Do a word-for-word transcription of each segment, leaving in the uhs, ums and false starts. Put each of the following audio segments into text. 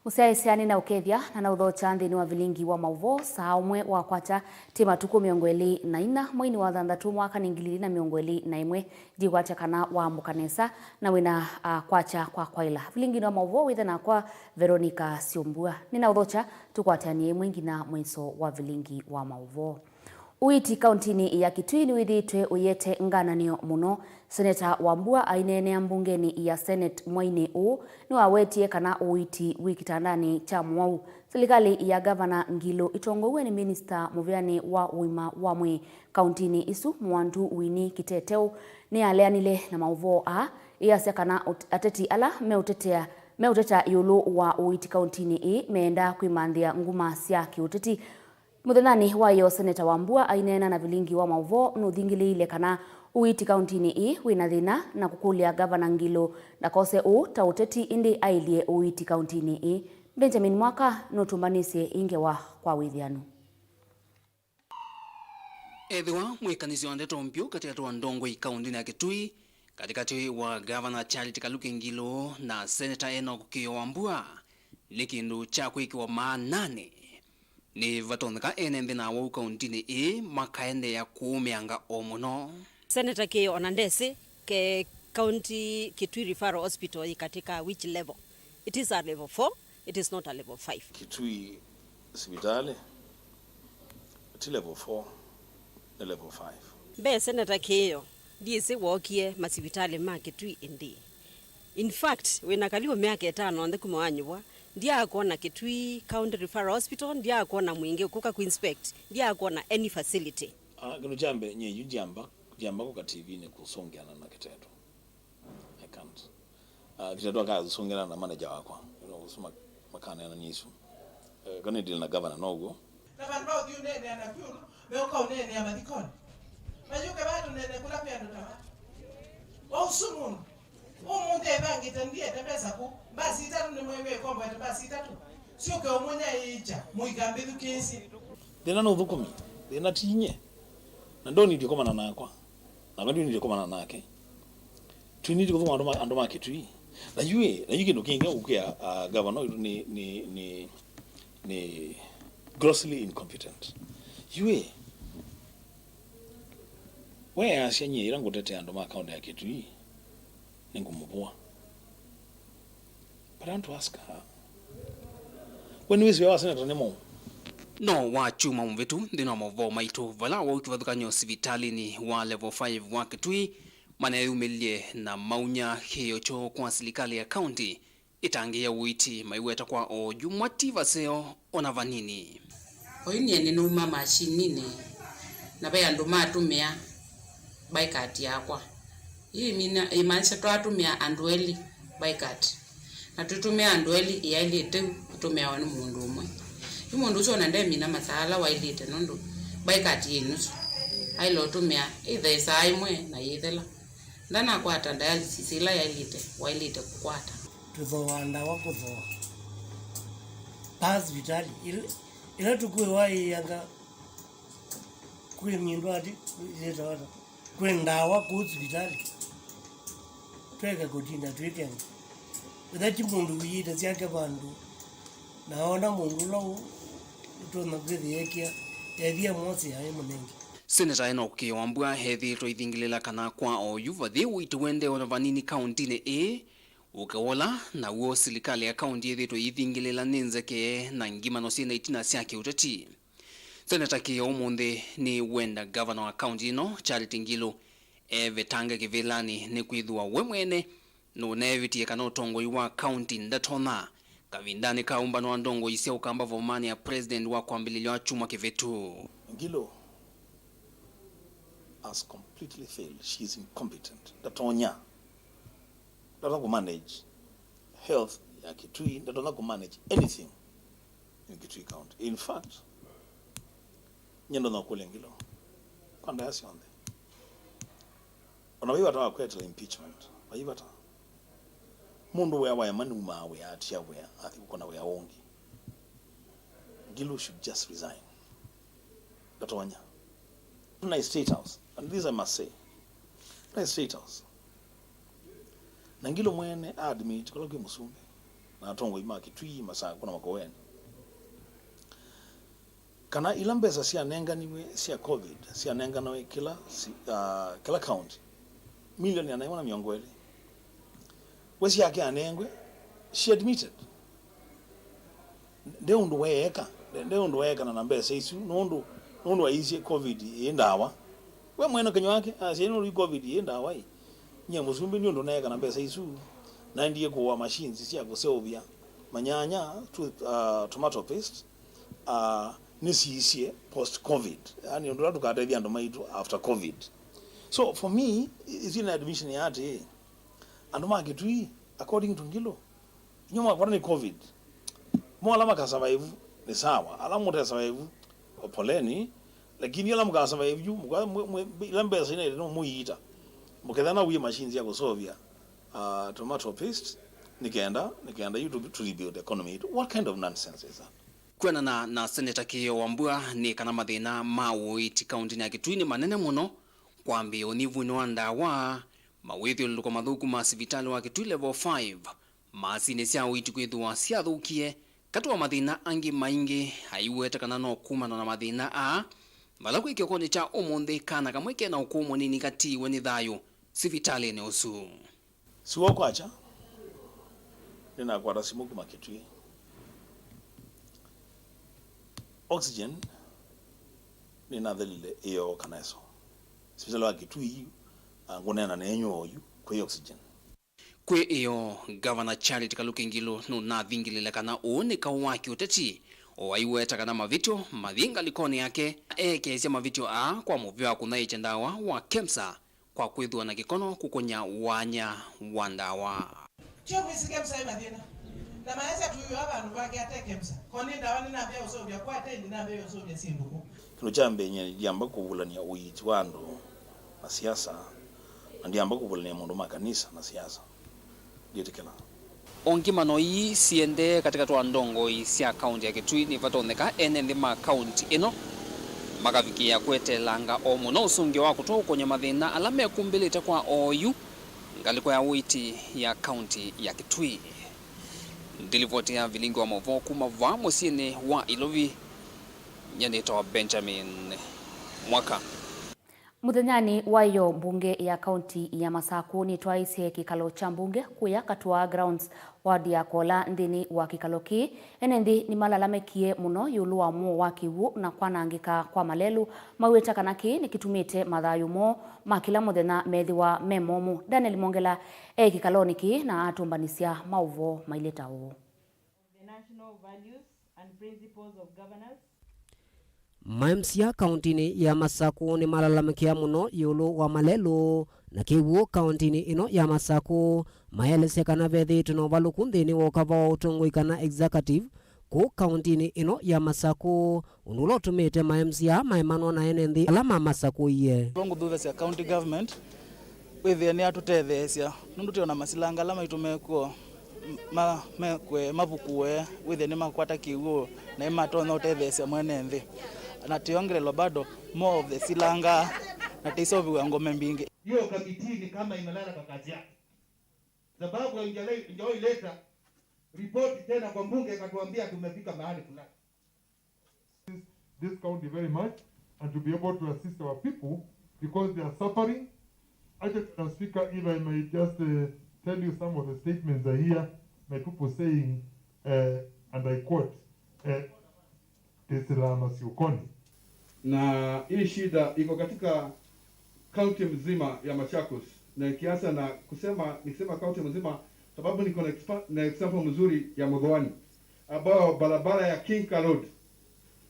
Mũsyaĩĩsya nĩnaũkethya na naũthokya nthĩnĩ wa vilingi wa maũvoo saa ũmwe wa kwakya. Ti matukũ mĩongo ĩlĩ na ina mweinĩ wa thanthatũ mwaka nĩ ngili ilĩ na mĩongo ĩlĩ na ĩmwe. Ndikwatya kana waamũka nesa na wĩna, ah, kwakya kwa kwaĩla. Vilinginĩ wa maũvoo wĩthe nakwa Veronica Syũmbua. Nĩnaũthokya tũkwatanĩe ĩmwe nginya mũiso wa vilingi wa maũvoo. Ũiiti kauntinĩ ya Kitui nĩwĩthĩĩtwe ũiete ngananĩo mũno. Seneta Wambua aineenea mbungenĩ ya Senate mweinĩ ũũ nĩwawetie kana ũiiti wĩ kĩtandanĩ kya mũwau. Silikalĩ ya Ngavana Ngilu ĩtongoew'e nĩ minista mũvĩanĩ wa ũima wa mwĩĩ kauntinĩ ĩsu, Mwandu Winnie Kiteteũ, nĩyaleanile na maũvoo aa ĩyasya kana ũt-, ateti ala meũtetea, meũteta ĩũlũ wa ũiiti kauntinĩ ĩĩ meenda kwĩmanthĩa nguma sya kĩũteti. Mũthenyanĩ wa ĩyo, Seneta Wambua aineena na vilingi wa maũvoo nũthingĩlĩĩile kana ũiiti kauntinĩ ĩĩ wĩ na thĩna na kũkũlya Ngavana Ngilu ndakose ũu ta ũteti, ĩndĩ ailye ũiiti kauntinĩ ĩĩ. Benjamin Mwaka nũtũmbanĩsye ĩ ngewa kwa wĩthĩanu. Ethĩwa mwĩkanĩsyo wa ndeto mbyũ katĩkatĩ wa ndongoi kauntinĩ ya Kitui, katĩkatĩ wa Ngavana Charity Kaluki Ngilu na Seneta Enock Kĩĩo Wambua, nĩ kĩndũ kya kwĩkĩwa maananĩ. Nĩvatonyeka ene nthĩ na awau kauntinĩ ĩĩ makaendeea kũũmĩanga o mũno. Senator Kĩĩo ona ndesĩ ke county Kitui Referral Hospital yĩ katĩ ka which level. It is a level four, it is not a level five. Kitui sivitalĩ ti level four, nĩ level five. Mbee Senator Kĩĩo ndiĩsĩ wookie masivitalĩ ma Kitui ĩndĩĩ. In fact, wĩna kalivu myaka ĩtano onthe kuma wanyuvwa, ndyaakwona Kitui County Referral Hospital, ndyaakwona mwingĩ ũkũka ku inspect, ndyaakwona any facility. Ah, kĩndũ kya mbee, nyie yu ndyamba, ndyamba kũka T V-nĩ kũsũngĩana na Kĩteto. I can't. Ah, Kĩteto akasũngĩana na manager wakwa. You know, ũsu ma-, makaneana nĩ isu. Eh, kana deal na governor, no ũguo? Na vandũ va ũthi ũneenea na vyũ, meũka ũneenea mathikonĩ. Mayũke vatũneene kũla kwĩ andũ ta va. Wa ũsu mũndũ, ũmũnthĩ evangĩte ndiete mbesa kũ, mbasi itatũ nĩmwĩw'e ĩkomboete mbasi itatũ. Syũke ũmũnyaĩĩkya, mũika mbĩthukĩĩsye. Thĩna nĩ ũthũkũmi, thĩna ti nyie. Na ndonidie kũmana nakwa. Nakwa ndionidie kũmana nake. Twinidi kũthũkũma andũ ma, andũ ma Kĩtui. Na yu ĩ, na yu kĩndũ kĩngĩ ũkwĩa, ah, gavana ũyũ nĩ, nĩ, nĩ, nĩ grossly incompetent. Yu ĩ, we asya nyie ĩla ngũtetea andũ ma kaũntĩ ya Kĩtui, nĩngũmũvũa. But I want to ask her, we nĩwĩsĩ wĩa wa seneta nĩ mũu? No wa kyumwa mũvĩtu nthĩnĩ wa maũvoo maitũ, vala waũ kĩvathũkany'o sivitalĩnĩ wa level five wa Kĩtui, maneyumĩlye na maunya kĩĩo kyoo kwa silikalĩ ya kaũntĩ ĩtangĩĩa ũiiti maiweta kwa oyu mati vaseo ona vanini. Oyu nyie nĩnauma mashininĩ, na ve andũ matũmĩa baikati yakwa. Ĩĩ ĩmina, ĩmaanisha twatũmĩa andũ elĩ baikati. Na tũtũmĩa andũ elĩ, ĩyaĩlĩte ĩtũmĩawa nĩ mũndũ ũmwe. Yu mũndũ ũsu ona ndemina masaa ala waĩlĩte, nũndũ baikati yĩ nusu. Aĩle ũtũmĩa ĩthe ĩsaa ĩmwe na yĩthela. Ndanakwata dialysis ĩla yaĩlĩte, waĩlĩte kũkwata. Tũthooaa ndawa kũthooa. Paa sivitali, ĩla, ĩla tũkwĩwa ĩyanga kwĩ mindũ ati, yĩtawa ata? Kwĩ ndawa kũu sivitalĩ. Tweke kũtinda twĩkenga. Ĩtha ti mũndũ wĩyĩte syake vandũ, na oona mũndũ ũla ũ-, ũtonya kwĩthĩa ekĩa, ethĩa mwosea ĩmũnenge. Seneta Enock Kĩĩo Wambua ethĩĩtwe aithingĩlĩla kana kwa oyu vathi ũiiti ũendee ona vanini kaũntĩnĩ ĩĩ ũkaola, naw'o silikalĩ ya kaũntĩ yĩthĩĩtwe ĩithingĩlĩla nĩ nzeke na ngimano syĩ na itina sya kĩũteti. Seneta Kĩĩo ũmũnthĩ nĩwenda ngavana wa kaũntĩ ĩno, Charity Ngilu, evetange kĩvĩlanĩ nĩkwĩthĩwa we mwene nũneevitie kana ũtongoi wa kaũntĩ ndatonya kavindanĩ ka ũmbano wa ndongoi sya Ũkamba Vomani ya President wa kwambĩlĩlya wa kyumwa kĩvĩtu. Ngilu has completely failed. She is incompetent. Ndatonya. Ndatonya kũmanage health ya Kitui. Ndatonya kũmanage anything in Kitui County. In fact, nyie ndonya kũlya Ngilu kwa ndaya syonthe. Ona vaivata wakwetela impeachment, vaivata. Mũndũ wĩa waema nĩumaa wĩa, atia wĩa, athi kũkona wĩa ũngĩ. Ngilu should just resign. Ndatonya. Tũnaĩ State House, and this I must say, tũnaĩ State House. Na Ngilu mwene a admit kũla kwĩ mũsumbĩ. na atongoi ma Kitui, Masakũ na Makueni, kana ila mbesa syanenganiwe sya covid syanenganawe kĩla si-, ah, kĩla county, milioni ana ĩmwe na mĩongo ĩlĩ, we syake anengwe, she admitted. Nde ũndũ weeka, nde, nde ũndũ weekana na mbesa isu, nũndũ, nũndũ aisye covid ĩ ndawa. We mwene kanyw'a wake asya, "Nũndũ covid ĩ ndawa ĩ, nyie mũsumbĩ nĩ ũndũ neeka na mbesa isu, naendie kũũa machines sya kũseũvya manyanya, to, uh, tomato paste, uh, nĩsiisye post covid." Yani ũndũ ũla tũkatethya andũ maitũ after covid. So for me, i-, isu nĩ admission ya atĩĩ, andũ ma Kitui, according to Ngilu, inyuĩ mwakwatwa nĩ covid, mo ala makasurvive nĩ sawa, ala mũte survive, poleni, lakini ala mũkasurvive yu, mũka-, mwe-, mwe-, ila mbesa ina no mũiita, mũkethĩa na wĩ machines ya kũseũvya, uh, tomato paste, nĩ kenda, nĩ kenda yu to, to rebuild the economy. What kind of nonsense is that? Kwĩanana na Seneta Kĩĩo Wambua, nĩ kana mathĩna ma ũiiti kaũntĩnĩ ya Kitui nĩ manene mũno, kwambĩĩa ũnyivunĩ wa ndawa, mawĩthyũlũlũko mathũku ma sivitalĩ wa Kitui Level five, masinĩ sya ũiiti kwĩthĩwa syathũkie, katĩ wa mathĩna angĩ maingĩ. Aiweta kana no kumana na mathĩna aa, vala kwĩ kĩokonĩ kya ũmũnthĩ kana kamwe kena ũkũũ mũnini katiiwe nĩ thayũ sivitalĩnĩ ũsu. Siw'o kwakya, nĩnakwata simũ kuma Kitui. Oxygen nĩnathelile ĩyoo kana ĩso. Sivitalĩ wa Kitui, ah, ngũneena nenyu oyu, kwĩ oxygen. Kwĩ ĩyoo, Ngavana Charity Kaluki Ngilu nũnathingĩlĩle kana ũũ nĩ kaũ wa kĩũteti, o aiweta kana mavĩtyo mathi ngalĩkonĩ yake, eekeesya mavĩtyo aa kwa mũvĩa wa kũthaĩĩkya ndawa wa KEMSA kwa kwĩthĩwa na kĩkono kũkũnya wanya wa ndawa. Kyo mwĩsĩ KEMSA ĩ mathĩna. Na maesya tũiwa vandũ vake ate KEMSA. Ko nĩ ndawa nĩnambĩa ũseũvya kwa atendi nambĩa ũseũvya syĩndũ kũ? Kĩndũ kya mbee, nyie ndiamba kũvulany'a ũiiti wa andũ na siasa, na ndiamba kũvulany'a maũndũ ma kanisa na siasa. Ndiĩtĩkĩla. O ngimano ii siendee katĩkatĩ wa ndongoi sya kaũntĩ ya Kitui, nĩvatonyeka ene nthĩ ma kaũntĩ ĩno makavikĩĩa kweteelanga o mũno ũsũngĩo wa kũtwaũkany'a mathĩna ala mekumbĩlĩte kwa oyu ngalĩko ya ũiiti ya kaũntĩ ya Kitui. Ndilivoti ya vilingi wa maũvoo kuma vaa mũsyĩnĩ wa Ilovi, nyie nĩtawa Benjamin Mwaka. Mũthenyanĩ wa ĩyoo, mbunge ya kaũntĩ ya Masakũ nĩtwaĩsye kĩkalo kya mbunge kũya Katuaa Grounds, ward ya Kola. Nthĩnĩ wa kĩkalo kĩĩ, ene nthĩ nĩmalalamĩkie mũno ĩũlũ wa mũo wa kĩw'ũ na kwanangĩka kwa malelũ, maweta kana kĩĩ nĩkĩtumĩte mathayũ moo ma kĩla mũthenya methĩwa me momũ. Daniel Mongela e kĩkalonĩ kĩĩ na atũmbanĩsya maũvoo mailye ta ũũ. The national values and principles of governance. Ma M C A kaũntĩnĩ ya Masakũ nĩmalalamĩkĩa mũno ĩũlũ wa malelũ na kĩw'ũ kaũntĩnĩ ĩno ya Masakũ, maelesya kana vethĩĩtwe na ũvalũku nthĩnĩ wa ũkava wa ũtongoi kana executive kũu kaũntĩnĩ ĩno ya Masakũ, ũndũ ũla ũtũmĩte ma M C A maemanwa na ene nthĩ ala mamasakũie. Ngũthũthasya county government wĩthĩe nĩyatũtetheesya, nũndũ twĩ na masilanga ala maitũ mekuo, ma, mekwe, mavukũe, wĩthĩe nĩmakwata kĩw'ũ, na nĩmatonya ũtetheesya mwene nthĩ. Na tũyongelelwa bado more of the silanga, na tũiseũvĩw'a ngome mbingĩ. Hiyo kamiti ni kama imelala kwa kazi yake. Sababu haijale-, haijawahi leta ripoti tena kwa mbunge ikatuambia tumefika mahali fulani. This, this county very much and to be able to assist our people because they are suffering. Actually, Madam Speaker, if I may just, uh, tell you some of the statements I hear my people saying, uh, and I quote, uh, "Tĩsĩlaa masyũkonĩ." Na hii shida iko katika kaunti mzima ya Machakos, na nikianza na kusema, nikisema kaunti mzima, sababu niko na expa-, na example mzuri ya Mudhwani, ambao barabara ya Thika Road,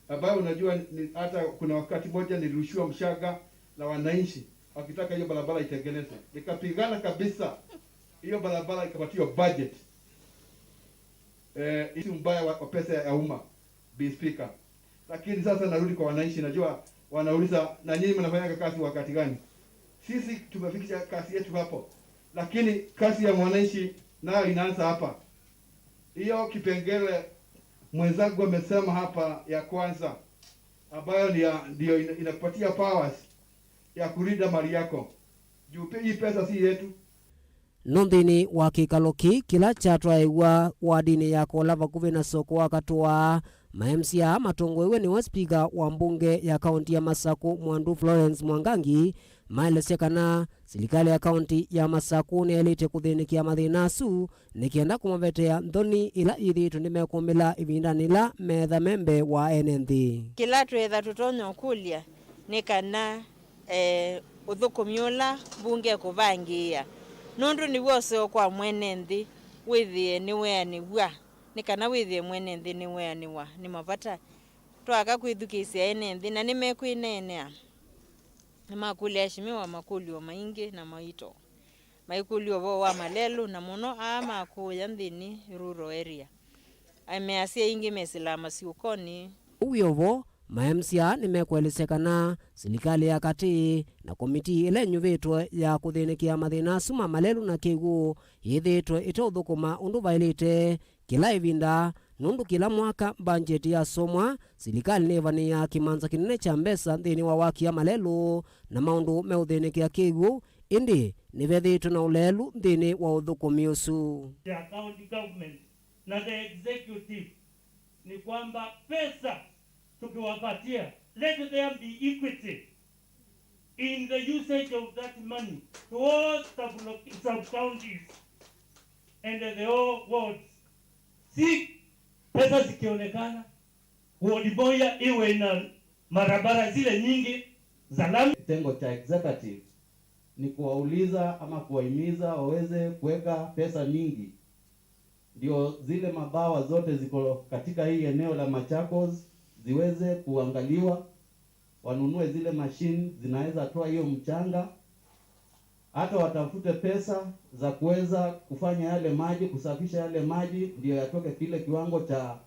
ambayo unajua ni, hata kuna wakati moja nilirushiwa mshahara na wananchi wakitaka hiyo barabara itengenezwe. Nikapigana kabisa, hiyo barabara ikapatiwa budget. Eh, isi mbaya wa, wa pesa ya umma, Mister Speaker. Lakini sasa narudi kwa wananchi, najua wanauliza, "Na nyinyi mnafanyanga kazi wakati gani?" Sisi tumefikisha kazi yetu hapo, lakini kazi ya mwananchi nayo inaanza hapa. Hiyo kipengele mwenzangu amesema hapa ya kwanza, ambayo ni ya, ndio ina-, inakupatia powers ya kulinda mali yako. Juu pe-, hii pesa si yetu. No nthĩnĩ wa kĩkalo kĩĩ kĩla kyatwaĩw'a wadinĩ ya Kola vakuvĩ na soko wa Katũa, ma M C A matongoew'e nĩwe spika wa mbunge ya kaunti ya Masakũ Mwandu Florence Mwangangi maelesya kana silikalĩ ya kaunti ya Masakũ nĩyaĩlĩte kũthĩnĩkĩa mathĩna asu nĩ kenda kũmavetea nthoni ila yĩthĩĩtwe nĩmekũmĩla ĩvindanĩ ĩla meetha me mbee wa ene nthĩ. Kĩla twĩtha tũtonya ũkũlya nĩ kana, eh, ũthũkũmi ũla mbunge ĩkũvangĩĩa, nũndũ nĩw'o ũseo kwa mwene nthĩ wĩthĩe nĩweanĩw'a, nĩ kana wĩthĩe mwene nthĩ nĩweanĩwa nĩ mavata. Twaka kwĩthukĩĩsya ene nthĩ, na nĩmekwĩneenea. Nĩmakũlya aheshimiwa makũlyo maingĩ na maito. Maikũlya ũvoo wa malelũ, na mũno aa ma kũũya nthĩnĩ rural area. Ameasya aingĩ mesĩlaa masyũkonĩ. Ũu wĩ o vo, ma M C A nĩmekũelesya kana silikalĩ ya katĩ na komitii ĩla ĩnyuvĩtwe ya kũthĩnĩkĩa mathĩna asu ma malelũ na kĩw'ũ yĩthĩĩtwe ĩteũthũkũma ũndũ vaĩlĩte kĩla ĩvinda, nũndũ kĩla mwaka mbangyeti yasomwa, silikalĩ nĩĩvanĩaa kĩmanza kĩnene kya mbesa nthĩnĩ wa waki wa malelũ na maũndũ meũthĩnĩkĩa kĩw'ũ, ĩndĩ nĩvethĩĩtwe na ũleelu nthĩnĩ wa ũthũkũmi ũsu. The county government na the executive ni kwamba pesa tukiwapatia, let there be equity in the usage of that money to all sub-, sub-counties and the all wards. Si pesa zikionekana, ward moja iwe na barabara zile nyingi za lami. Kitengo cha executive ni kuwauliza ama kuwahimiza waweze kuweka pesa nyingi, ndio zile mabawa zote ziko katika hii eneo la Machakos ziweze kuangaliwa, wanunue zile machine zinaweza toa hiyo mchanga, hata watafute pesa za kuweza kufanya yale maji, kusafisha yale maji, ndio yatoke kile kiwango cha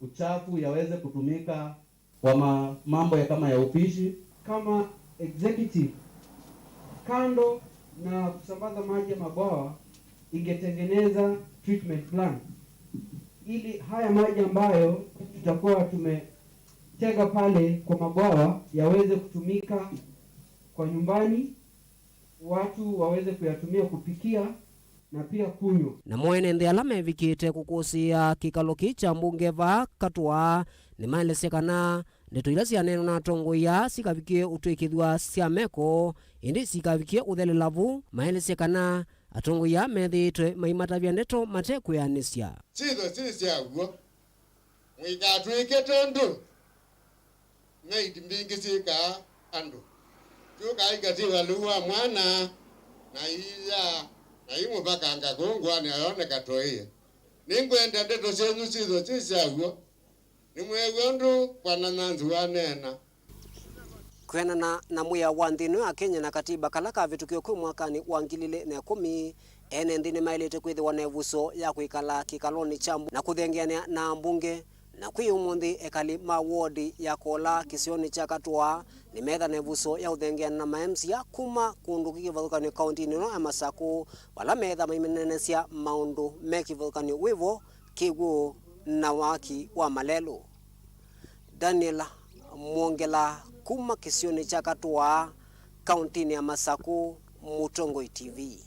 uchafu yaweze kutumika kwa ma-, mambo ya kama ya upishi. Kama executive, kando na kusambaza maji ya mabwawa, ingetengeneza treatment plant ili haya maji ambayo tutakuwa tumetega pale kwa mabwawa yaweze kutumika kwa nyumbani, watu waweze kuyatumia kupikia na pia kunywa. Namo ene nthĩ ala mevikĩte kũkũsĩĩa kĩkalo kĩĩ kya mbunge vaa Katũa nĩmaelesya kana ndeto ila syaneenwa na atongoi aa sikavikie ũtw'ĩkĩthw'a sya meko, ĩndĩ sikavikie ũthelela vu. Maelesya kana atongoi aa methĩĩtwe maimatavya ndeto mate kwĩanĩsya. Syĩthwa syĩ sya w'o. Mũikatwĩke tondũ maid mbingĩ syĩkaa andũ. Syũkaa ikatĩĩa lĩu wa mwana, na iiya, na imũvakanga kũu ngũanĩ ayoneka toĩe. Nĩngwenda ndeto syenyu syĩthwe syĩ sya w'o. Nĩmweew'a ũndũ Bwana Nyanzi waneena. Kwĩanana na mwĩao wa nthĩ ĩno ya Kenya na katiba kala kavĩtũkiwe kwĩ mwakanĩ wa ngili ilĩ na ĩkũmi, ene nthĩ nĩmaĩlĩte kwĩthĩwa na ĩvuso ya kwĩkala kĩkalonĩ kya mbu-, na kũthengeanĩa na ambunge. Na kwĩ ũmũnthĩ, ekali ma wodi ya Kola kĩsionĩ kya Katũa nĩmetha na ĩvuso ya ũthengeana na ma M C A kuma kũndũ kwĩ kĩvathũkany'o kauntinĩ ĩno ya Masakũ, vala meetha maimenenasya maũndũ me kĩvathũkany'o wĩ vo, kĩw'ũ na waki wa malelũ. Daniel Mwongela kuma kĩsionĩ kya Katũa, kauntinĩ ya Masakũ, Mũtongoi T V.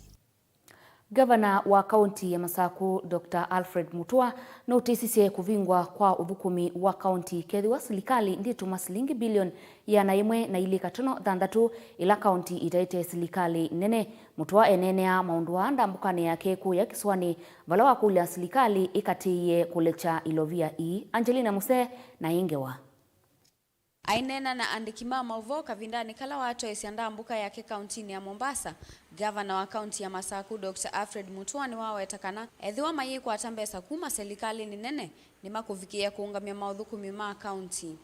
Ngavana wa kaunti ya Masakũ, Doctor Alfred Mutua, nũtĩsisye kũvingwa kwa ũthũkũmi wa kaunti kethĩwa silikalĩ ndĩtũma silingi bilioni ĩana yĩmwe na ilĩ katono thanthatũ ila kaunti itaĩte silikalĩ nene. Mutua eneenea maũndũ aa ndambũkanĩ yake kũya kĩsũanĩ, vala wakũlya silikalĩ ĩkatĩĩe kũlekya ilovia ii. Angelina Muse na ĩ ngewa. Aineena na andĩki ma maũvoo kavindanĩ kala watoesya ndambũka yake kauntinĩ ya Mombasa, ngavana wa kaunti ya Masakũ, Doctor Alfred Mutua, nĩwaweta kana ethĩwa mayĩkwata mbesa kuma silikalĩnĩ nene, nĩmakũvikĩĩa kũũngamya maũthũkũmi ma kaunti.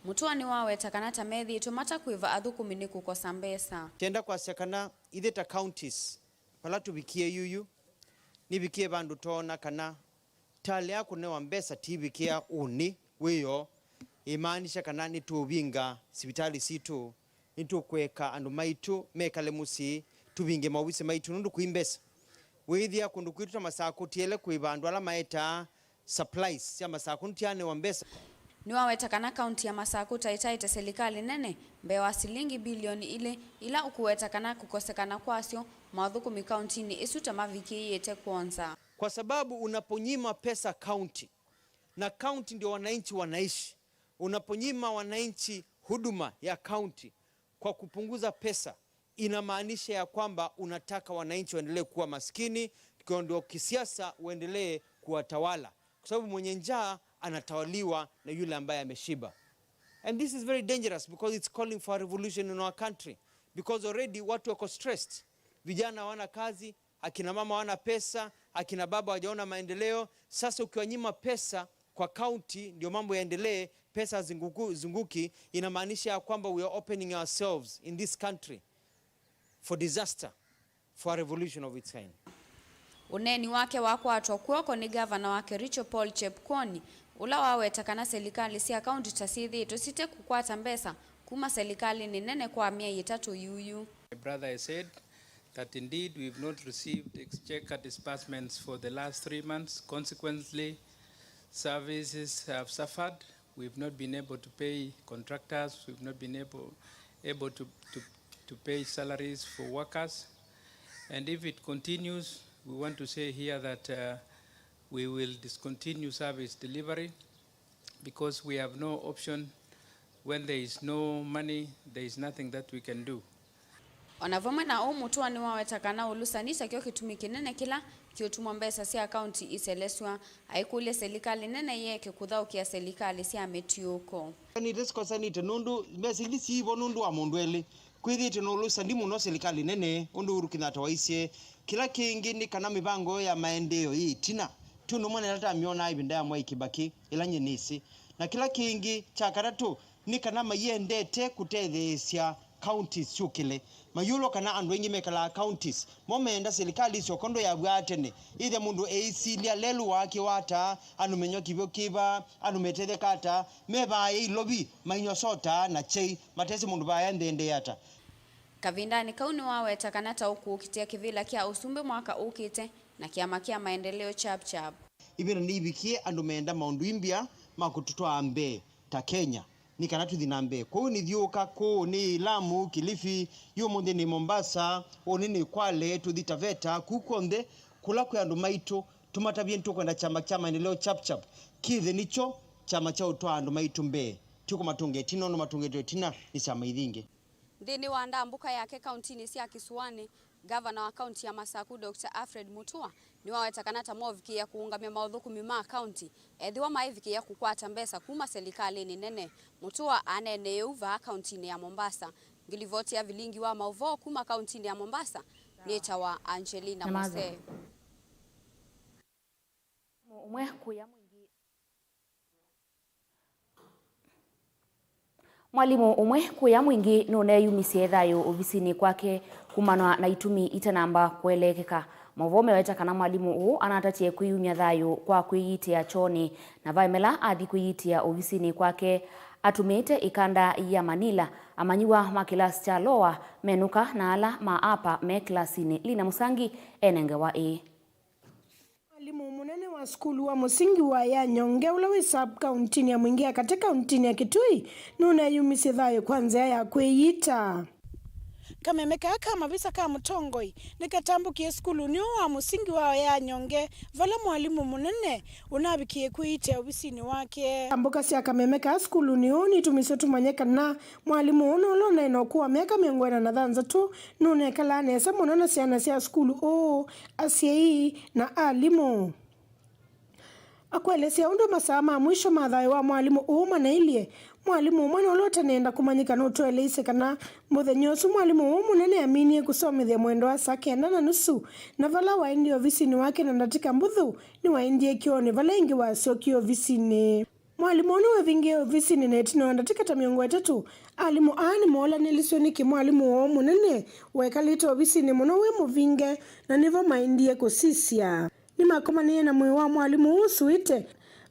Mutua nĩwaweta kana ta methĩĩtwe matakwĩva athũkũmi nĩ kũkosa mbesa. Kenda kwasya kana ithyĩ ta counties, vala tũvikie yuyu, nĩvikie vandũ toona kana talĩ ya kũnewa mbesa tiivikĩa ũnĩ wĩoo, ĩmaanisha kana nĩtũũvinga sivitalĩ sitũ, nĩtũkũeka andũ maitũ mekale mũsyĩ, tũvinge maovisi maitũ nũndũ kwĩ mbesa. Wĩthĩa kũndũ kwitũ ta Masakũ, tiele kũĩva andũ ala maetaa supplies sya Masakũ nũndũ tyanewa mbesa. Nĩwaweta kana kaunti ya Masakũ ta ĩtaĩte silikalĩ nene mbee wa silingi bilioni ilĩ, ila ũkũweta kana kũkosekana kwasyo Mathũkũmi kauntinĩ ĩsu ta mavikĩĩte kwonza. Kwa sababu unaponyima pesa county, na county ndio wananchi wanaishi, unaponyima wananchi huduma ya county kwa kupunguza pesa, inamaanisha ya kwamba unataka wananchi waendelee kuwa maskini, ndio kisiasa uendelee kuwatawala, kwa sababu mwenye njaa anatawaliwa na yule ambaye ameshiba. And this is very dangerous because it's calling for a revolution in our country, because already watu wako stressed, vijana hawana kazi, akina mama hawana pesa, akina baba hawajaona maendeleo. Sasa ukiwanyima pesa kwa county ndio mambo yaendelee, pesa zunguku- zunguki, inamaanisha ya kwamba we are opening ourselves in this country for disaster, for a revolution of its kind. Ũneeni wake wakwatwa kw'oko nĩ ngavana wa Kericho Paul Chepkwony, ũla waweta kana selikalĩ sya kaunti ta syĩthĩĩtwe site kũkwata mbesa kuma selikalĩnĩ nene kwa myei ĩtatũ yuyu. My brother has said that indeed we've not received exchequer disbursements for the last three months. Consequently, services have suffered. We've not been able to pay contractors, we've not been able, able to, to, to pay salaries for workers. And if it continues, we want to say here that uh, we will discontinue service delivery because we have no option. When there is no money, there is nothing that we can do. O na vamwe na ũu, Mutua nĩwaweta kana ũlũsani takyo kĩtumi kĩnene kĩla kĩũtuma mbesa sya kaunti iselesw'a, aikũlya selikalĩ nene yĩeke kũthaũkĩa selikalĩ sya mĩtiũko. Nĩtũsikosanĩte nũndũ mbesa ili siĩ vo nũndũ wa mũndũ elĩ. Kwĩthĩĩtwe na ũlũsani mũno selikalĩ nene, ũndũ Uhuru Kenyatta waisye. Kĩla kĩngĩ nĩ kana mĩvango ya maendeeo yĩ ĩtina ti ũndũ ũmwe na ĩla twamyonaa ĩvinda ya Mwai Kĩbakĩ, ĩla nyie nĩsĩ. Na kĩla kĩngĩ kya katatũ, nĩ kana mayĩendete kũtetheesya counties syũkĩle. Mayĩũlwa kana andũ aingĩ mekalaa counties, mo meenda silikalĩ ĩsyoka ũndũ yavw'aa tene, ĩthĩa mũndũ eisilya lelũ wake wata, andũ menywa kĩw'ũ kĩva, andũ metetheka ata, me vaa ĩilovi mainyw'a sota na kyai, matesĩ mũndũ vaa endeendee ata. Kavindanĩ kau nĩwaweta kana ta ũkũkitĩa kĩvĩla kya ũsumbĩ mwaka ũkĩte na kĩama kya maendeleo Chap Chap. Ĩvinda nĩivikie andũ meenda maũndũ imbya ma kũtũtwaa mbee ta Kenya nĩ kana tũthi na mbee. Kwoou nĩthiũũka kũũ nĩ Lamu, Kilifi, yu ũmũnthĩ nĩ Mombasa, ũnĩ nĩ Kwale, tũthi Taveta, kũu kw'onthe kũla kwĩ andũ maitũ tũmatavye nĩtũkwenda kyama kya maendeleo Chap Chap kĩthe nĩkyo kyama kya ũtwaa andũ maitũ mbee, ti kũmatũnga ĩtina ũndũ matũngĩtwe ĩtina nĩ syama ithi ingĩ. Nthĩnĩ wa ndambũka yake kauntinĩ sya Kĩsũanĩ, ngavana wa kaunti ya Masaku, Doctor Alfred Mutua, nĩwaweta kana ta movikĩĩa kũũngamya maũthũkũmi ma kaunti, ethĩwa maĩvikĩĩa kũkwata mbesa kuma selikalĩnĩ nene. Mutua aneenee ũu vaa kauntinĩ ya Mombasa. Ngilivoti ya vilingi wa maũvoo kuma kauntinĩ ya Mombasa nĩtawa Angelina Mose. Ũmwe kũya mwingĩ. Mwalimũ ũmwe kũya mwingĩ nũneeyumisye thayũ ovisinĩ kwake kumana na itumi itanamba kũeleekeka. Maũvoo meweta kana mwalimũ ũũ anatatie kwĩyumya thayũ kwa kwĩyitĩa kyoonĩ, na vaemela athi kwĩyitĩa ovisinĩ kwake atũmĩĩte ĩkanda ya Manila. Amanyĩw'a ma kĩlasi kya lower menũka na ala ma upper me kĩlasinĩ. Lina Mũsangi enengewa ĩĩ. Mwalimũ mũnene wa sukulu wa mũsingi wa Yanyonge, ũla wĩ sub kauntinĩ ya Mwingi ya katĩ kauntinĩ ya Kitui, nũneeyumisye thayũ kwa nzĩa ya kwĩyita. Kameme kaa ka mavisa ka mũtongoi nĩkatambũkie sukulunĩ ũũ wa mũsingi wa Yanyonge, vala mwalimũ mũnene ũnavikie kwĩyitĩa ovisinĩ wake. Ndambũka sya kameme kaa sukulunĩ ũũ nitumisye tũmanye kana mwalimũ ũũ nũla ũnaĩ na ũkũũ wa myaka mĩongo ĩna na thanthatũ nũnekalaa nesa mũno na syana sya sukulu ũũ, asyai, na alimũ. Akũelesya ũndũ masaa ma mwisho ma thayũ wa mwalimũ ũũ manailye, mwalimũ ũmwe nũla ũtaneenda kũmanyĩka nũtũeleisye kana mũthenya ũsu mwalimũ ũũ mũnene aminie kũsomethya mwendo wa saa kenda na nusu, na vala waendie ovisinĩ wake na ndatĩka mbũthũ, nĩwaendie kĩoonĩ vala ĩngĩ wasyokie ovisinĩ. Mwalimũ ũũ nĩwevingĩe ovisinĩ, na ĩtina wa ndatĩka ta mĩongo ĩtatũ, alimũ aa nĩmoolanĩlisye nĩkĩ mwalimũ woo mũnene wekalĩte ovisinĩ mũno wĩ mũvinge, na nĩvo maendie kũsisya. Nĩmakomanĩie na mwĩĩ wa mwalimũ ũũ ũsuĩte,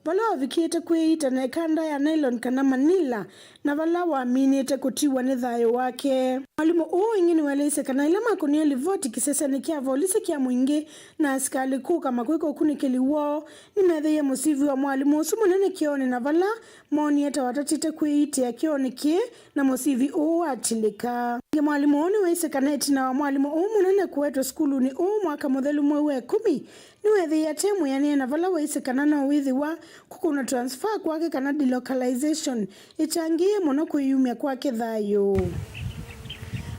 vala wavikĩte kwĩyita na ĩkanda ya nylon kana manila, na vala waminĩte kũtiwa nĩ thayũ wake. Mwalimũ ũũ ĩngĩ nĩwaeleisye kana ĩla makũnie livoti kĩsesenĩ kya volisi kya Mwingĩ na asikalĩ kũka makwĩka ũkunĩkĩli woo, nĩmeethĩie mũsivi wa mwalimũ ũsu mũnene kĩoonĩ, na vala moonie ta watatĩte kwĩyitĩa kĩoonĩ kĩĩ na mũsivi ũũ watilĩka. Mwalimũ ũũ nĩwaisye kana ĩtina wa mwalimũ ũũ mũnene kũetwa sukulunĩ ũũ mwaka mũthelu mwei wa ĩkũmi, nĩweethĩie ate mwĩanĩe na vala waisye kana no wĩthĩwa kũkũnwa transfer kwake kana delocalization ĩkyangĩĩe mũno kwĩyumya kwake thayũ.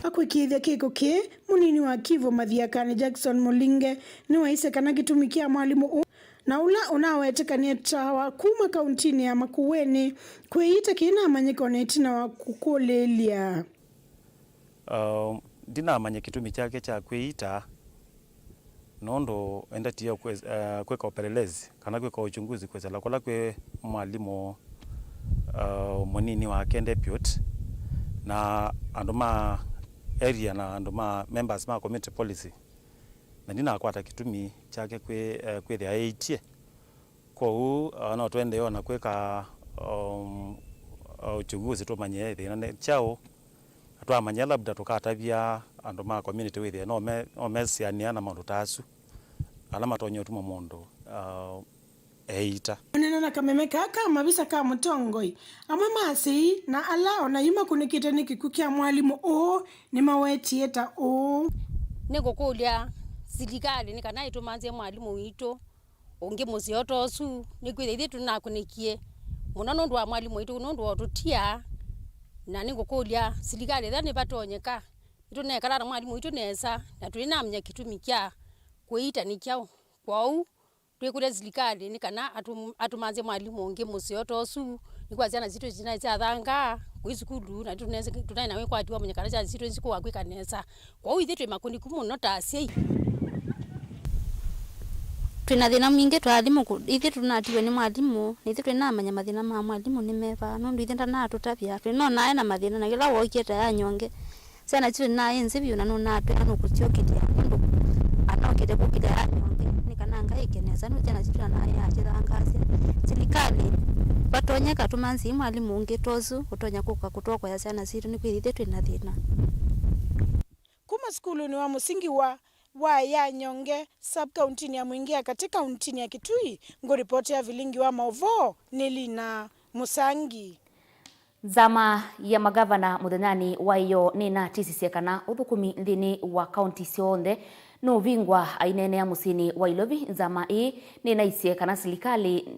Akwĩkĩĩthya kĩko kĩĩ, mũnini wa Kivu Mathiakanĩ Jackson Mũlinge nĩwaisye kana kĩtumi kya mwalimũ ũũ na ũla ũnawetĩkanĩe ta wa kuma kauntinĩ ya Makueni kwĩita kĩinamanyĩka o na ĩtina wa kũkũlĩĩlya. Uh, ndinamanya kĩtumi kyake kya kwĩita, nũndũ endetie kwĩ-, uh, kwĩka upelelezi kana kwĩka uchunguzi kwĩsĩla kũla kwĩ mwalimũ, uh, mũnini wake deputy, na andũ ma area na andũ ma members ma community policy, na ndinakwata kĩtumi kyake kwĩ-, eh, kwĩthĩa eĩtye. Kwoou, ah, no tũendee o na kwĩka, um, uh, uchunguzi tũmanye thĩna nĩ kyaũ. Na twamanya, labda tũkatavya andũ ma community wĩthĩe no me-, no mesĩanĩa na maũndũ ta asu ala matonya ũtuma mũndũ, uh, eĩita. Kũneena na kameme kaa ka mavisa ka mũtongoi, amwe ma asyai na ala o na yu makũnĩkĩte nĩ kĩkw'ũ kya mwalimũ ũũ nĩmawetie ta ũũ. Nĩngũkũlya silikalĩ nĩ kana ĩtũmanthĩe mwalimũ witũ ũngĩ mũseo ta ũsu, nĩkwĩthĩa ithyĩ tũnakũnĩkie mũno nũndũ wa mwalimũ witũ, nũndũ wa ũtũtia. Na nĩngũkũlya silikalĩ ethĩwa nĩvatonyeka, nĩtũnekala na mwalimũ witũ nesa, na tũinamanya kĩtumi kya kwĩita nĩ kyaũ. Kwoou, twĩkũlya silikalĩ nĩ kana atũ-, atũmanthĩe mwalimũ ũngĩ mũseo ta ũsu, nĩkwĩthĩa syana sitũ sinaĩ syathangaa kũi sukulu, na tũnaĩ na wĩkwati wa mũnyakana syana sitũ nĩsikũa kwĩka nesa. Kwoou ithyĩ twĩ makũnĩku mũno ta asyai. Twĩ na thĩna mwingĩ ta alimũ, kũ-, ithyĩ tũnatiwe nĩ mwalimũ, na ithyĩ twĩnamanya mathĩna ma mwalimũ nĩ meva, nũndũ ithyĩ ndanatũtavya, twĩnona aĩ na mathĩna, na kĩla wookie ta ya nyonge. Syana sitũ nĩnaĩ nzĩ vyũ na nũnatwĩa nũkũsyokĩlya, nũndũ anokĩte kũkĩlya ya nyonge, nĩ kana ngaĩke nesa, nũndũ syana sitũ nanaĩ atĩthangaasya. Silikalĩ, vatonyeka tũmanthĩei mwalimũ ũngĩ ta ũsu ũtonya kũka kũtwokoya syana sitũ, nĩkwĩthĩa ithyĩ twĩ na thĩna. Kuma sukulunĩ wa mũsingi wa, wa ya nyonge sub kauntinĩ ya Mwingi ya katĩ kauntinĩ ya Kitui, ngũripoti ya vilingi wa maũvoo nĩ Lina Mũsangi. Nzama ya magavana mũthenyanĩ wa ĩyoo nĩnatisisye kana ũthũkũmi nthĩnĩ wa kaunti syonthe nũvingwa. Aineenea mũsyĩnĩ wa Ilovi, nzama ĩĩ nĩnaisye kana silikalĩ,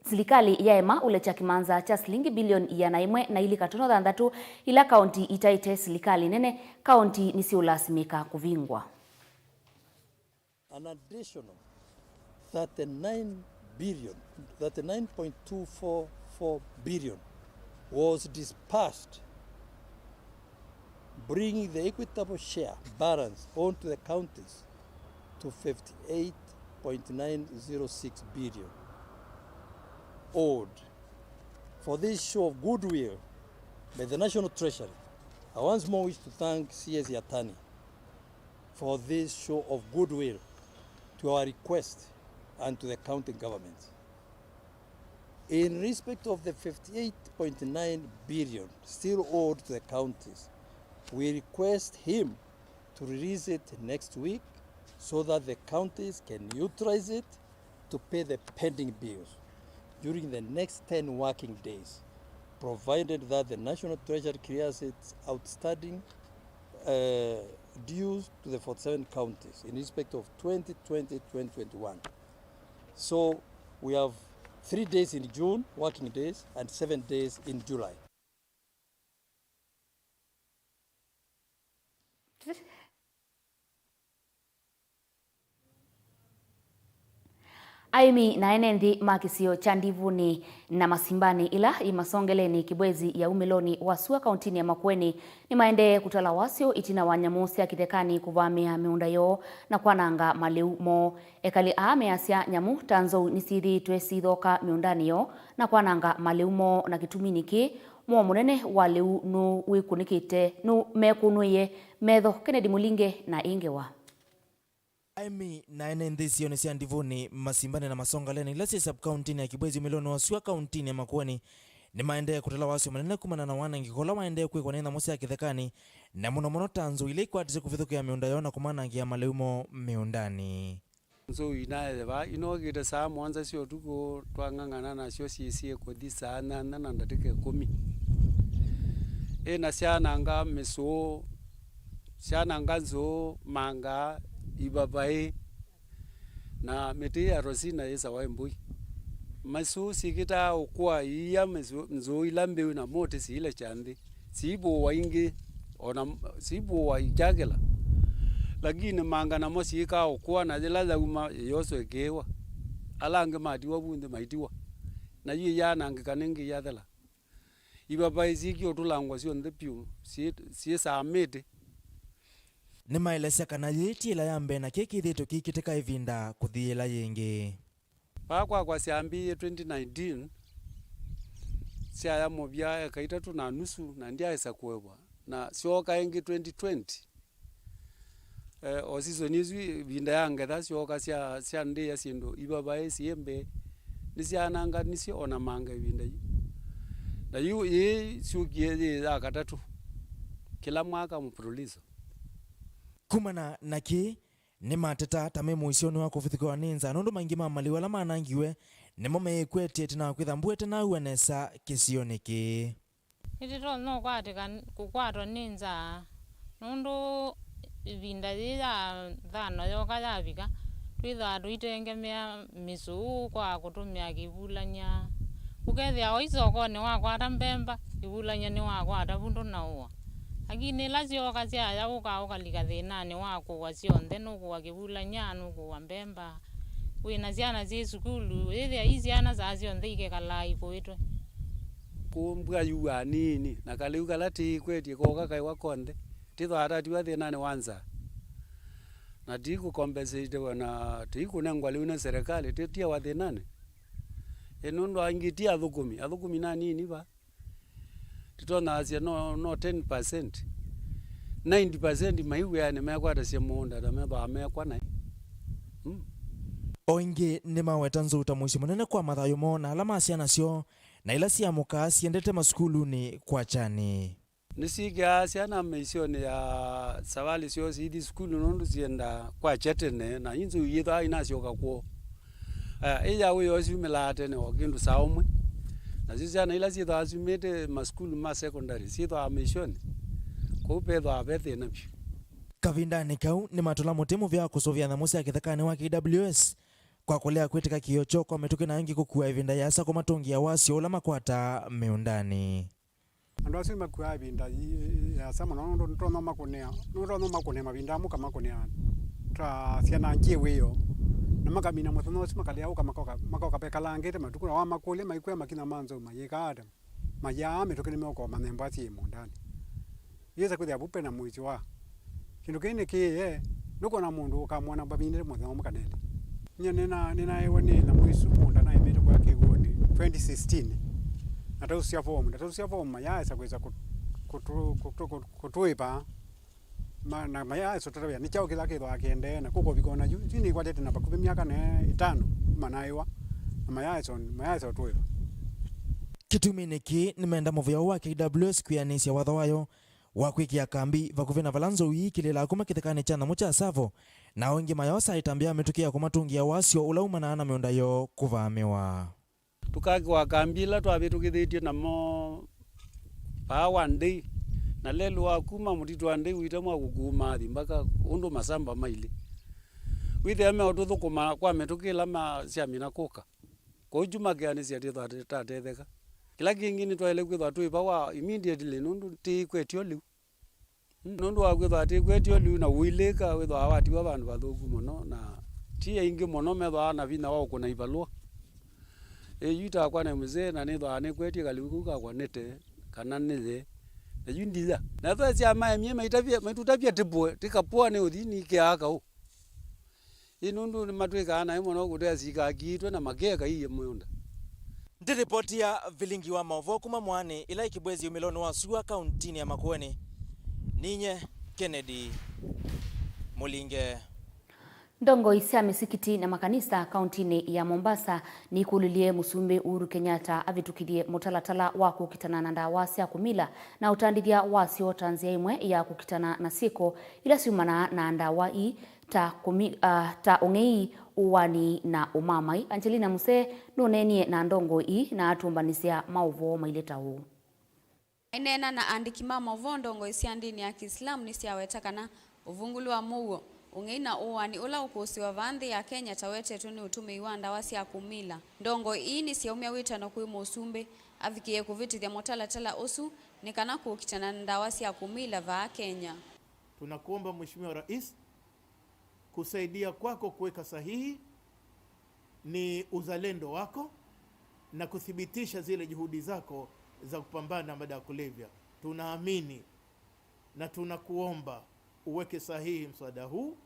silikalĩ yaema ũlekya kĩmanza kya silingi bilioni iana ĩmwe na ilika tono thanthatũ ila kaunti itaĩte silikalĩ nene, kaunti nĩsiũlasimĩka kũvingwa. An additional thirty-nine billion, thirty-nine point two four four billion was dispersed, bringing the equitable share balance owed to the counties to fifty-eight point nine zero six billion owed. For this show of goodwill by the National Treasury, I once more wish to thank C S Yatani for this show of goodwill to our request and to the county government. In respect of the fifty-eight point nine billion still owed to the counties, we request him to release it next week so that the counties can utilize it to pay the pending bills during the next ten working days, provided that the National Treasury clears its outstanding, uh, dues to the forty-seven counties in respect of twenty twenty, twenty twenty-one. So we have three days in June, working days, and seven days in July. Aĩmi na ene nthĩ ma kĩsio kya Ndivũnĩ na Masimbanĩ, ila yĩ Masongeleni, Kibwezi ya umĩlonĩ wa sua kauntinĩ ya Makueni, nĩmaendee kũtala wasyo ĩtina wa nyamũ sya kĩthekanĩ kũvamĩa mĩũnda yoo na kwananga malĩu moo. Ekali aa measya nyamũ ta nzou nĩsyĩthĩĩtwe sithoka mĩũndanĩ yoo na kwananga malĩu moo, na kĩtuminĩ kĩĩ, mũo mũnene wa lĩu nũwĩkũnĩkĩte, nũmekũnũĩe metho. Kennedy Mũlinge na ĩ ngewa. Aĩmi na ene nthĩ isionĩ sya Ndivũnĩ, Masimbanĩ na Masongaleni, ila syĩ sub-kauntinĩ ya Kibwezi, umĩlonĩ wa sua kauntinĩ ya Makueni, nĩmaendee kũtala wasyo mũnene kumana na wanangĩko ũla waendee kwĩkwa nĩ nyamũ sya kĩthekanĩ, na mũno mũno ta nzou ila ikwatisye kũvithũkĩa mĩũnda yoo na kũmanangĩa malĩu moo mĩũndanĩ. Nzou inaethĩwa inokĩte saa mũonza sya ũtukũ, twang'ang'ana nasyo syĩsie kũthi saa nyanya na ndatĩka ĩkũmi. Ĩ na syananga mĩsũũ, Syananga nzũũ, manga, ivavaĩ, na mĩtĩ ya rosina yĩsawa ĩmbũi. Masũ syĩkĩtaa ũkũa iia mĩsũ-, nzũũ ila mbĩu na mũtĩ siilekya nthĩ, siivũwa ingĩ, o na m-, siivũwa ikyakĩla. Lakini manga namo syĩkaa ũkũa, na yĩla yauma, ĩyoswa ĩkĩĩwa. Ala angĩ matiwa vu nthĩ maitiwa. Na yu ĩyaanangĩka nĩngĩ ĩyathela. Ivavaĩ syĩkie ũtũlangwa syonthe vyũ, syĩ-, syĩsaa mĩtĩ. Nĩmaelesya kana yĩĩ ti yĩla ya mbee na kĩĩ kĩthĩĩtwe kĩkĩtĩka ĩvinda kũthi yĩla yĩngĩ. Vaa kwakwa syambĩĩe twenty nineteen, syaya mũvya eka itatũ na nusu, na ndyaaĩsa kũevwa, na syooka ĩngĩ twenty twenty. Eh, o season ĩsu, ĩvinda ya ngetha syooka sya, syandĩĩa syĩndũ, ivavaĩ, syĩmbe, nĩsyaananganisye o na manga ĩvinda yu. Na yu yĩĩ syũkie yĩ ya katatũ kĩla mwaka mfululizo. Kumana na kĩĩ, nĩmateta ta me mũisyonĩ wa kũvithũkĩwa nĩ nzaa, nũndũ maingĩ ma malĩu ala manangiwe nĩmo meĩkwetye ĩtina wa kwĩtha mbua ĩtanaua nesa kĩsionĩ kĩĩ. Nĩtũtonya ũkwatĩka, kũkwatwa nĩ nzaa, nũndũ ĩvinda yĩĩ ya thano yoka yavika, twĩthĩawa tũitengemea mĩsũũ kwa kũtũmĩa kĩvulany'a. Ũkethĩa o isokonĩ wakwata mbemba, kĩvulany'a nĩwakwata vu ndũnaũa. Lakini ĩla syooka syaya ũka ũkalika thĩnanĩ wa kũwa syonthe, nũkũwa kĩvulany'a, nũkũwa mbemba. Wĩ na syana syĩ sukulu, wĩthĩa i syana saa syonthe ikekalaa ikũĩtwe. Kũu mbua yuaa nini, na kalĩu kala tĩikwetye kooka kaĩwa konthe, tĩthwaa tatiwa thĩnanĩ wa nzaa. Na tikũkompensatewa na tĩikũnengwa lĩu nĩ serikali, tĩtiawa thĩnanĩ. Ĩ nũndũ angĩ ti athũkũmi, athũkũmi na nini va. Tũtonya asya no, no ten percent. Ninety percent mai wĩanĩ mekwatasya mũũnda na methwaa mekwa naĩ. Mm. O ĩngĩ nĩmaweta nzou ta mũisyo mũnene kwa mathayũ moo na ala ma syana syoo, na ila syamũkaa syendete masukulunĩ kwakyani. Nĩsyĩkĩaa syana mĩisyonĩ ya savalĩ syoo siithi sukulu nũndũ syendaa kwakya tene, na yu nzou yĩthwaa inasyoka kwoo. Aya, ĩ ya wĩoo syumĩlaa tene o kĩndũ saa ũmwe. Nasyo syana ila syĩthwaa syumĩte masukulu ma secondary syĩthwaa mĩisyonĩ, kũu vethwaa ve thĩna vyũ. Kavindanĩ kau, nĩmatũla mũtĩ mũvea wa kũsũvĩa nyamũ sya kĩthekanĩ wa K W S kwa kũlea kwĩtĩka kĩĩo kyoo kwa mĩtũkĩ na angĩ kũkua ĩvinda yĩasa kũmatũngĩa wasyo ũla makwataa mĩũndanĩ. Andũ asu makuaa ĩvinda yi-, yĩasa mũno, nũndũ nũtonya makũnĩa, nũtonya makũnĩa mavinda amwe, kamakũnĩa ta syanangie wĩoo, na makamina mũthenya ũsu, makalea ũka, makoka, makoka vekalangĩte matukũ, na wamakũlya maikwĩa makinya ma nzou mayĩkaa ata, mayaa mĩtũkĩ nĩmeũka o manyemba syĩ mũũndanĩ. Yĩsa kwĩthĩa vu pena mũisyo wa kĩndũ kĩĩ nĩ kĩĩ, nũkwona mũndũ ũkamwona vavindĩte mũthenya ũmwe kana elĩ. Nyie nĩna-, nĩnaewa nĩ nyamũ isu mũũnda naĩmĩte kũya kĩw'ũnĩ twenty sixteen. Natausya form, natausya form, mayaaĩsa kwĩsa kũ-, kũtũ-, kũtũ-, kũtũ-, kũtũĩva. Ma-, na mayaaĩsa ũtata wĩa nĩ kyaũ kĩla kĩthwaa kĩendee, na kũkũvika ona yu, yu nĩkwatĩte na vakuvĩ myaka ne ĩtano kuma naĩwa, na mayaaĩsa, mayaaĩsa ũtũĩva. Kĩtuminĩ kĩĩ, nĩmenda mũvĩa ũũ wa K W S kwĩanĩsya watho wayo wa kwĩkĩa kambi vakuvĩ na vala nzou ii ikilĩlaa kuma kĩthekanĩ kya nyamũ kya Tsavo, na o ĩngĩ mayoosa ĩtambya ya mĩtũkĩ ya kũmatũngĩa wasyo ũla umanaa na mĩũnda yoo kũvaamĩwa. Tũkakĩwa kambi ila twavĩtũkĩthĩtye namo vaa Wandei, na lelũ wa kuma mũtitũ wa Ndei ũitemwa kũkuma athi mbaka ũndũ masamba mailĩ. Wĩthĩa meũtũthũkũma kwa mĩtũkĩ ĩla ma-, syamina kũka. Kwoou kyu makĩanĩsya twĩthwa tũtatetheka. Kĩla kĩngĩ nĩtwaĩle kwĩthwa twĩ va wa immediately nũndũ tĩikwetyo lĩu. Nũndũ wa kwĩthwa tĩikwetyo lĩu na ũilĩka wĩthwaa watiwa vandũ vathũku mũno, na ti aingĩ mũno methwaa na vinya wa ũkũna ivalũa. Ĩ, yu takwa nĩ mzee na nĩthwaa nĩkwetye kalĩu kau kakwa nĩte kana nĩye. Na yu ndiya. Na ethwa sya maemie maitavye, maitũtavya tĩpũe, tĩkapũa nĩ ũthi nĩkĩaa kaũ. Ĩ nũndũ nĩmatwĩkaa naĩ mũno kũtea sikakiitwe na makeka iye mũũnda. Ndĩripoti ya vilingi wa maũvoo kuma Mwaanĩ ĩla ĩkĩbwezi umĩlonĩ wa sua kauntinĩ ya Makueni. Ninye Kennedy Mũlinge. Ndongoi sya mĩsikiti na makanisa kauntinĩ ya Mombasa nikũlilye Mũsumbĩ Uhuru Kenyatta avĩtũkĩthye mũtalatala wa kũkitana na ndawa sya kũmila na ũtandĩthya wasyo ta nzĩa ĩmwe ya kũkitana na syĩko ila syumanaa na ndawa ii ta kũmi-, ah, ta ũng'ei, ũwani na ũmamai. Angelina Musee nũneenie na ndongoi ii na atũmbanĩsya maũvoo mailye ta ũũ. Aineena na andĩki ma maũvoo, ndongoi sya ndĩni ya Kĩislamu nĩsyaweta kana ũvungũlu wa mũuo, ũng'ei na ũaani ũla ũkũsĩĩwa vaa nthĩ ya Kenya tawetetwe nĩ ũtũmĩi wa ndawa sya kũmila. Ndongoi ii nĩsyaumya wĩtano kwĩ Mũsumbĩ avikĩe kũvĩtĩthya mũtalatala ũsu nĩ kana kũkitana na ndawa sya kũmila vaa Kenya. Tunakuomba Mheshimiwa Rais, kusaidia kwako kuweka sahihi ni uzalendo wako na kuthibitisha zile juhudi zako za kupambana na madawa ya kulevya. Tunaamini na tunakuomba uweke sahihi mswada huu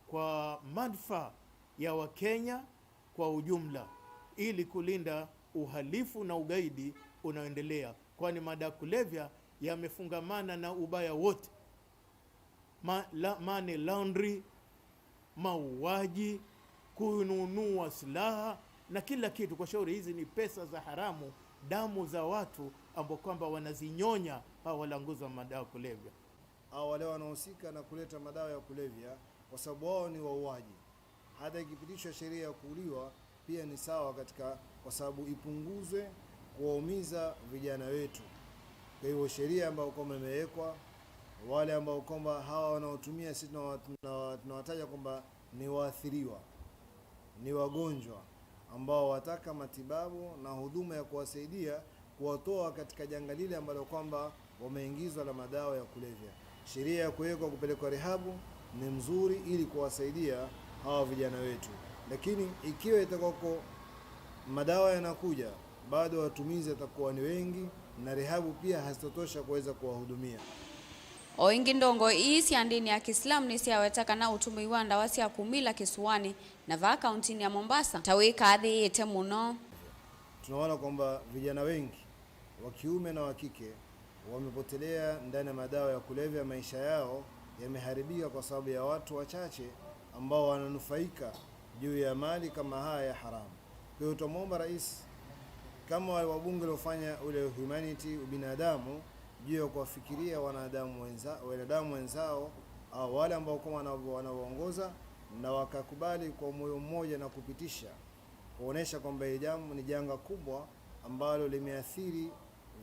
kwa manufaa ya Wakenya kwa ujumla, ili kulinda uhalifu na ugaidi unaoendelea, kwani madawa ya kulevya yamefungamana na ubaya wote. Ma-, la-, money laundry, mauaji, kununua silaha na kila kitu. Kwa shauri, hizi ni pesa za haramu, damu za watu ambao kwamba wanazinyonya hawa walanguzi wa madawa ya kulevya. Au wale wanaohusika na kuleta madawa ya kulevya, kwa sababu wao ni wauaji. Hata ikipitishwa sheria ya kuuliwa, pia ni sawa katika, kwa sababu ipunguzwe kuwaumiza vijana wetu. Kwa hivyo sheria ambayo kwamba imewekwa, wale ambao kwamba hawa wanaotumia, sisi tunawa-, tunawa-, tunawataja kwamba ni waathiriwa, ni wagonjwa ambao wataka matibabu na huduma ya kuwasaidia kuwatoa katika janga lile ambalo kwamba wameingizwa la madawa ya kulevya. Sheria ya kuwekwa kupelekwa rehabu ni mzuri ili kuwasaidia hawa vijana wetu, lakini ikiwa itakuwako madawa yanakuja, bado watumizi watakuwa ni wengi na rehabu pia hazitotosha kuweza kuwahudumia. O ĩngĩ, ndongoi ii sya ndĩni ya Kĩislamu nĩsyaweta kana ũtũmĩi wa ndawa sya kũmila kĩsũanĩ na vaa kauntinĩ ya Mombasa ta wĩkathĩĩte mũno. Tunaona kwamba vijana wengi wa kiume na wa kike wamepotelea ndani ya madawa ya kulevya, maisha yao yameharibika kwa sababu ya watu wachache ambao wananufaika juu ya mali kama haya ya haramu. Kwa hiyo, tutamwomba Rais, kama wale wabunge waliofanya ule humanity, ubinadamu, juu ya kuwafikiria wanadamu wenza-, wanadamu wenzao, au wale ambao kwa wana-, wanaoongoza, na wakakubali kwa moyo mmoja na kupitisha, kuonesha kwamba hili jambo ni janga kubwa ambalo limeathiri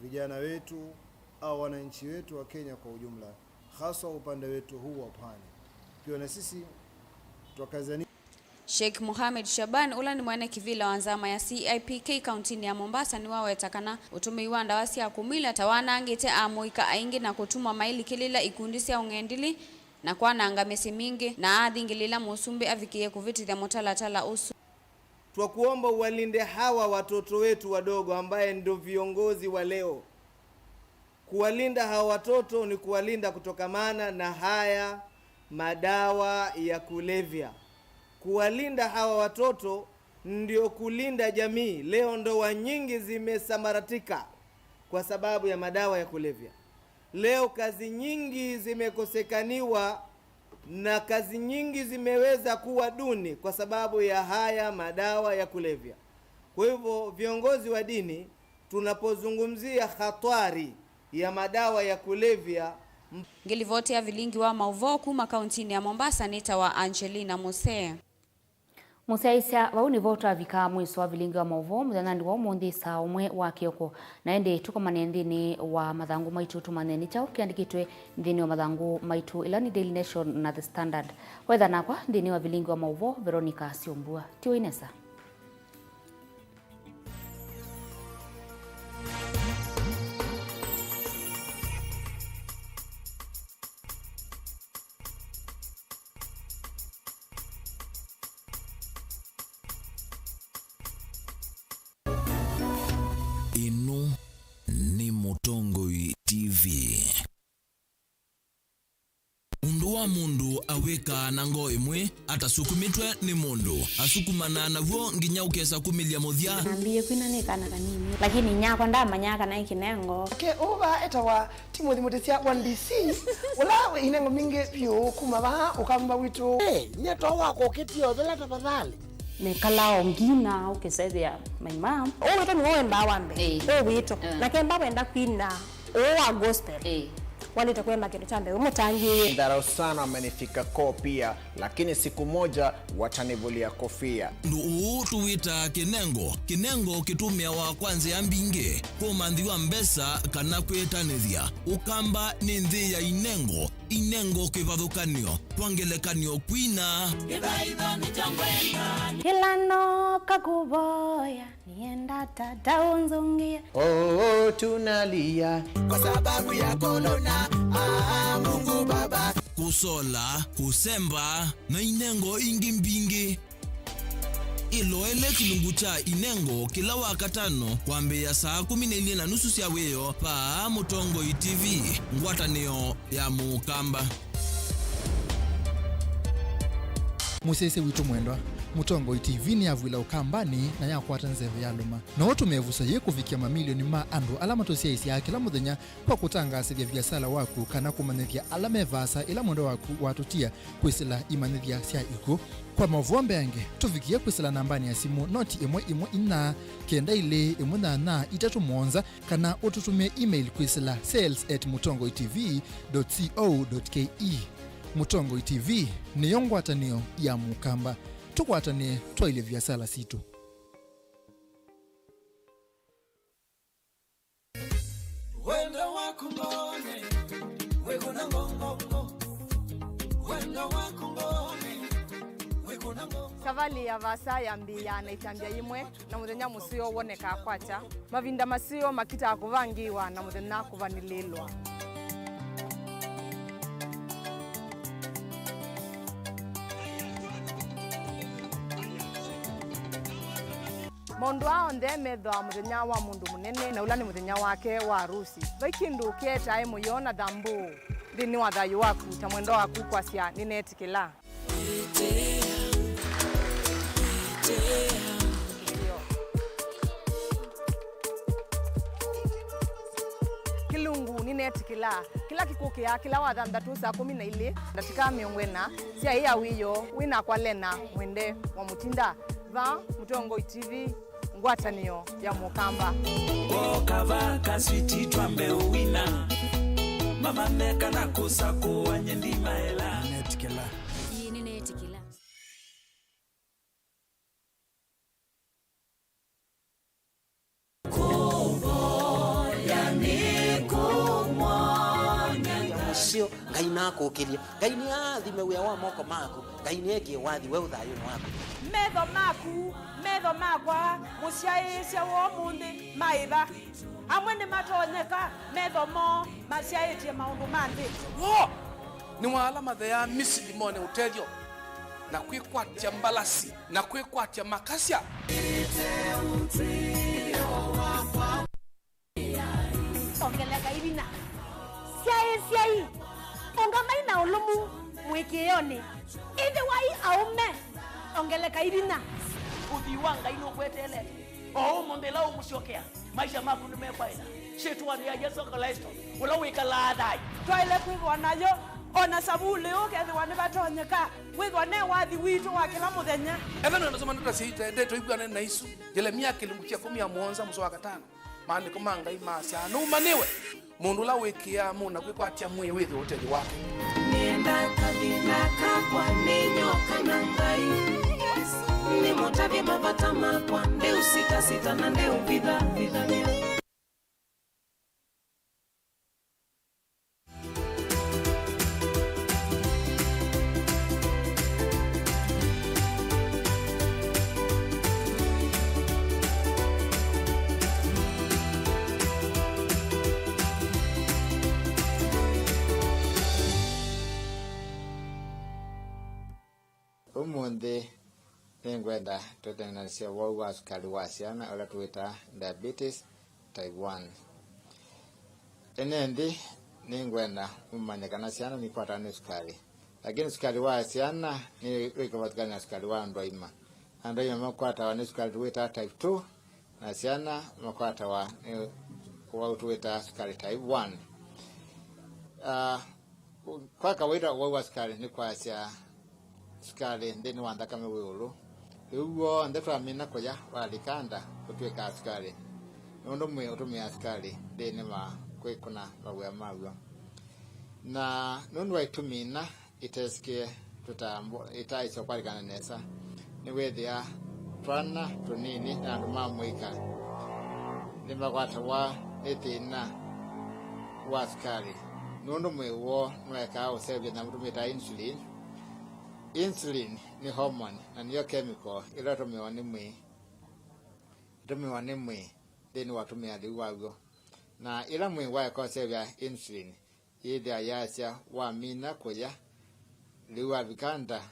vijana wetu au wananchi wetu wa Kenya kwa ujumla, haswa upande wetu huu wa pwani. Pia na sisi twakazania. Sheikh Mohamed Shaban, ũla nĩ mwene kĩvĩla wa nzama ya C I P K kauntinĩ ya Mombasa, nĩwaweta kana ũtũmĩi wa ndawa sya kũmila ta wanangĩte amũika aingĩ na kũtuma mailikĩlĩla ikundi sya ũng'endili na kwananga mĩsyĩ mingĩ, na athingĩlĩla Mũsumbĩ avikĩe kũvĩtĩthya mũtalatala ũsu. Twakuomba uwalinde hawa watoto wetu wadogo ambaye ndio viongozi wa leo. Kuwalinda hawa watoto ni kuwalinda kutokamana na haya madawa ya kulevya. Kuwalinda hawa watoto ndio kulinda jamii. Leo ndoa nyingi zimesambaratika kwa sababu ya madawa ya kulevya. Leo kazi nyingi zimekosekaniwa na kazi nyingi zimeweza kuwa duni kwa sababu ya haya madawa ya kulevya. Kwa hivyo, viongozi wa dini, tunapozungumzia hatwari ya madawa ya kulevya, m- Ngĩlivoti ya vilingi wa maũvoo kuma kauntinĩ ya Mombasa nĩtawa Angelina Musee. Mũsyaĩĩsya, vau nĩvo twavika mwĩso wa vilingi wa maũvoo mũthenyanĩ wa ũmũnthĩ saa ũmwe wa kĩoko. Na ĩndĩ tũkomane nthĩnĩ wa mathangũ maitũ tũmanye nĩ kyaũ kĩandĩkĩtwe nthĩnĩ wa mathangũ maitũ, ĩla nĩ Daily Nation na The Standard. Wetha nakwa nthĩnĩ wa vilingi wa maũvoo, Veronica Syombua. Tiwai nesa. Ĩno nĩ Mũtongoi T V. Ũndũ wa mũndũ awĩkaa na ngoo ĩmwe atasukumĩtwe nĩ mũndũ, asukumanaa naw'o nginya ũkesa kumĩlya mũthya. Nambĩĩe kwina nĩ kana kanini, lakini nyakwa ndamanyaa kana ĩ kĩnengo. Nake ũũ vaa etawa Timothy Mũtĩsya wa D C, ũla wĩ inengo mbingĩ vyũ kuma vaa ũkamba witũ. Hey, nyie to wakwa ũkĩtie ũthela tafadhali. Nĩkalaa o ngina ũkĩsethĩa my mom. Ũũ witũ nĩwe wendaa wa mbee. Ĩĩ. Ũũ witũ. Mm. Nake mba wenda kwina ũũ wa gospel. Ĩĩ. Walĩte kũema kĩndũ kya mbee, wĩ mũtangĩĩe. Dharau sana wamenifika koo pia, lakini siku moja watanivulia kofia. Ũndũ ũũ tũwĩtaa kĩnengo. Kĩnengo kĩtũmĩawa kwa nzĩa mbingĩ, kũmanthĩwa mbesa kana kwĩtanĩthya. Ũkamba nĩ nthĩ ya inengo. Inengo kĩvathũkan'yo, kwa ngelekany'o, kwina. Kĩla nooka kũvoya, nĩenda tata ũnzũngĩe. Oh, tunalia kwa sababu ya korona. Ah, Mungu Baba. Kũsola, kũsemba, na inengo ingĩ mbingĩ. Ĩloele kĩlungu kya inengo kĩla Wakatano kwambĩĩa saa kũmi na ilĩ na nusu sya wĩoo vaa Mũtongoi T V, ngwatanĩo ya Mũkamba. Mũsyaĩĩsya witũ mwendwa, Mũtongoi T V nĩyavw'ĩla Ũkambanĩ na yakwata nzeve yalũma. No ũtũmĩe ĩvuso yĩĩ kũvikĩa mamilioni ma andũ ala matũsyaĩĩsyaa kĩla mũthenya kwa kũtangaasĩthya viasala waku kana kũmanyĩthya ala me vaasa ĩla mwendwa waku watũtia kwĩsĩla imanyĩthya sya ikw'ũ. Kwa maũvoo mbeange, tũvikĩe kwĩsĩla nambanĩ ya simũ noti ĩmwe ĩmwe inya kenda ilĩ ĩmwe nyanya itatũ mũonza, kana ũtũtũmĩe email kwĩsĩla sales at mũtongoi T V dot co dot K E. Mũtongoi T V nĩyo ngwatanĩo ya Mũkamba. Tũkwatanĩe twaĩlye viasala sitũ. Wendo waku mbone, wĩkũna ngongongo. Wendo waku mbone, wĩkũna ngongo. Savalĩ ya vaasa yambĩĩaa na ĩtambya yĩmwe, na mũthenya mũseo wonekaa kwakya. Mavinda maseo makitaa kũvangĩĩwa, na mũthenya kũvanĩlĩĩlwa. Maũndũ aa onthe methĩawa mũthenya wa mũndũ mũnene, na ũla nĩ mũthenya wake wa arusi. Vai kĩndũ kĩetae mũyo na thambũũ nthĩnĩ wa thayũ waku ta mwendwa waku kwasya, "Nĩneetĩkĩla." Kĩlungu, "Nĩneetĩkĩla." Kĩla kĩkũkĩa kĩla wa thanthatũ saa kũmi na ilĩ ndatĩka mĩongo ĩna, syaĩa wĩoo, wĩ nakwa Lena Mwende wa Mũtinda, vaa Mũtongoi T V, ngwatanĩo ya Mũkamba. Woka vaa kaswiti twambe ũwina, mavane kana kũsakũa nye ndimaela. Nĩneetĩkĩla. Ĩĩ, nĩneetĩkĩla. Kũvoya nĩ kũmwanya Ngai. Mũseo, Ngai nakũkĩlye. Ngai nĩaathime wĩa wa moko maku. Ngai nĩekie wathi weũ thayũnĩ waku. Metho maku, metho makwa, mũsyaĩĩsya wa ũmũnthĩ, maĩva? Amwe nĩmatonyeka, metho moo masyaĩtye maũndũ ma nthĩ. Woo! Nĩ wa ala matheaa Misili mone ũtethyo, na kwĩkwatya mbalasi, na kwĩkwatya makasya. Ongeleka ivina. Syaĩĩsyai. Ũngamai na ũlũmu mũĩkĩĩonĩ. Ĩthĩwai aũme. Ongeleka ivina. Ũthwii wa Ngai nũkweteelete. O ũmũnthĩ ĩla ũmũsyokea, maisha maku nĩmekwaĩla. Syĩtwanĩ ya Yesũ Klĩsto, ũla wĩkalaa thayũ. Twaĩle kwĩthĩwa nayo, o na savulĩ ũũ kethĩwa nĩvatonyeka, wĩthwa ne wathi witũ wa kĩla mũthenya. Ethĩwa nĩwanasoma ndeto sya ite, ndeto ikwĩanene na isu. Yelemia kĩlungu kya ĩkũmi na mũonza mũsoa wa katano. Maandĩko ma Ngai maasya, "Nũmanĩwe mũndũ ũla wĩkĩaa mũna kwĩkwatya mwĩĩ wĩthwe ũtethyo wake." Nĩenda kavinda kakwa nĩ nyoka na Ngai. Nĩmũtavye mavata makwa, ndeũsitasita na ndeũvithavithany'a. Ũmũnthĩ nĩngwenda tũteng'anasye ũwau wa sukalĩ wa syana, ũla tũwĩtaa diabetes type one. Ene nthĩ nĩngwenda mũmanye kana syana nikwatawa nĩ sukalĩ. Lakini sukalĩ wa syana nĩ wĩ kĩvathũkany'o na sukalĩ wa andũ aima. Andũ aima makwatawa nĩ sukalĩ tũwĩtaa type two, na syana makwatawa nĩ ũwau tũwĩtaa sukalĩ type one. Ah, Kwa kawaida, ũwau wa sukalĩ nĩ kwasya sukalĩ nthĩnĩ wa nthakame wĩ ĩũlũ. Lĩu w'onthe twamina kũya, walika nda, ũtw'ĩkaa sukalĩ, nũndũ mwĩĩ ũtũmĩaa sukalĩ nthĩnĩ wa kwĩkũna mawĩa maw'o. Na nũndũ wa itumi ina itesĩkĩe tũtambo itaĩsya kũkwatĩkana nesa, nĩwĩthĩa twana tũnini na andũ ma mũika nĩmakwatawa nĩ thĩna wa sukali, nũndũ mwĩĩ woo nũekaa ũsevya nyamũ tũmĩtaa insulin. Insulin nĩ hormone, na nĩyo chemical ĩla ĩtũmĩawa nĩ mwĩĩ, ĩtũmĩawa nĩ mwĩĩ nthĩnĩ wa ũtũmĩa lĩu waw'o. Na ĩla mwĩĩ waeka ũsevya insulin, yĩthĩa yaasya wamina kũya, lĩu wavika nda,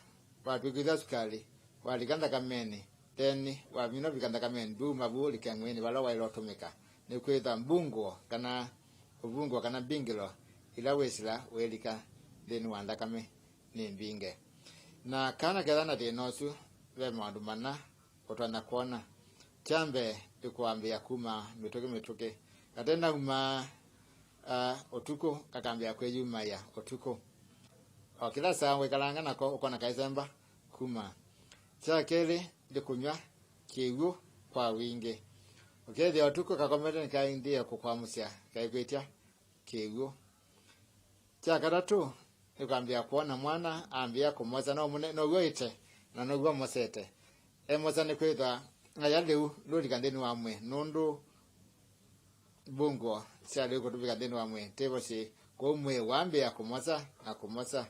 watw'ĩkĩthya sukali, walika nthakamenĩ, then wamina ũvika nthakamenĩ, ndwuma vu ũlike mwĩĩnĩ vala waĩle ũtũmĩka. Nĩkwĩthwa mbungũo kana ũvungũo kana mbingĩlo ila wĩsĩla ũilika nthĩnĩ wa nthakame nĩ mbinge. Na kana ketha na thĩna ũsu, ve maũndũ mana ũtonya kwona. Kya mbee nĩ kũambĩĩa kuma mĩtũkĩ mĩtũkĩ. Kate naumaa, ah, ũtukũ, kakambĩĩa kwĩyumaĩa ũtukũ. O kĩla saa wĩkalanga nako ũkona kaisemba kuma. Kya kelĩ nĩ kũnyw'a kĩw'ũ kwa wingĩ. Ũkethĩa ũtukũ kakomete nĩkaendie kũkwamũsya, kaikwĩtya kĩw'ũ. Kya katatũ, nĩkwambĩĩa kwona mwana ambĩĩa kũmosa, no mũne-, now'o ĩte, na now'o mosete. Emosa nĩkwĩthwa aya lĩu lũlika nthĩnĩ wa mwĩĩ, nũndũ mbungũo sya lĩu kũtũvika nthĩnĩ wa mwĩĩ tĩvo syĩ, kwoou mwĩĩ wambĩĩa kũmosa na kũmosa.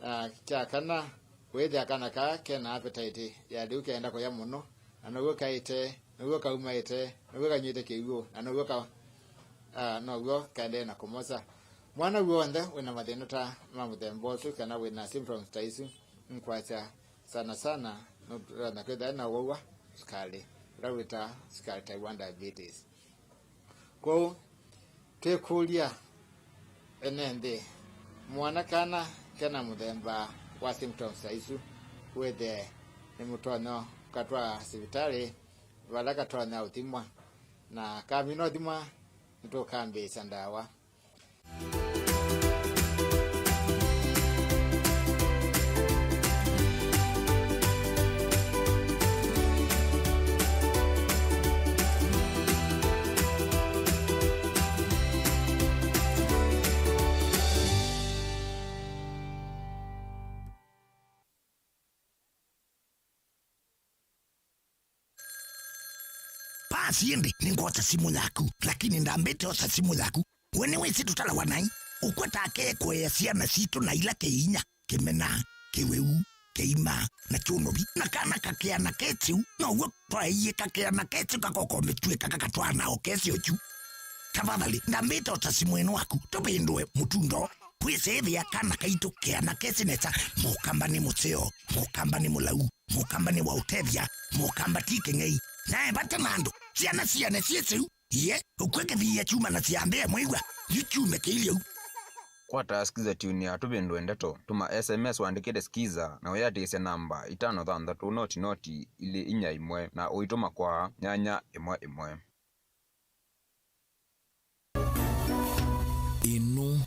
Ah, kya kana, wĩthĩa kana kaa kena appetite ya lĩu, keenda kũya mũno, na now'o kaĩte, now'o kaumaĩte, now'o kanyw'ĩte kĩw'ũ, na now'o ka, ah, now'o kaendee na kũmosa. Mwana w'onthe wĩna mathĩna ta ma mũthemba ũsu, kana wĩna symptoms ta isu, nĩkwasya sana sana nũtonya kwĩthĩa na ũwau wa sukali, ũla wĩtaa sukali, type one diabetes. Kwoou, twĩkũlya ene nthĩ, mwana kana kena mũthemba wa symptoms ta isu, wĩthĩe nĩmũtonya katwaa sivitalĩ vala katonya ũthimwa, na kamina ũthimwa, nĩtũkambĩĩsya ndawa. Pasi ĩndĩ nĩngwosa simũ yaku, lakini ndambĩte osa simũ yaku. We nĩwĩsĩ tũtalawa naĩ? Ũkwata akee kũea syana sitũ na ila kĩinya, kĩmena, kĩwĩu, kĩima, na kyũnũvi. Na kana kakea na kesi ũu, now'o twaeie kakea na kesi ũu kakoko mĩtw'ĩka kakatwaa na o kesi ũkyu. Tafadhali, ndambĩte ota simũ ĩno waku, tũvĩndũe mũtundo. Kwĩsĩĩthĩa kana kaitũ kea na kesi nesa, mũkamba nĩ mũseo, mũkamba nĩ mũlau, mũkamba nĩ wa ũtethya, mũkamba ti kĩng'ei. Nae vata na andũ, syana siane syĩsĩ ũu. Iye, ũkw'e kĩthiia kyuma na syambĩa mwĩw'a, yu kyume kĩilye ũu. Kwata Skiza Tune ya Tũvĩndũe Ndeto, tũma S M S ũandĩkĩte Skiza na ũyĩatĩĩsya namba itano thanthatũ noti noti ilĩ inya ĩmwe na ũitũma kwa nyanya ĩmwe ĩmwe. Ĩno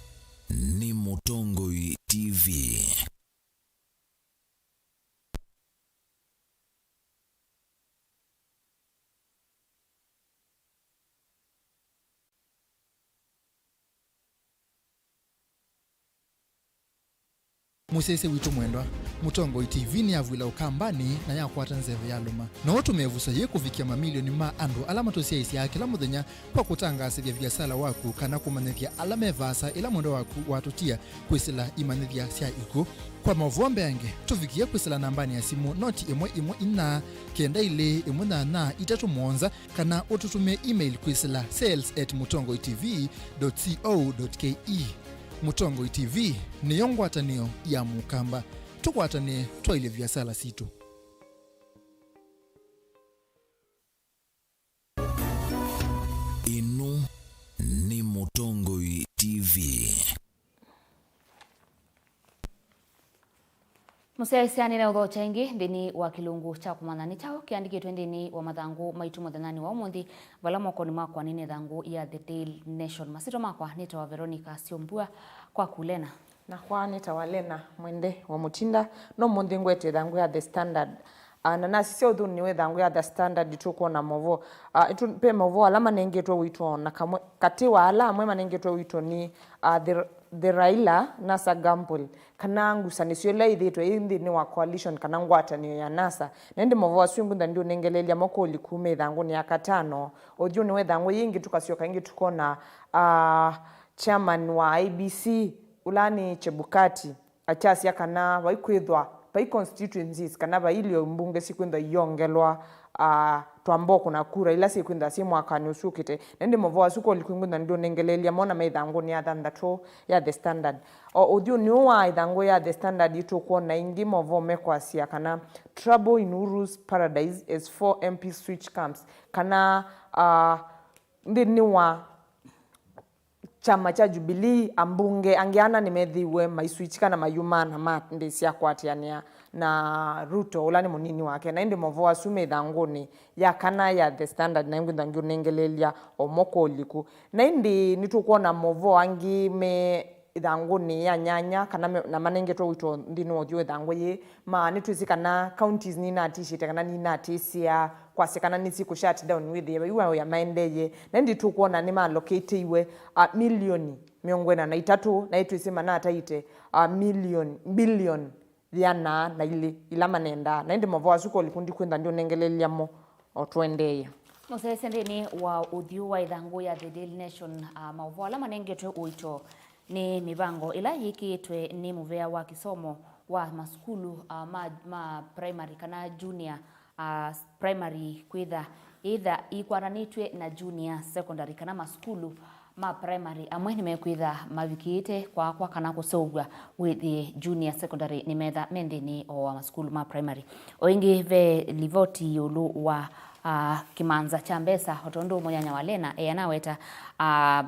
nĩ Mũtongoi T V. Mũsyaĩĩsya witũ mwendwa, Mũtongoi T V nĩyavw'ĩla ũkambanĩ na yakwata nzeve yalũma. No ũtũme ĩvuso yĩĩ kũvikĩa mamilioni ma andũ ala matũsyaĩĩsyaa kĩla mũthenya kwa kũtangaasĩthya viasala waku kana kũmanyĩthya ala me vaasa ĩla mwendwa waku watũtia kwĩsĩla imanyĩthya sya ikw'ũ. Kwa maũvoo mbeange, tũvikĩe kwĩsĩla nambanĩ ya simũ noti ĩmwe ĩmwe inya kenda ilĩ ĩmwe nyanya itatũ mũonza, kana ũtũtũmĩe email kwĩsĩla sales at mũtongoi T V dot co dot K E. Mũtongoi T V nĩyo ngwatanĩo ya Mũkamba. Tũkwatanĩe twaĩlye viasala sitũ. Ĩno nĩ Mũtongoi T V. Mũsyaĩĩsya nĩneũthokya ĩngĩ nthĩnĩ wa kĩlungu kya kũmanya nĩ kyaũ kĩandĩkĩtwe nthĩnĩ wa mathangũ maitũ mũthenyanĩ wa ũmũnthĩ, vala mokonĩ makwa nĩ ĩthangũ ya The Daily Nation. Masyĩtwa makwa nĩtawa Veronica Syombua, kwaku Lena. Nakwa nĩtawa Lena Mwende wa Mũtinda, no ũmũnthĩ ngwete ĩthangũ ya The Standard. Ah, na nasisya ũthũnĩ wa ĩthangũ ya The Standard, nĩtũkwona maũvoo. Ah, ĩtũ-, ve maũvoo ala manengetwe witũ, o na kamwe katĩ wa ala amwe manengetwe witũ nĩ, ah, The The Raila NASA Gamble, kana ngusanĩsyo ĩla ĩthĩĩtwe yĩ nthĩnĩ wa coalition kana ngwatanĩo ya NASA. Na ĩndĩ maũvoo asu ĩngwĩthwa ndiũnengeleelya mo kũli kuma ĩthangũnĩ ya katano. Ũthyũnĩ wa ĩthangũ yĩngĩ tũkasyoka ĩngĩ tũkona, ah, chairman wa I E B C, ũla nĩ Chebukati, akyasya kana vai kwĩthwa vai constituencies kana vai ilio mbunge sikwĩthwa iongelwa, ah, twamba kũna kura ila sikwĩthwa syĩ mwakanĩ ũsu ũkĩte. Na ĩndĩ maũvoo asu kũli kwĩngwĩthwa ndiũnengeleelya mo na me ĩthangũnĩ ya thanthatũ ya The Standard. O ũthyũnĩ ũũ wa ĩthangũ ya The Standard, ĩtũkwona ĩngĩ maũvoo mekwasya kana trouble in Uhuru's paradise as four M Ps switch camps, kana, ah, nthĩnĩ wa kyama kya Jubilee, ambunge angĩ ana nĩmethĩiwe maiswitch kana mayumana mambĩĩsya kũatĩanĩa na Ruto, ũla nĩ mũnini wake. Na ĩndĩ maũvoo asu me ĩthangũnĩ ya kana ya The Standard, na ĩngwĩthwa ngiũnengeleelya o mo kũliku. Na ĩndĩ nĩtũkwona maũvoo angĩ me ĩthangũnĩ ya nyanya, kana me, na manengetwe ũito nthĩnĩ wa ũthyũ ĩthangũ yĩĩ, ma nĩtwĩsĩ kana counties ninatishĩte kana ninatĩsya kwasya kana nĩsikũ shut down, wĩthĩe vaiu wĩa maendeye. Na ĩndĩ tũkwona nĩmalokĩtĩiwe, a, milioni mĩongo ĩna na itatũ, na ĩtwĩsĩ manataĩte, a, milioni, bilioni yĩana na ilĩ ila manendaa. Na ĩndĩ maũvoo asu kũliku ndikwĩthwa ndiũnengeleelya mo o tũendee. Mũsyaĩĩsya nthĩnĩ wa ũthyũ wa ĩthangũ ya The Daily Nation, a, maũvoo ala manengetwe ũito nĩ mĩvango ĩla yĩkĩĩtwe nĩ mũvea wa kĩsomo wa masukulu, a, ma, ma primary kana junior, a, primary kwĩtha, either ikwatanĩtw'e na junior secondary kana masukulu ma primary amwe nĩmekwĩtha mavikĩĩte kwakwa kana kũseũvw'a wĩthĩe junior secondary nĩmetha me nthĩnĩ o wa masukulu ma primary. O ĩngĩ ve livoti ĩũlũ wa, a, kĩmanza kya mbesa, o tondũ mũnyanya wa Lena e anaweta, a,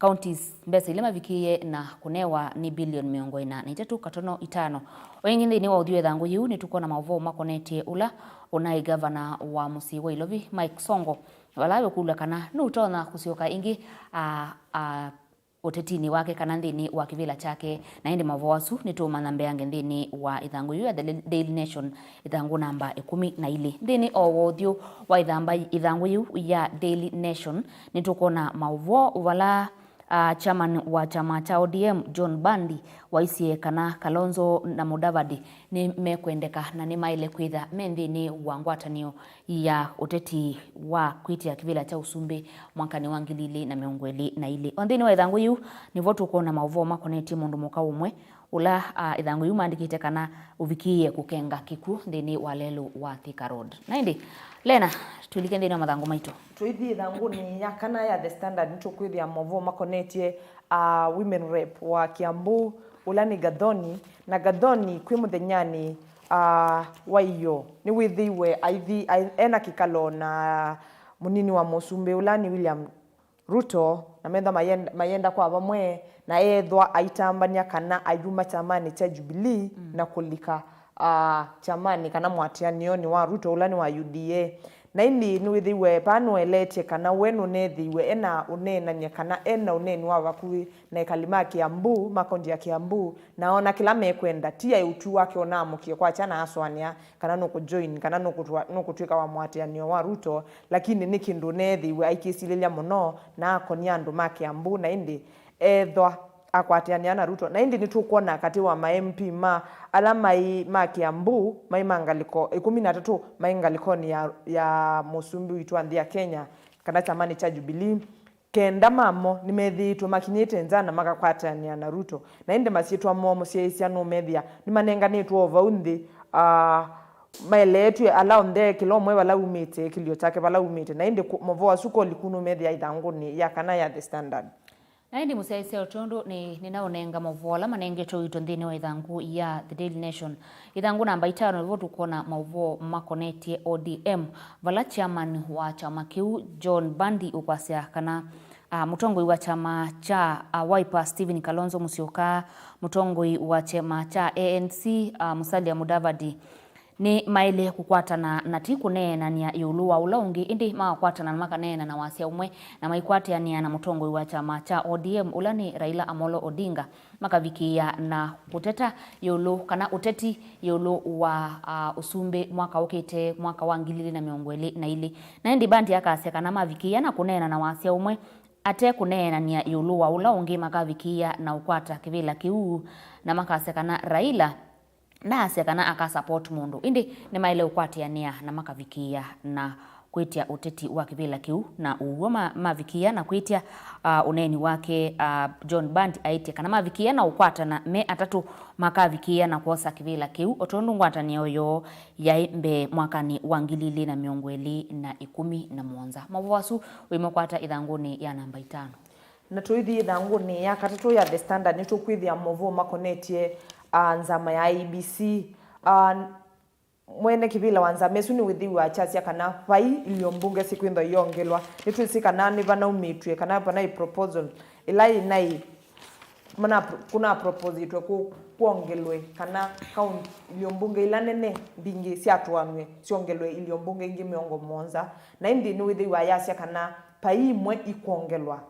counties mbesa ila mavikĩĩe na kũnewa nĩ bilioni mĩongo ĩna na itatũ katono itano. O ĩngĩ nthĩnĩ wa ũthyũ ĩthangũ yĩu nĩtũkwona maũvoo makonetye ũla ũnaĩ gavana wa mũsyĩ wa Ilovi, Mike Songo, vala wĩkũlw'a kana nũtonya kũsyoka ĩngĩ, a, a, ũtetinĩ wake kana nthĩnĩ wa kĩvĩla kyake. Na ĩndĩ maũvoo asu nĩtũũmanya mbeange nthĩnĩ wa ĩthangũ yĩu ya The Daily Nation, ĩthangũ namba ĩkũmi na ilĩ. Nthĩnĩ o wa ũthyũ wa ĩthamba-, ĩthangũ yĩu ya Daily Nation, nĩtũkwona maũvoo vala, a, chairman wa kyama kya O D M, John Mbadi, waisye kana Kalonzo na Mudavadi nĩmekwendeka na nĩmaĩle kwĩtha me nthĩnĩ wa ngwatanĩo ya ũteti wa kwĩtĩa kĩvĩla kya ũsumbĩ mwakanĩ wa ngili ilĩ na mĩongo ĩlĩ na ilĩ. O nthĩnĩ wa ĩthangũ yĩu, nĩvo tũkwona maũvoo makonetye mũndũ mũka ũmwe, ũla, a, ĩthangũ yĩu maandĩkĩte kana ũvikĩĩe kũkenga kĩkw'ũ nthĩnĩ wa lelũ wa Thika Road. Na ĩndĩ, Lena, tũlike nthĩnĩ wa mathangũ maitũ. Tũithi ĩthangũnĩ ya kana ya The Standard, nĩtũkwĩthĩa maũvoo makonetye, a, women rep wa Kiambu, ũla nĩ Gathoni. Na Gathoni kwĩ mũthenyanĩ, a, wa ĩyoo, nĩwĩthĩiwe aithi, ai-, ena kĩkalo na mũnini wa mũsumbĩ, ũla nĩ William Ruto, na methwa mayenda, mayenda kwa vamwe, na eethwa aitambany'a kana ayuma kyamanĩ kya Jubilee, mm, na kũlika, ah, kyamanĩ kana mũatĩanĩonĩ wa Ruto, ũla nĩ wa U D A. Na ĩndĩ nĩwĩthĩiwe vaa nũeleetye kana we nũneethĩiwe ena ũneenany'a kana ena ũneeni wa vakuvĩ na ekali ma Kiambu, ma kaunti ya Kiambu, na ona kĩla mekwenda, ti aĩ ũtwi wake ũnaamũkie kwakya na asũanĩa kana nũkũjoin, kana nũkũtwa-, nũkũtw'ĩka wa mũatĩanĩo wa Ruto, lakini nĩ kĩndũ ũneethĩiwe aikĩsilĩlya mũno, na akonia andũ ma Kiambu, na ĩndĩ eethwa akwatĩanĩa na Ruto. Na ĩndĩ nĩtũkwona katĩ wa ma M P ma, ala maĩ ma Kiambu, maĩ ma ngalĩko ĩkũmi na atatũ maĩ ngalĩkonĩ ya, ya mũsumbĩ witũ wa nthĩ ya Kenya, kana kyamanĩ kya Jubilee. Kenda mamo nĩmethĩĩtwe makinyĩte nza na makakwatanĩa na Ruto. Na ĩndĩ masyĩtwa moo mũsyaĩĩsya nũmethĩa nĩmanenganĩtwe o vau nthĩ, ah, maeleetw'e ala onthe, kĩla ũmwe vala umĩte, kĩlio kyake vala umĩte. Na ĩndĩ kũ-, maũvoo asu koliku nũmethĩa ĩthangũnĩ ya kana ya The Standard. Na ĩndĩ mũsyaĩĩsya, o tondũ nĩ, nĩnaũnenga maũvoo ala manengetwe ũito nthĩnĩ wa ĩthangũ ya The Daily Nation, ĩthangũ namba itano nĩvo tũkwona maũvoo makonetye O D M, vala chairman wa kyama kĩu John Mbadi ũkwasya kana, a, mũtongoi wa kyama kya, a, Wiper Stephen Kalonzo Musyoka, mũtongoi wa kyama kya A N C, a, Musalia Mudavadi, nĩmaĩle kũkwatana na ti kũneenany'a ĩũlũ wa ũla ũngĩ, ĩndĩ makakwatana na makaneena na wasya ũmwe, na maikwatĩanĩa na mũtongoi wa kyama kya O D M, ũla nĩ Raila Amolo Odinga, makavikĩĩa na kũteta ĩũlũ, kana ũteti ĩũlũ wa, a, ũsumbĩ mwaka ũkĩte, mwaka wa ngili ilĩ na mĩongo ĩlĩ na ilĩ. Na ĩndĩ Mbadi akasya kana mavikĩĩa na kũneena na wasya ũmwe, ate kũneenany'a ĩũlũ wa ũla ũngĩ makavikĩĩa na ũkwata kĩvĩla kĩu, na makasya kana Raila ndaasya kana aka support mũndũ, ĩndĩ nĩmaĩle ũkwatĩanĩa na makavikĩĩa na kwĩtya ũteti wa kĩvĩla kĩu. Na ũw'o ma-, mavikĩĩa na kwĩtya, ah, ũneeni wake, ah, John Bandi aĩtye kana mavikĩĩa na ũkwatana me atatũ makavikĩĩa na kwosa kĩvĩla kĩu, o tondũ ngwatanĩo yoo yaĩ mbee mwakanĩ wa ngili ilĩ na mĩongo ĩlĩ na ĩkũmi na mũonza. Mavũa asu wĩmakwata ĩthangũnĩ ya namba itano. Na tũithi ĩthangũnĩ ya katatũ ya The Standard, nĩtũkwĩthĩa maũvoo makonetye, ah, nzama ya I E B C. Ah, mwene kĩvĩla wa nzama ĩsu nĩwĩthĩiwe akyasya kana vai ilio mbunge sikwĩthwa iongelwa. Nĩtwĩsĩ kana nĩvanaumĩtw'e kana vanaĩ proposal ĩla ĩnaĩ mana, kũna propositwe kũ-, kwongelwe kana kaunti, ilio mbunge ila nene mbingĩ syatũanw'e syongelwe ilio mbunge ingĩ mĩongo mũonza. Na ĩndĩ nĩwĩthĩiwe ayasya kana vai imwe ikwongelwa.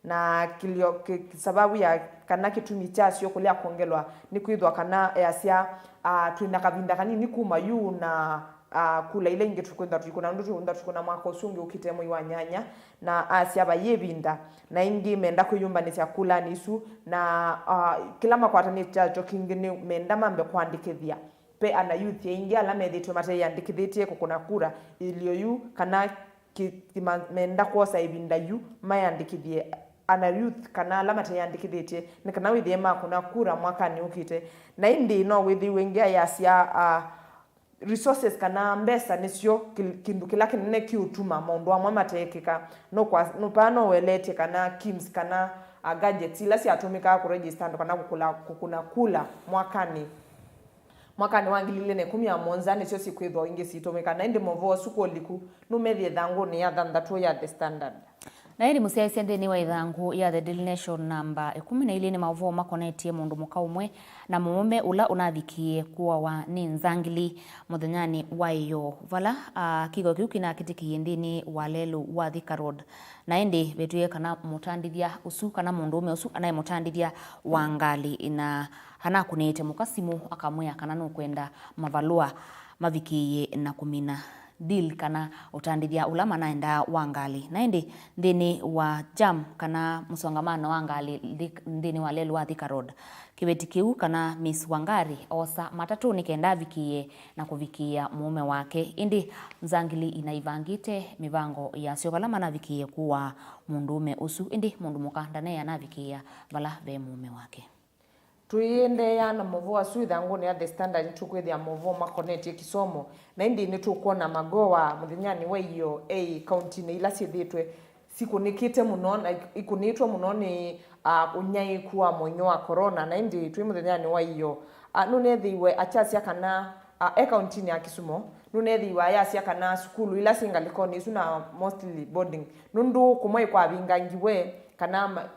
Na kĩlio kĩ-, sababu ya kana kĩtumi kyasyo kũlea kwongelwa nĩ kwĩthwa kana easya, ah, twĩ na kavinda kanini kuma yu na, ah, kula ila ingĩ tũkwenda tũikũna, nũndũ tũkwenda tũikũna mwaka ũsu ũngĩ ũkĩte mwei wa nyanya, na asya vai ĩvinda, na ĩngĩ menda kwĩyũmbanĩsya kulanĩ isu, na, ah, kĩla makwatanĩte nakyo kĩngĩ nĩ menda mambe kũandĩkĩthya ve ana youth aingĩ ala methĩĩtwe mateyĩandĩkĩthĩtye kũkũna kura ilio yu, kana kĩ-, kĩma-, menda kwosa ĩvinda yu mayandĩkĩthye ana youth kana ala mateyĩandĩkĩthĩtye, nĩ kana wĩthĩe makũna kura mwakanĩ ũkĩte. Na ĩndĩ no wĩthĩwe ĩngĩ ayasya, ah, resources kana mbesa nĩsyo kĩ-, kĩndũ kĩla kĩnene kĩũtuma maũndũ amwe mateekĩka. No kwa, no paa no ũeleetye kana KIMS kana, ah, gadgets ila syatũmĩkaa kũregister andũ kana kũkũla, kũkũna kula mwakanĩ, mwakanĩ wa ngili ilĩ na ĩkũmi na mũonza nĩsyo sikwĩthwa ĩngĩ sitũmĩka. Na ĩndĩ maũvoo asu kũliku nũmethĩe ĩthangũnĩ ya thanthatũ ya The Standard. Na ĩndĩ mũsyaĩĩsya nthĩnĩ wa ĩthangũ ya The Daily Nation namba ĩkũmi na ilĩ nĩ maũvoo makonetye mũndũ mũka ũmwe na mũũme ũla ũnavikie kũawa nĩ nzangili mũthenyanĩ wa ĩyoo, vala, ah, kĩko kĩu kĩnakĩtĩkĩie nthĩnĩ wa lelũ wa Thika Road. Na ĩndĩ vetwĩe kana mũtandĩthya ũsu, kana mũndũũme ũsu anaĩ mũtandĩthya wa ngalĩ, na anakũnĩĩte mũka simũ akamwĩa kana nũkwenda mavalũa mavikĩĩe na kũmina deal kana ũtandĩthya ũla manaendaa wa ngalĩ. Na ĩndĩ nthĩnĩ wa jam kana mũsongamano wa ngalĩ thi-, nthĩnĩ wa lelũ wa Thika Road, kĩveti kĩu kana Miss Wangari oosa matatũ nĩ kenda avikĩĩe na kũvikĩĩa mũũme wake. Ĩndĩ nzangili inaivangĩte mĩvango yasyo vala manavikĩĩe kũaa mũndũũme ũsu, ĩndĩ mũndũ mũka ndaneea navikĩĩa vala ve mũũme wake. Tũiendeea na maũvoo asu ĩthangũnĩ ya The Standard, nĩtũkwĩthĩa maũvoo makonetye kĩsomo, na ĩndĩ nĩtũkwona Magoa mũthenyanĩ wa ĩyoo e kauntinĩ ila syĩthĩĩtwe sikũnĩkĩte mũno na ik-, ikũnĩtwe mũno nĩ, ah, ũnyaĩĩku wa mũinyo wa corona. Na ĩndĩ twĩ mũthenyanĩ wa ĩyoo, ah, nũnethĩiwe akyasya kana, ah, e kauntinĩ ya Kisumu, nũnethĩiwe ayasya kana sukulu ila syĩ ngalĩkonĩ isu na mostly boarding, nũndũ kũmwe kwavingangiwe kana ma-,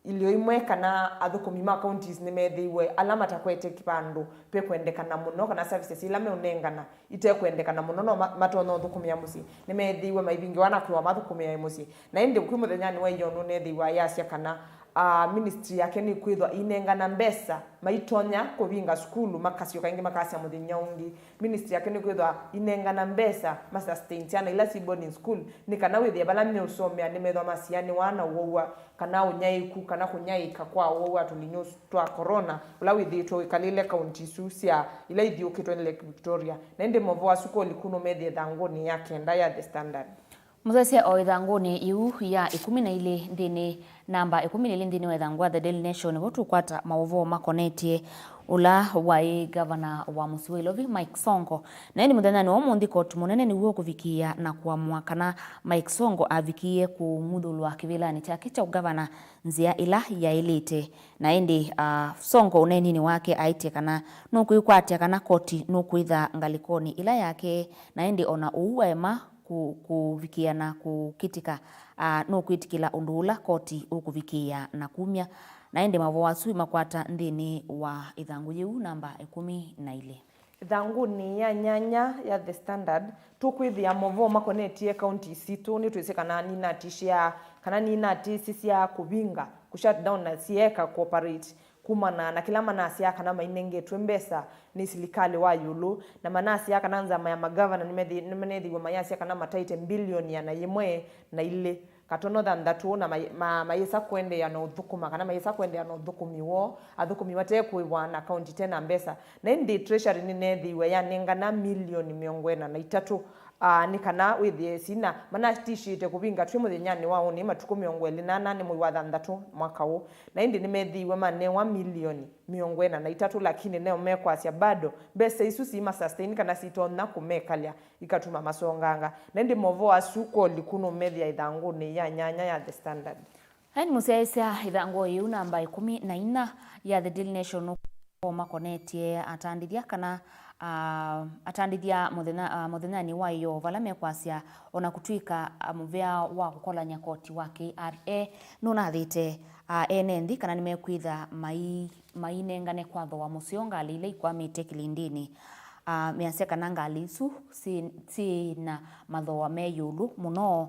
ilio imwe kana athũkũmi ma counties nĩmethĩiwe ala matakwete kĩvandũ ve kwendekana mũno, kana services ila meũnengana itekwendekana mũno no ma-, matonya ũthũkũmĩa mũsyĩ, nĩmethĩiwe maivingĩwa na kwĩwa mathũkũmĩe mũsyĩ. Na ĩndĩ kwĩ mũthenyanĩ wa ĩyoo nũnethĩiwe ayasya kana, ah, ministry yake nĩkwĩthwa inengana mbesa maitonya kũvinga sukulu, makasyoka ĩngĩ makasya mũthenya ũngĩ. Ministry yake nĩkwĩthwa inengana mbesa ma sustain syana ila syĩ boarding school, nĩ kana wĩthĩe vala meũsomea nĩmethwa masianĩwa na ũwau wa kana ũnyaĩĩku, kana kũnyaĩĩka kwa ũwau wa tũlinyũ twa corona, ũla wĩthĩĩtwe wĩkalĩle kaunti isu sya ila ithiũkĩtwe nĩ Lake Victoria. Na ĩndĩ maũvoo asu kũliku nũmethĩe ĩthangũnĩ ya kenda ya The Standard. Mũsyaĩĩsya o ĩthangũnĩ yĩu ya ĩkũmi na ilĩ nthĩnĩ, namba ĩkũmi na ilĩ nthĩnĩ wa ĩthangũ ya The Daily Nation, nĩvo tũkwata maũvoo makonetye ũla waĩ ngavana wa mũsyĩ wa Ilovi, Mike Sonko. Na ĩndĩ mũthenyanĩ wa ũmũnthĩ, koti mũnene nĩw'o ũkũvikĩĩa na kũamũa kana Mike Sonko avikĩĩe kũng'uthũlwa kĩvĩlanĩ kyake kya ũngavana nzĩa ĩla yaĩlĩte. Na ĩndĩ, ah, Sonko ũneeninĩ wake aĩtye kana nũkwĩkwatya kana koti nũkwĩtha ngalĩkonĩ ĩla yake, na ĩndĩ o na ũu waema kũ-, kũvikĩĩa na kũkĩtĩka, ah, nũkwĩtĩkĩla ũndũ ũla koti ũkũvikĩĩa na kumya. Na ĩndĩ maũvoo asu makwata nthĩnĩ wa ĩthangũ yĩu namba ĩkũmi na ilĩ. Ĩthangũnĩ ya nyanya ya The Standard, tũkwĩthĩa maũvoo makonetye kaunti sitũ. Nĩtwĩsĩ kana nĩnatishia, kana nĩnatĩsisya kũvinga, kũ shut down na syeeka kũ operate kumana na kĩla manasya kana mainengetwe mbesa nĩ silikalĩ wa ĩũlũ, na manasya kana nzama ya magavana nĩmethi-, nĩmanethĩiwe mayasya kana mataĩte mbilioni ĩana yĩmwe na ilĩ katono thanthatũ, na mai-, ma-, mayĩsa kũendeea na ũthũkũma, kana mayĩsa kũendeea na ũthũkũmi woo, athũkũmi mate kũĩvwa na kaunti ĩte na mbesa. Na ĩndĩ Treasury nĩneethĩiwe yanengana milioni mĩongo ĩna na itatũ, aa, nĩ kana wĩthĩe sina manatishĩte kũvinga twĩ mũthenyanĩ wa ũnĩ matukũ mĩongo ĩlĩ na ana nĩ mwei wa thanthatũ mwaka ũũ. Na ĩndĩ nĩmeethĩiwe manewa milioni mĩongo ĩna na itatũ, lakini neo mekwasya bado mbesa isu siima sustain kana sitonya kũmekalya ikatuma masonganga. Na ĩndĩ maũvoo asu kwa ũliku nũmethĩa ĩthangũnĩ ya nyanya ya The Standard. Ĩndĩ mũsyaĩĩsya ĩthangũ yĩu namba ĩkũmi na inya ya The Daily Nation nũkũmakonetye atandĩthya kana, ah, atandĩthya mũthenya, ah, mũthenyanĩ wa ĩyoo vala mekwasya ona kũtw'ĩka, ah, mũvea wa kũkolany'a koti wa K R A nũnathĩte, ah, ene nthĩ kana nĩmekwĩtha mai mainengane kwa thooa mũseo ngalĩ ila ikwamĩte kĩlĩndĩnĩ. Ah, measya kana ngalĩ isu syĩ, syĩ na mathooa me ĩũlũ mũno,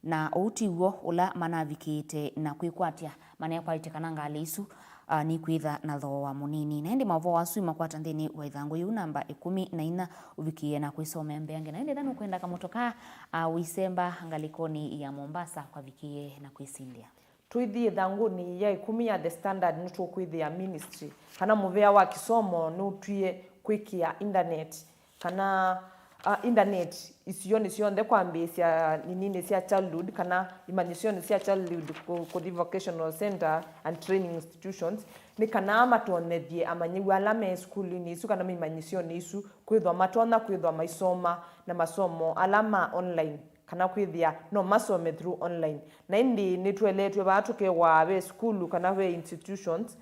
na ũu ti w'o ũla manavikĩĩte na kwĩkwatya. Manekwaĩtye kana ngalĩ isu, ah, nikwĩtha na thooa mũnini. Na ĩndĩ maũvoo asu imakwata nthĩnĩ wa ĩthangũ yĩu namba ĩkũmi na inya ũvikĩĩe na kwĩsomea mbeange. Na ĩndĩ ethĩwa nũkwenda kamũtoka, ah, ũisemba ngalĩkonĩ ya Mombasa kwavikĩĩe na kwĩsindĩa. Tũithi ĩthangũnĩ ya ĩkũmi ya The Standard, nĩtũkwĩthĩa ministry kana mũvea wa kĩsomo nũtwie kwĩkĩa indaneti kana, ah, indaneti isionĩ syonthe kwambĩĩsya nininĩ sya childhood kana imanyĩsyonĩ sya childhood kũ-, kũthi vocational center and training institutions, nĩ kana matonyethye amanyĩw'a ala me sukulunĩ isu kana me imanyĩsyonĩ isu kwĩthwa matonya kwĩthwa maisoma na masomo ala ma online, kana kwĩthĩa no masome through online. Na ĩndĩ nĩtũeleetw'e vaa tũkew'aa ve sukulu kana ve institutions,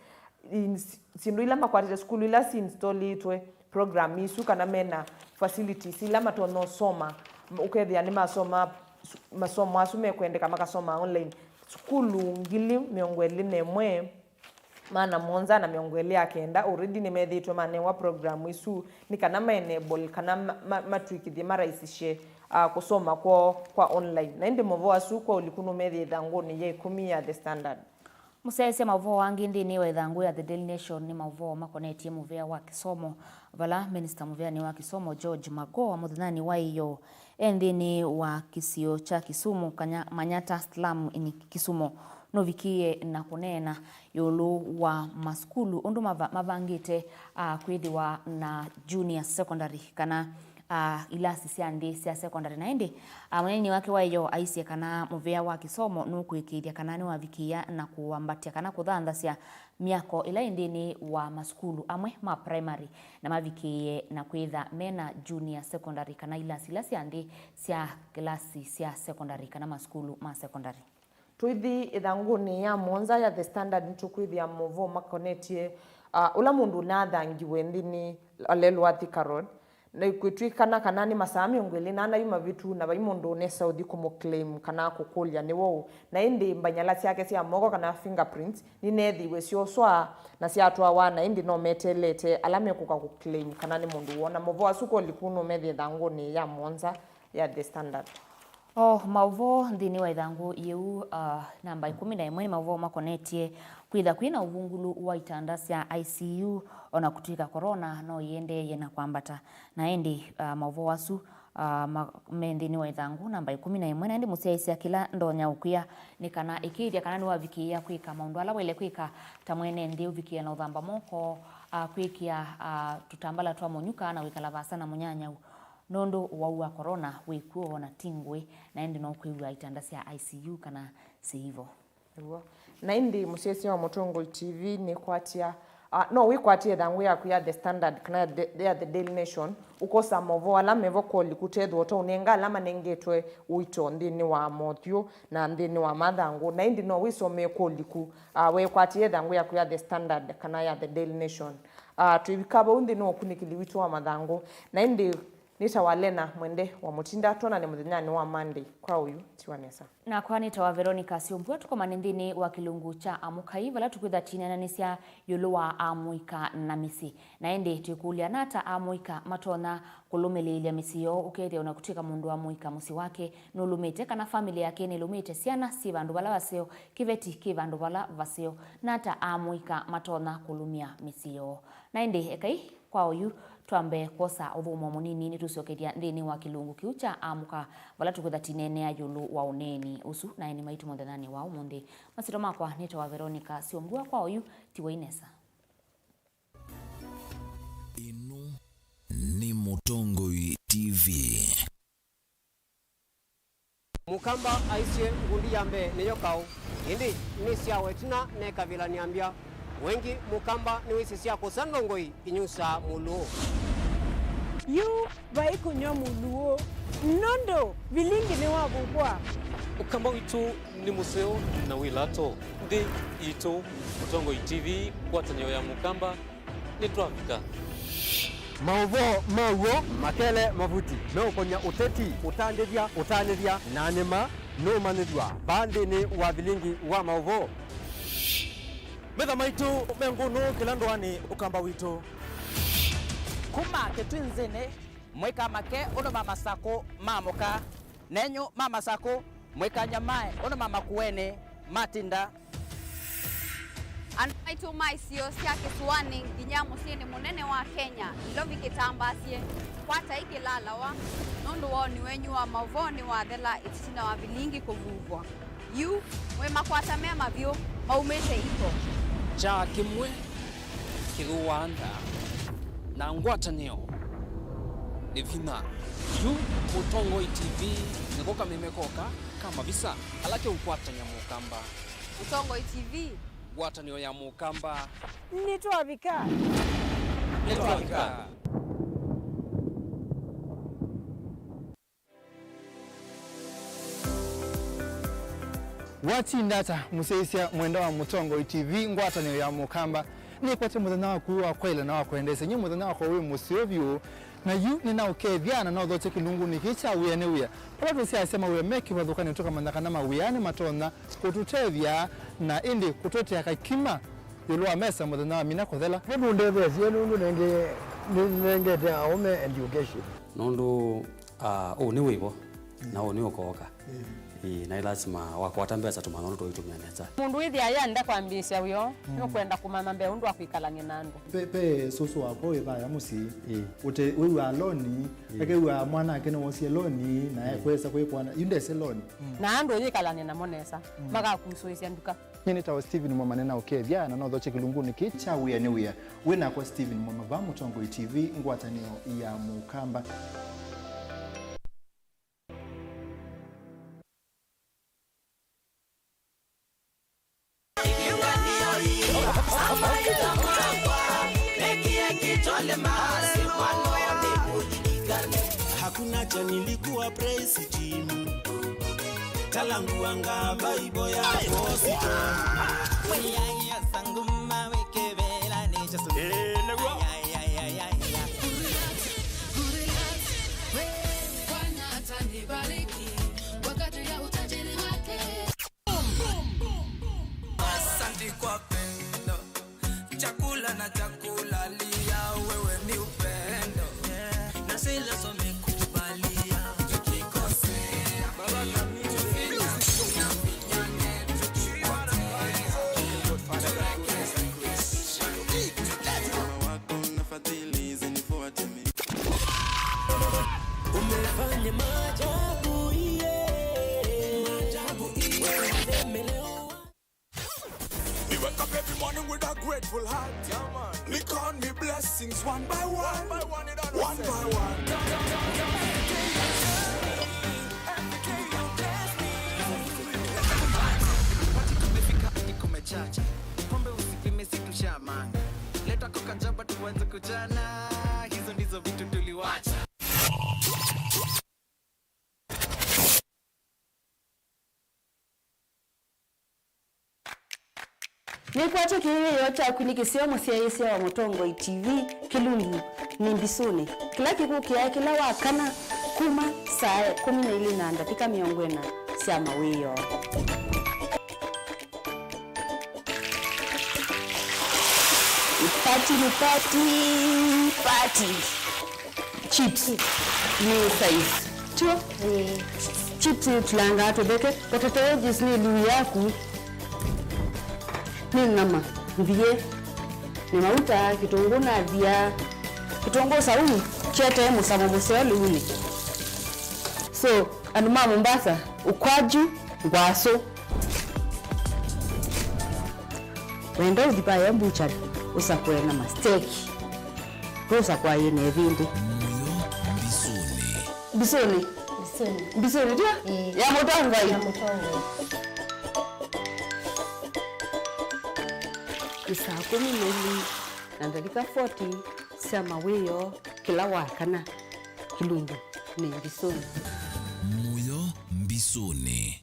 ins-, syĩndũ ila makwatĩte sukulu ila si installĩtwe program isu kana mena facilities ila matonya ũsoma, ũkethĩa nĩmasoma su-, masomo asu mekwendeka makasoma online. Sukulu ngili mĩongo ĩlĩ na ĩmwe maana mũonza na mĩongo ĩlĩ ya kenda already nĩmethĩĩtwe manewa program isu nĩ kana ma enable kana ma-, ma-, matw'ĩkĩthye maraisisye, ah, kũsoma kwoo kwa online. Na ĩndĩ maũvoo asu kwa ũliku nũmethĩe ĩthangũnĩ ya ĩkũmi ya The Standard. Mũsyaĩĩsya maũvoo angĩ nthĩnĩ wa ĩthangũ ya The Daily Nation nĩ maũvoo makonetye mũvea wa kĩsomo, vala minista mũveanĩ wa kĩsomo George Magoha mũthenyanĩ wa ĩyoo e nthĩnĩ wa kĩsio kya Kisumu, Kanya-, Manyata slum in Kisumu, nũvikĩĩe na kũneena ĩũlũ wa masukulu ũndũ mava-, mavangĩte, ah, kwĩthĩwa na junior secondary kana, ah, ilasi sya nthĩ sya secondary. Na ĩndĩ, ah, mũneeni wake wa ĩyoo aisye kana mũvea wa kĩsomo nũkũĩkĩĩthya kana nĩwavikĩĩa na kũambatya kana kũthanthasya myako ĩla ĩ nthĩnĩ wa masukulu amwe ma primary na mavikĩĩe na kwĩtha mena junior secondary kana ilasi ila sya nthĩ sya kĩlasi sya secondary kana masukulu ma secondary. Tũithi ĩthangũnĩ ya mũonza ya The Standard, nĩtũkwĩthĩa maũvoo makonetye, ah, ũla mũndũ ũnathangiwe nthĩnĩ wa lelũ wa Thika Road. Na kwĩtw'ĩkana kana nĩ masaa mĩongo ĩlĩ na ana yu mavĩtu, na vai mũndũ ũnesa ũthi kũmũclaim kana kũkũlya nĩwe ũũ. Na ĩndĩ mbanyala syake sya moko kana fingerprints nĩneethĩiwe syoswa na syatwawa, na ĩndĩ no meteelete ala mekũka kũclaim kana nĩ mũndũ woo. Na maũvoo asu kwa ũliku nũmethĩe ĩthangũnĩ ya mũonza ya The Standard. O maũvoo nthĩnĩ wa ĩthangũ yĩu, ah, namba ĩkũmi na ĩmwe nĩ maũvoo makonetye kwĩtha kwĩ na ũvungulu wa itanda sya I C U, o na kũtw'ĩka corona no ĩendeeye na kwambata. Na ĩndĩ, ah, maũvoo asu, ah, ma-, me nthĩnĩ wa ĩthangũ namba ĩkũmi na ĩmwe. Na ĩndĩ mũsyaĩĩsya kĩla ndonya ũkwĩa nĩ kana ĩkĩĩthya kana nĩwavikĩĩa kwĩka maũndũ ala waĩle kwĩka ta mwene nthĩ, ũvikĩĩa na ũthamba moko, ah, kwĩkĩa, ah, tũtambala twa mũnyuka na wĩkala vaasa na mũnyanyau. Nũndũ ũwau wa corona wĩ kw'o na ti ngũĩ, na ĩndĩ no kwĩw'a itanda sya I C U kana syĩivo. Nĩw'o. Na ĩndĩ mũsyaĩĩsya wa Mũtongoi T V nĩkwatya, ah, no wĩkwatĩe ĩthangũ yaku ya The Standard kana ya The, ya The Daily Nation, ũkosa maũvoo ala mevo kwa ũliku, tethĩwa ũtaũnenga ala manengetwe ũito nthĩnĩ wa mothyũ na nthĩnĩ wa mathangũ, na ĩndĩ no wĩsomee kwa ũliku, ah, wekwatĩe ĩthangũ yaku ya The Standard kana ya The Daily Nation. Ah, twĩvika vau nthĩnĩ wa ũkunĩkĩli witũ wa mathangũ, na ĩndĩ Nĩtawa Lena Mwende wa Mũtinda, twonane mũthenyanĩ wa Monday. Kwa oyu, tiwa nesa. Nakwa nĩtawa Veronica Syumbua, tũkomane nthĩnĩ wa kĩlungu kya Amũkai, vala tũkwĩtha tũineenanĩsya ĩũlũ wa amũika na mĩsyĩ. Na ĩndĩ twĩkũlya, nata amũika matonya kũlũmĩlĩĩlya mĩsyĩ yoo, ũkethĩa ona kũtw'ĩka mũndũ wa mũika mũsyĩ wake nũlũmĩte, kana famĩlĩ yake nĩlũmĩte, syana syĩ vandũ vala vaseo, kĩveti kĩ vandũ vala vaseo? Nata amũika matonya kũlũmya mĩsyĩ yoo? Na ĩndĩ ekai kwa oyu twambe kwosa ũthũmũo mũnini, nĩtũsyokethya nthĩnĩ wa kĩlungu kĩu kya amũka, vala tũkwĩtha tũineenea ĩũlũ wa ũneeni ũsu na aeni maitũ mũthenyanĩ wa ũmũnthĩ. Masyĩtwa makwa nĩtawa Veronica Syumbua, kwa oyu tiwa nesa. Ĩno nĩ Mũtongoi T V. Mũkamba aisye, ngundi ya mbee nĩyo kaũ, ĩndĩ nĩ syawa ĩtina nekavĩla nĩambya. Wengi Mũkamba nĩwĩsĩ sya kũsa ndongoi inyusaa mũlũũ. Yu vai kũnyw'a mũlũũ, nũndũ vilingi nĩwavuvwa. Ũkamba witũ nĩ mũseo na wĩ lato. Nthĩ yitũ, Mũtongoi T V, ngwatanĩo ya Mũkamba, nĩtwavika. Maũvoo ma w'o makele mavuti meũkonya ũteti, ũtandĩthya, ũtanĩthya, na nĩma nũũmanyĩthw'a vaa nthĩnĩ wa vilingi wa maũvoo. Metha maitũ me ngũnũ kĩla ndũanĩ Ũkamba witũ. Kuma Kĩtwinzĩnĩ, mũika make ũndũ ma Masakũ maamũka. Nenyu ma Masakũ, mũikany'a maĩ ũndũ ma Makueni matinda. Andũ maitũ ma isio sya kĩsũanĩ nginya mũsyĩnĩ mũnene wa Kenya, Nairobi kĩtambaasye, kwatai kĩlalawa, nũndũ woni wenyu wa maũvoo nĩwathela ĩtina wa vilingi kũvuvwa. Yu, mwĩ makwata me mavyũ, maumĩte iko. Kyaa kĩmwe kĩthũaa nda, na ngwatanĩo nĩ vinya. Yu Mũtongoi T V nĩko kameme koka ka mavisa ala keũkwatany'a Mũkamba. Mũtongoi T V. Ngwatanĩo ya Mũkamba. Nĩtwavika. Nĩtwavika. Watinda ata, mũsyaĩĩsya mwendwa wa Mũtongoi T V, ngwatanĩo ya Mũkamba? Nĩkwate mũthenya waku wa kwaĩla na wa kwendeesya. Nyie mũthenya wakwa wĩ mũseo vyũ, na yu nĩnaũkethya na naũthokya kĩlungunĩ kĩĩ kya Wĩa nĩ Wĩa, vala tũsyaasya mawĩa me kĩvathũkany'o, tũkamanya kana mawĩa nĩmatonya kũtũtethya na ĩndĩ kũtũetea kakima ĩũlũ wa mesa mũthenya wa mina kũthela. Nĩmũndetheesye nũndũ nĩngĩ nĩnengete aũme education. Nũndũ Ah, ũũ nĩ wĩvo, na ũũ nĩ ũkooka. Ĩĩ, na nĩ lasima wakwata mbesa tũmanya ũndũ tũitũmĩa nesa. Mũndũ wĩthĩa ayenda kwambĩĩsya wĩoo, nũkwenda kũmanya mbee ũndũ wa kwĩkalany'a na andũ. Ve, ve sũsũ wakwa wĩ vaya mũsyĩ. Ĩĩ. Ũte wĩw'aa loni, ĩĩ, akew'aa mwanake nĩwosie loni, na ekwesa kwĩkwana, yu ndese loni. Na andũ ũyĩkalany'a namo nesa, makakusũĩsya nduka. Nyie nĩtawa Stephen Mwamane na ũkethya, na nothokye kĩlungunĩ kĩĩ kya Wĩa nĩ Wĩa. Wĩ nakwa Stephen Mwama va Mũtongoi T V, ngwatanĩo ya Mũkamba. Hakuna cha nilikuwa praise team. Talanguanga Bible ya Boston. Eh, nĩguo. Bwana atanibariki kwa kadri ya utajiri wake. Asante kwa pendo. Chakula na chakula lia wewe ni upendo. Na zile zomekubalia tukikosea. Baba na mimi tufinyane, tukipotea. Turekebishe. Mama wako na fadhili zinifuate mimi. Umefanya maajabu, yeah. Maajabu, yeah. Umesemelewa. We wake up every morning with a grateful heart. Yeah, man. We count me blessings one by one. One by one, you don't know. One by one. Every day you bless me. Every day you bless me. Party kumefika, hadi kumechacha. Pombe usipime, si tushamanga. Leta coca jaba tuanze kuchana. Hizo ndizo vitu tuliwacha. Nĩkwatya kĩwĩoo kyaku nĩ kĩseo mũsyaĩĩsya wa Mũtongoi T V, Kĩlungu nĩ Mbisũnĩ, kĩla kĩkũkĩaa kĩla wa kana kuma saa ĩkũmi na ilĩ na ndatĩka mĩongo ĩna sya mawĩoo. Party ni party, party. Chips ni size. Tio? Ĩĩ. Chips ni tulangaa tũtheke. Potato wedges ni luu yaku. Ni nyama. Mbiye. Ni mauta, kitunguu na thia. Kitunguu saumu kyetee mũsamo mũseo liunĩ. So, andũ ma Mombasa, ukwaju, ngwasũ. Wenda ũthi vaya mbuchari, ũsakũe na masteki. Ũsakũa yĩ na ĩvĩndĩ. Mũyo mbisũnĩ. Mbisũnĩ? Mbisũnĩ. Mbisũnĩ, tio? Ĩĩ. Ya Mũtongoi? Ya Mũtongoi. Nĩ saa kũmi na ilĩ na ndatĩka forty sya mawĩoo kĩla wa kana. Kĩlungu nĩ Mbisũnĩ. Mũyo mbisũnĩ.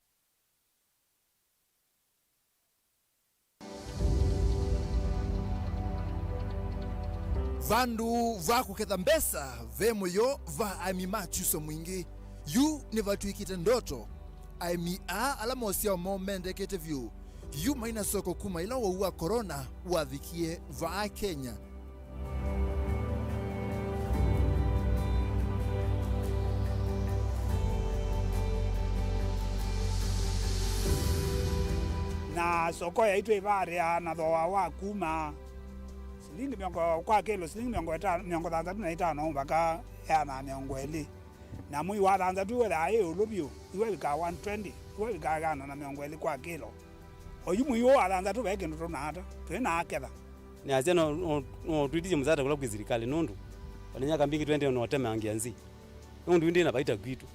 Vandũ va kũketha mbesa ve mũyo va aĩmi ma kyuso mwingĩ. Yu nĩvatw'ĩkĩte ndoto. Aĩmi aa ala mosyawa moo mendekete vyũ, yu mai na soko kuma ĩla wau wa corona wavikie vaa Kenya. Na soko yaitũ ĩvaatĩaa na thooa wa kuma silingi mĩongo kwa kĩlo, silingi mĩongo ĩtano, mĩongo thanthatũ na itano mpaka ĩana na mĩongo ĩlĩ. Na mwei wa thanthatũ wethaa ĩ ĩũlũ vyũ, iwe vikaa one twenty, iwe vikaa ĩana na mĩongo ĩlĩ kwa kĩlo. Oyu mwei ũũ wa thanthatũ ve kĩndũ tũnaata, twĩ na aketha. Nĩasya no, no, no twĩtĩsye mũsaada kũla kwĩ silikalĩ nũndũ ona nyaka mbingĩ twendeee na ũtemangia nzĩ. Nũndũ ĩndĩ na vaita kwitũ.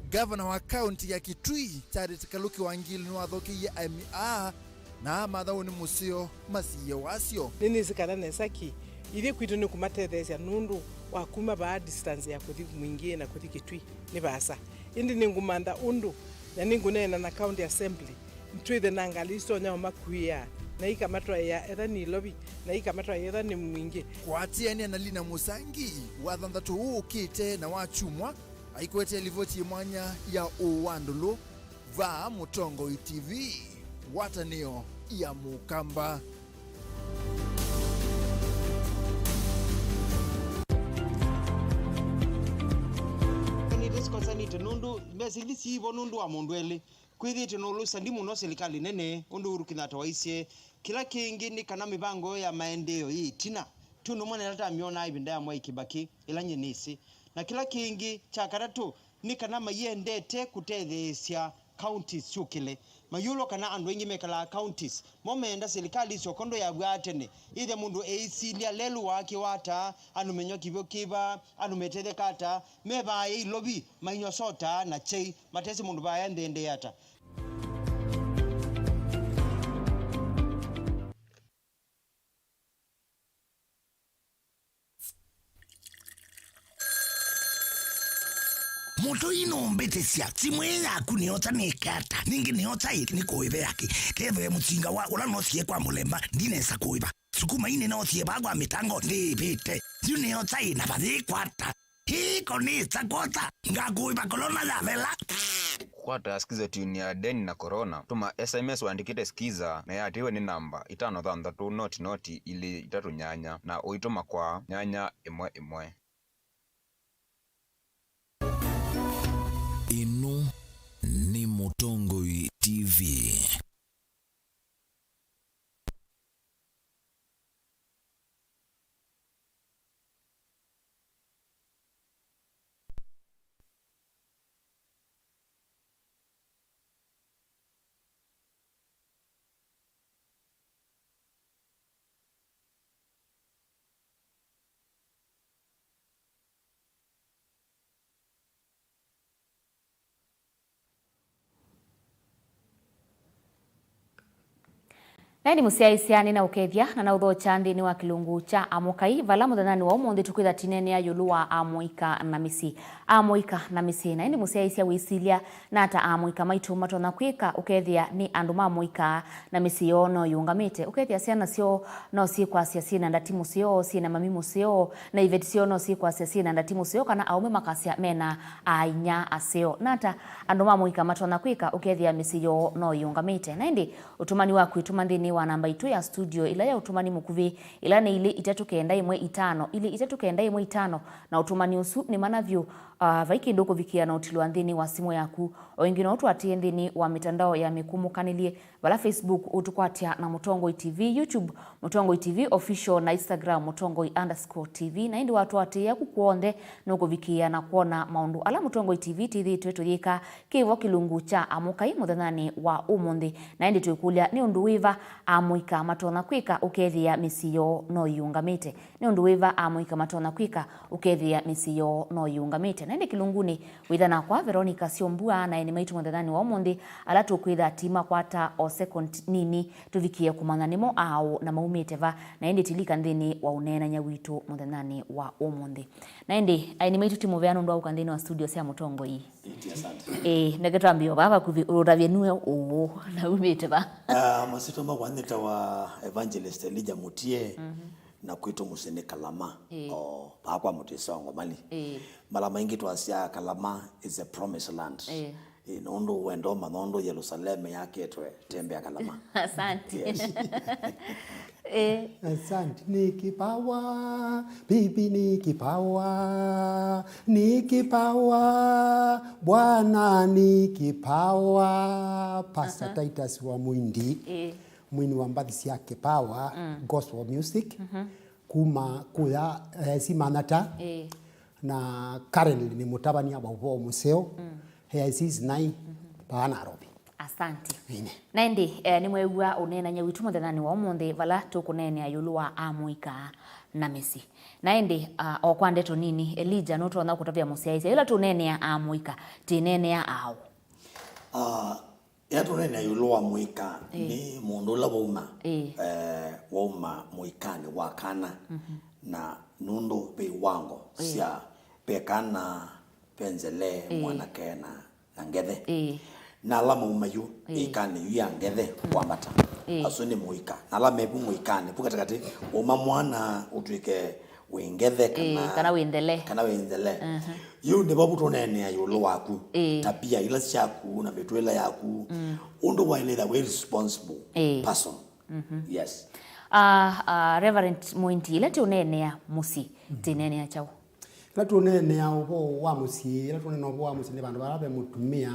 Ngavana wa kaunti ya Kitui, Charity Kaluki Wangili, nĩwathokeiye aĩmi aa na amatha ũnĩ mũseo masiĩe wasyo. Nĩnĩsĩ kana nesa ki, ithyĩ kwitũ nĩ kũmatetheesya nũndũ wa kuma vaa distance ya kũthi Mwingĩ na kũthi Kitui nĩ vaasa. Ĩndĩ nĩngũmantha ũndũ, na nĩngũneena na County Assembly, twĩthe na ngalĩ itonya ũmakuĩa, na ikamatwaĩa etha nĩ Ilovi, na ikamatwaĩa etha nĩ Mwingĩ. Kũatĩanĩa na Lina Mũsangi, wa thanthatũ ũũ ũkĩte na wa kyumwa, aikwetee livoti yĩ mwanya ya ũũ wa ndũlũ, vaa Mũtongoi T V, ngwatanĩo ya Mũkamba. Nĩtũsikosanĩte nũndũ mbesa ili siivo nũndũ wa mũndũ elĩ. Kwĩthĩĩtwe na ũlũsani mũno silikalĩ nene, ũndũ Uhuru Kenyatta waisye, kĩla kĩngĩ nĩ kana mĩvango ya maendeeo yĩ ĩtina, ti ũndũ ũmwe na ĩla twamyonaa ĩvinda ya Mwai Kĩbakĩ, ĩla nyie nĩsĩ. Na kĩla kĩngĩ kya katatũ nĩ kana mayĩendete kũtetheesya counties syũkĩle. Mayũlwa kana andũ aingĩ mekalaa counties, mo meenda silikalĩ ĩsyoke ũndũ yavw'aa tene, yĩthe mũndũ eisilya lelũ wake wata, anũmenywa kĩvyo kĩva, andũ metetheka ata, me vaaya Ilovi mainyw'a sota na kyai, matesĩ mũndũ vaaya nthĩ ĩendee ata. Mũtũi nũmbĩtĩsya, simũ ĩĩ yaku nĩyosa nĩke ata? Ningĩ nĩyosa ĩ nĩkũĩve yake? Kethĩwe mũsinga wa ũla nosie kwa mũlemba ndinesa kũĩva. Sukuma ii nĩnosie vaa kwa mĩtango ndĩĩvĩte. Yu nĩyosa ĩ na vathĩĩkwa ata? Ĩĩ ko nĩsa kwosa, ngakũĩva kolona yathela. Kwata Skiza Tune ya Deni na Corona. Tũma S M S ũandĩkĩte Skiza na ĩatĩĩwe nĩ namba itano thanthatũ noti noti ilĩ itatũ nyanya na ũitũma kwa nyanya ĩmwe ĩmwe. Ĩno nĩ Mũtongoi T V. Na ĩndĩ mũsyaĩĩsya nĩnaũkethya na naũthokya nthĩnĩ wa kĩlungu kya Amũkai, vala mũthenyanĩ wa ũmũnthĩ tũkwĩtha tineenea ĩũlũ wa amũika na mĩsyĩ. Amũika na mĩsyĩ. Na ĩndĩ mũsyaĩĩsya wĩsilya, nata amũika maitũ matonya kwĩka ũkethĩa nĩ andũ ma mũika na mĩsyĩ yoo no yĩũngamĩte? Ũkethĩa syana syoo no syĩkwasya syĩ na ndati mũseo, syĩ na mami mũseo, na iveti syoo no syĩkwasya syĩ na ndati mũseo, kana aũme makasya mena aa-inyia aseo. Nata andũ ma mũika matonya kwĩka ũkethĩa mĩsyĩ yoo no yĩũngamĩte? Na ĩndĩ ũtũmani wa kwĩtũma nthĩnĩ wa namba itũ ya studio, ĩla ya ũtũmani mũkuvĩ, ĩla nĩ ilĩ itatũ kenda ĩmwe itano, ilĩ itatũ kenda ĩmwe itano, na ũtũmani ũsu nĩ mana vyũ. Ah, vai kĩndũ ũkũvikĩa na ũtilwa nthĩnĩ wa simũ yaku. O ĩngĩ no ũtũatĩĩe nthĩnĩ wa mĩtandao ya mĩkumũkanĩlye, vala Facebook ũtũkwatya na Mũtongoi T V, YouTube Mũtongoi T V Official, na Instagram Mũtongoi underscore T V. Na ĩndĩ watũatĩĩa ku kw'onthe, nũkũvikĩĩa na kwona maũndũ ala Mũtongoi T V tĩthĩĩtwe tũyĩka kĩvo kĩlungu kya Amũkai mũthenyanĩ wa ũmũnthĩ. Na ĩndĩ twĩkũlya, nĩ ũndũ wĩva amũika matonya kwĩka ũkethĩa mĩsyĩ yoo no yĩũngamĩte? Nĩ ũndũ wĩva amũika matonya kwĩka ũkethĩa mĩsyĩ yoo no yĩũngamĩte? Na ĩndĩ kĩlungunĩ wĩtha nakwa Veronica Syombua na ene maitũ mũthenyanĩ wa ũmũnthĩ, ala tũkwĩtha timakwata o second nini tũvikĩe kũmanya nĩmo aaũ na maumĩte va, na ĩndĩ tilika nthĩnĩ wa ũneenany'a witũ mũthenyanĩ wa ũmũnthĩ. Na ĩndĩ aeni maitũ ti mũvea nũndũ wa ũka nthĩnĩ wa studio sya Mũtongoi. Ĩĩ, asante. Ĩĩ, ndeke twambie o vaa vakuvĩ, ũtavye nue ũũ na umĩte va? Ah, masyĩtwa makwa nĩtawa Evangelist Elijah Mutie, na kwitũ mũsyĩ nĩ Kalama. Ĩĩ. O vaa kwa Mũtĩ Songo mali. Ĩĩ. Mala maingĩ twasyaa Kalama is a promised land. Ĩĩ. Ĩĩ, nũndũ wenda ũmanya ũndũ Yelusaleme yakĩtwe, tembea Kalama. Asante. Yes. Eh. Asante, ni kipawa, bibi ni kipawa, ni kipawa, Bwana ni kipawa. Pastor Titus wa Mwindi, eh, mwini wa mbathi sya kipawa, gospel music, kuma kuya, eh, Simanyata. Eh. Na currently nĩ mũtavany'a wa ũvoo mũseo, A I C Sinai, vaa Nairobi. Asante. Ĩne. Na ĩndĩ, eh, nĩmwew'a ũneenany'a witũ mũthenyanĩ wa ũmũnthĩ, vala tũkũneenea ĩũlũ wa amũika na mĩsyĩ. Na ĩndĩ, ah, o kwa ndeto nini, Elijah, nũtonya kũtavya mũsyaĩĩsya, yĩla tũneenea amũika, tĩneenea aũ? Ah, Ĩla tũneenea ĩũlũ wa mũika, ĩĩ, nĩ mũndũ ũla wauma, ĩĩ, eh, wauma mũikanĩ wa kana, na nũndũ ve iwango, ĩĩ, sya ve kana, ve nzele, ĩĩ, mwanake na, na ngethe. Ĩĩ. Na ala mauma yu, ĩĩ, ĩikanĩ yu ya ngethe kwambata, ĩĩ, asu nĩ mũika. Na ala me vu mũikanĩ, vu katĩkatĩ, uma mwana ũtw'ĩke wĩ ngethe, ĩĩ, kana, kana wĩ nthele, kana wĩ nthele. Yu nĩ vavu tũneenea ĩũlũ waku, ĩĩ, tabia ila syaku na mĩtũĩle yaku, ũndũ waĩlĩtha wĩ responsible, ĩĩ, person. Yes. Ah, ah, Reverend Mwindi, ĩla tũneenea mũsyĩ, tĩneenea kyaũ? Ĩla tũneenea ũvoo wa mũsyĩ, ĩla tũneenea ũvoo wa mũsyĩ nĩ vandũ vala ve mũtumĩa,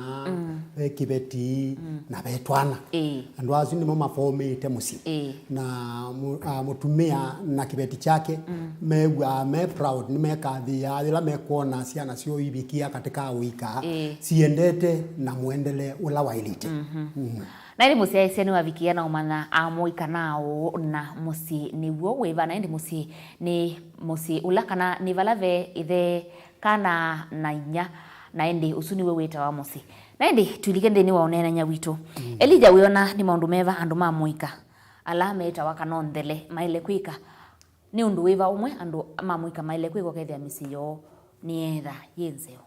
ve kĩveti, na ve twana. Ĩĩ. Andũ asu nĩmo mafomĩte mũsyĩ. Ĩĩ. Na mu-, a, mũtumĩa na kĩveti kyake mew'aa me proud, nĩmekathĩĩaa yĩla mekwona syana syoo ivikia katĩ ka ũika, ĩĩ, siendete na mũendele ũla waĩlĩte. Na ĩndĩ mũsyaĩĩsya nĩwavikĩa na ũmanya amũika naaũ na mũsyĩ nĩw'o wĩva, na ĩndĩ mũsyĩ nĩ mũsyĩ ũla, kana nĩ vala ve ĩthe, kana na inyia, na ĩndĩ ũsu nĩw'o wĩtawa mũsyĩ. Na ĩndĩ twĩlike nthĩnĩ wa ũneenany'a witũ. Elija, wĩona nĩ maũndũ meva andũ ma mũika ala metawa kana o nthele maĩle kwĩka? Nĩ ũndũ wĩva ũmwe andũ ma mũika maĩle kwĩka ũkethĩa mĩsyĩ yoo nĩyeetha yĩ nzeo?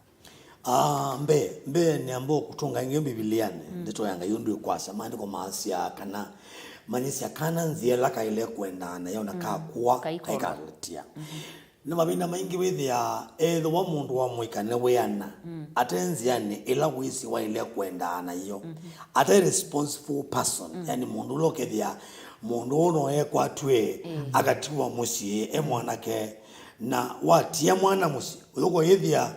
Ah, mbee, mbee nĩamba kũtũnga ĩngĩ Mbivilianĩ, ndeto ya Ngai ũndũ ĩkwasya, maandĩko maasya kana, manyĩsya kana nzĩa ĩla kaĩle kwendaa nayo na kakũa, kaikw'a, kaikalĩtĩa. Nĩ mavinda maingĩ wĩthĩaa ethĩwa mũndũ wa mũika nĩwĩana ate nzĩanĩ ĩla wĩsĩ waĩle kwendaa nayo, ate responsible person, yani mũndũ ũla ũkethĩa mũndũ ũũ no ekwatw'e akatiwa mũsyĩ e mwanake, na watia mwana mũsyĩ, ũyũko yĩthĩa,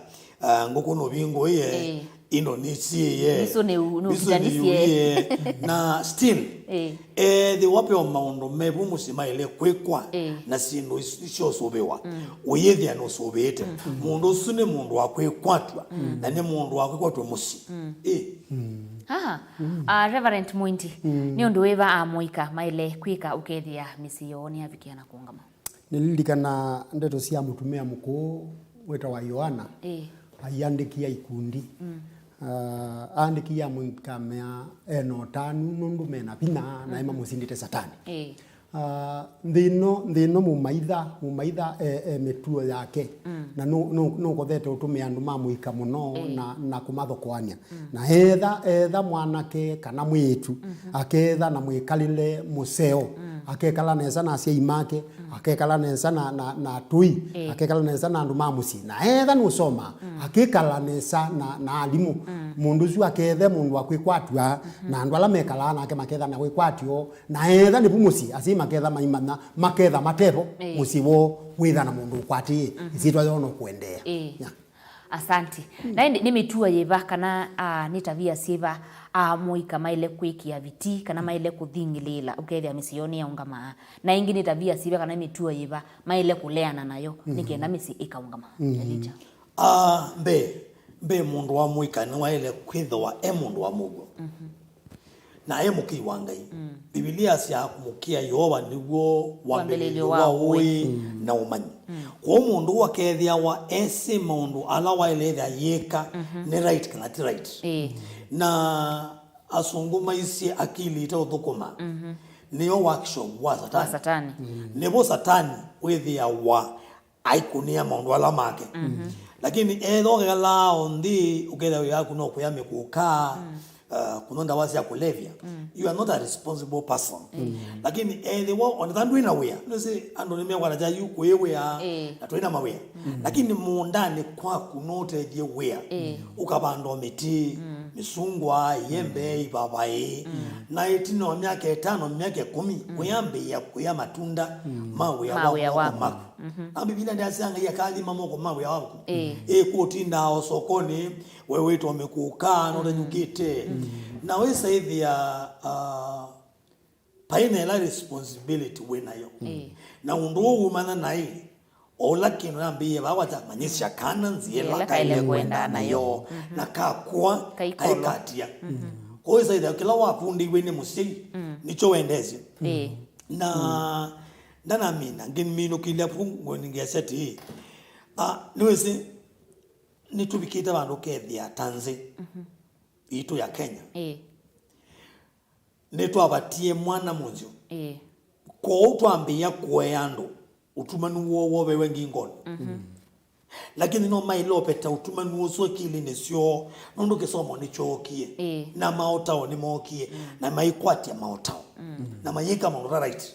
ah, ngũkũ nũvingũĩe, ĩĩ, indo nĩsiĩe, misũ nĩ u-, misũ nĩũvitanisye, nĩyuie, na still, ĩĩ, ethĩwa ve o maũndũ mevu mũsyĩ maĩle kwĩkwa, ĩĩ, na syĩndũ is-, isyosũvĩwa, ũyĩthĩa nũsũvĩĩte. Mũndũ ũsu nĩ mũndũ wa kwĩkwatw'a, na nĩ mũndũ wa kwĩkwatw'a mũsyĩ. Ĩĩ. Aha. Ah, Reverend Mwindi, nĩ ũndũ wĩva amũika maĩle kwĩka ũkethĩa mĩsyĩ yoo nĩyavikĩa na kũũngama? Nĩlilikana ndeto sya mũtumĩa mũkũũ wĩtawa Yoana, ĩĩ, aiandĩkia ikundi. Ah, aandĩki ya mũika mea ena ũtanu nũndũ mena vinya na mamũsindĩte Satani. Ĩĩ. Ah, nthĩ ĩno, nthĩ ĩno mũmaitha, mũmaitha e, e mĩtuo yake. Na nũ- nũ- nũkothete ũtũmĩa andũ ma mũika mũno na, na kũmathokoany'a. Na etha, etha mwanake kana mwĩĩtu, aketha na mwĩkalĩle mũseo, akekala nesa na asyai make, akekala nesa na, na, na atũi, akekala nesa na andũ ma mũsyĩ. Na etha nũsoma, akekala nesa na, na alimũ. Mũndũ ũsu akethe mũndũ wa kwĩkwatw'a, na andũ ala mekalaa nake maketha na kwĩkwatyo, na etha nĩvu mũsyĩ, asyai maketha maimanya, maketha matevo, mũsyĩ woo wĩtha na mũndũ ũkwatĩĩe, ĩsyĩtwa yoo no kũendeea. Ĩĩ. Yeah. Asanti. Na ĩndĩ nĩ mĩtuo yĩva kana, ah, nĩ tavia syĩva, ah, mũika maĩle kwĩkĩa viti kana maĩle kũthingĩlĩĩla ũkethĩa mĩsyĩ yoo nĩyaũngamaa? Na ĩngĩ nĩ tavia syĩva kana nĩ mĩtuo yĩva maĩle kũleana nayo nĩ kenda mĩsyĩ ĩkaũngama? Elijah. Ah, mbee, mbee mũndũ wa mũika nĩwaĩle kwĩthĩwa e mũndũ wa mũuo. Na e mũkĩi wa Ngai. Mbivilia yasyaa kũmũkĩa Yeova nĩw'o wambĩlĩlyo wa ũĩ na ũmanyi. Kwoou mũndũ ũũ akethĩawa esĩ maũndũ ala waĩle ĩthĩa yĩka nĩ right kana ti right. Ĩĩ. Na asũngũ maisye akili iteũthũkũma nĩyo workshop wa Satani. Satani. Nĩvo Satani wĩthĩawa aikũnĩa maũndũ ala make. Lakini ethĩwa ũkekalaa o nthĩ, ũkethĩa wĩa waku no kũya mĩkũka, uh, kũnywa ndawa sya kũlevya, you are not a responsible person. Lakini ethĩwa onetha ndwĩ na wĩa, nĩsĩ andũ nĩmekwata kya yu kwĩ wĩa, na twĩ na mawĩa. Lakini mũũndanĩ kwaku no ũtethye wĩa, ũkavanda o mĩtĩ, mĩsungwa, iembe, ivavaĩ, na ĩtina wa myaka ĩtano, myaka ĩkũmi, wĩambĩĩa kũya matunda ma wĩa wa moko maku. Na Mbivilia ndĩasya Ngai akathima moko ma wĩa waku. Ĩĩ. Ĩ kũtindaa o sokonĩ, we wĩtwa mĩkũka, na ũtanyũkĩte. Na wĩsaĩthĩa, ah, paĩ na ĩla responsibility wĩ nayo. Na ũndũ ũũ umana naĩ, o ũla kĩndũ nambĩĩe vaa wata manyĩsya kana nzĩa ĩla kaĩle kwendaa nayo, na kakwa kaikatia. Kwoou wĩsaĩthĩa kĩla wavundĩiwe nĩ mũsyai, nĩkyo wendesye. Ĩĩ. Na ndanamina, ngĩminũkĩlya vu, ngeasya atĩĩ, ah, nĩwĩsĩ, nĩtũvikĩte vandũ ũkethĩa ta nthĩ itũ ya Kenya. Ĩĩ. Nĩtwavatie mwana mũnzyo. Ĩĩ. Kwoou twambĩĩa kũea andũ ũtumanu woo wovewe ngingonĩ. Lakini no maĩle ũveta ũtumanu ũsu akilinĩ syoo, nũndũ kĩsomo nĩkyookie, na maũtao nĩmookie, na maikwatya maũtao, na mayĩka maũndũ ta right.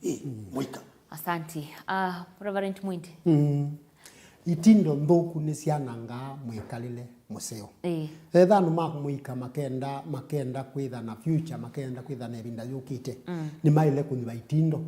Ĩ, mũika. Asanti. Ah, Reverend Mwindi. Itindo nthũku nĩsyanangaa mwĩkalĩle mũseo. Ĩĩ. Etha andũ ma mũika makenda, makenda kwĩtha na future, makenda kwĩtha na ĩvinda yũkĩte, nĩmaĩle kũnyuva itindo.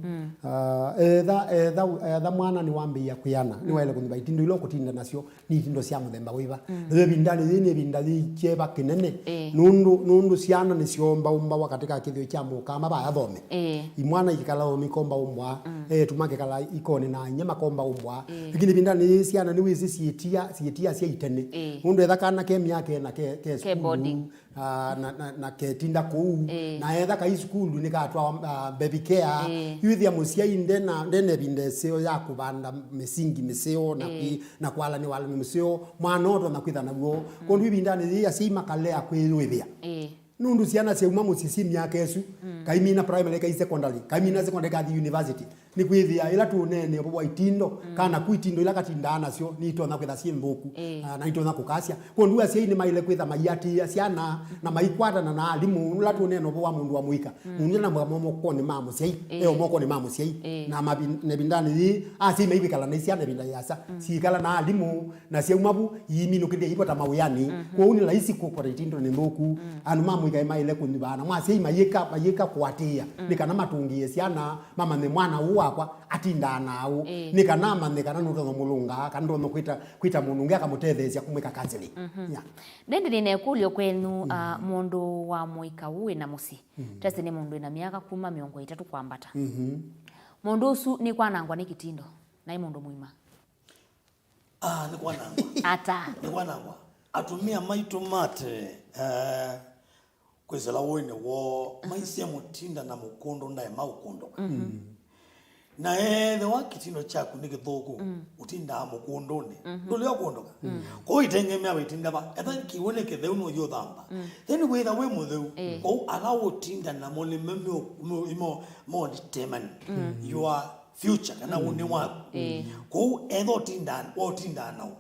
Ah, etha, etha, etha mwana nĩwambĩĩa kwĩana, nĩwaĩle kũnyuva itindo ila ũkũtinda nasyo, nĩ itindo sya mũthemba wĩva. Nayo ĩvindanĩ yĩĩ nĩ ĩvinda yĩ kyeva kĩnene. Ĩĩ. Nũndũ, nũndũ syana nĩsyoombaũmbawa katĩ ka kĩthĩo kya mũka ama vaya thome. Ĩĩ. Imwana ikala o mikombaumbwa, eĩtu makekala ikonĩ na inya makombaũmbwa. Ĩĩ. Lakini ĩvindanĩ yĩĩ syana nĩwĩsĩ syĩtia, syĩtia sya itene. Ĩĩ. Nũndũ etha kana ke myaka ĩna ke, ke sukulu, boarding. Ah, na, na, na ketinda kũu. Ĩĩ. Na etha kai sukulu nĩkatwawa, ah, baby care. Ĩĩ. Yu ĩthĩa mũsyai ndena, ndena ĩvinda ĩseo ya kũvanda mĩsingi mĩseo na, ĩĩ, kwĩ, na kwalany'a walany'o mũseo, mwana ũtonya kwĩtha naw'o. Kwondũ ĩvindanĩ yĩĩ asyai makalea kwĩyũĩthĩa. Ĩĩ. Nũndũ syana syauma mũsyĩ syĩ myaka ĩsu, kaimina primary, kai secondary, kaimina secondary, kathi university. Nĩkwĩthĩa ĩla tũũneenea ũvoo wa itindo, kana ku itindo ila katindaa nasyo, nitonya kwĩtha syĩ nthũku, ĩĩ, ah, na nitonya kũkasya. Kwondũ asyai nĩmaĩle kwĩtha maiatĩĩa syana na maikwatana na alimũ. Ũla tũũneena ũvoo wa mũndũ wa mũika, mũndũ ena mwa mokonĩ ma mũsyai, ĩĩ, e o mokonĩ ma mũsyai. Ĩĩ. Na mavi-, na ĩvindanĩ yĩĩ, asyai maikwĩkala na syana ĩvinda yĩasa, siikala na alimũ, na syauma vu, iiminũkĩlya iivota mawĩanĩ. Kwoou nĩ laisi kũkwata itindo nĩ nthũku. Andũ ma mũika maĩle kũnyuvaa, na mwasyai mayĩka, mayĩka kũatĩĩa, nĩ kana matũngĩĩe syana, mamanye mwana ũũ wakwa atindaa na aũ, ĩĩ, nĩ kana amanye kana nũtonya mũlũnga, kana nũtonya kwĩta, kwĩta mũndũ ũngĩ akamũtetheesya kũmwĩka counseling. Yeah. Ndendi nĩna ĩkũlyo kwenyu, ah, mũndũ wa mũika ũũ wĩna mũsyĩ. Tese nĩ mũndũ wĩna myaka kuma mĩongo ĩtatũ kwambata. Mũndũ ũsu nĩkwanangwa nĩ kĩtindo, naĩ mũndũ mũima? Ah, nĩ kwanangwa. Ata? Nĩ kwanangwa. Atumĩa maitũ mate, eh, kwĩsĩla ũĩnĩ woo, maisye mũtinda na mũkũndũ ndaĩ maũkũndũka. Na ethĩwa kĩtindo kyaku nĩ kĩthũku, ũtindaa mũkũndũnĩ, ndũlea kũndũka. Kwoou itengemea wĩtinda va. Etha kĩw'ũ nĩ kĩtheu nũthi ũthamba. Then wĩtha wĩ mũtheu. Kwoou ala ũtinda namo nĩmo mo, mo, mo determine your future, kana ũnĩ waku. Kwoou etha ũtindaa, waũtindaa nao.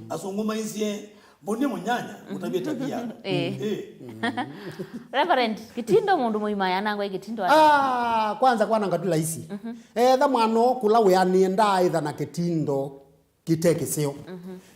Asũngũ maisye, mbonie mũnyanya, ũtavye tabia. Ĩĩ. Reverend, kĩtindo mũndũ mũima yanangwa ĩ kĩtindo ata? Ah, kwanza kwananga tu laisi. Etha mwana ũũ kũla wĩanĩe ndaaĩtha na kĩtindo kĩte kĩseo.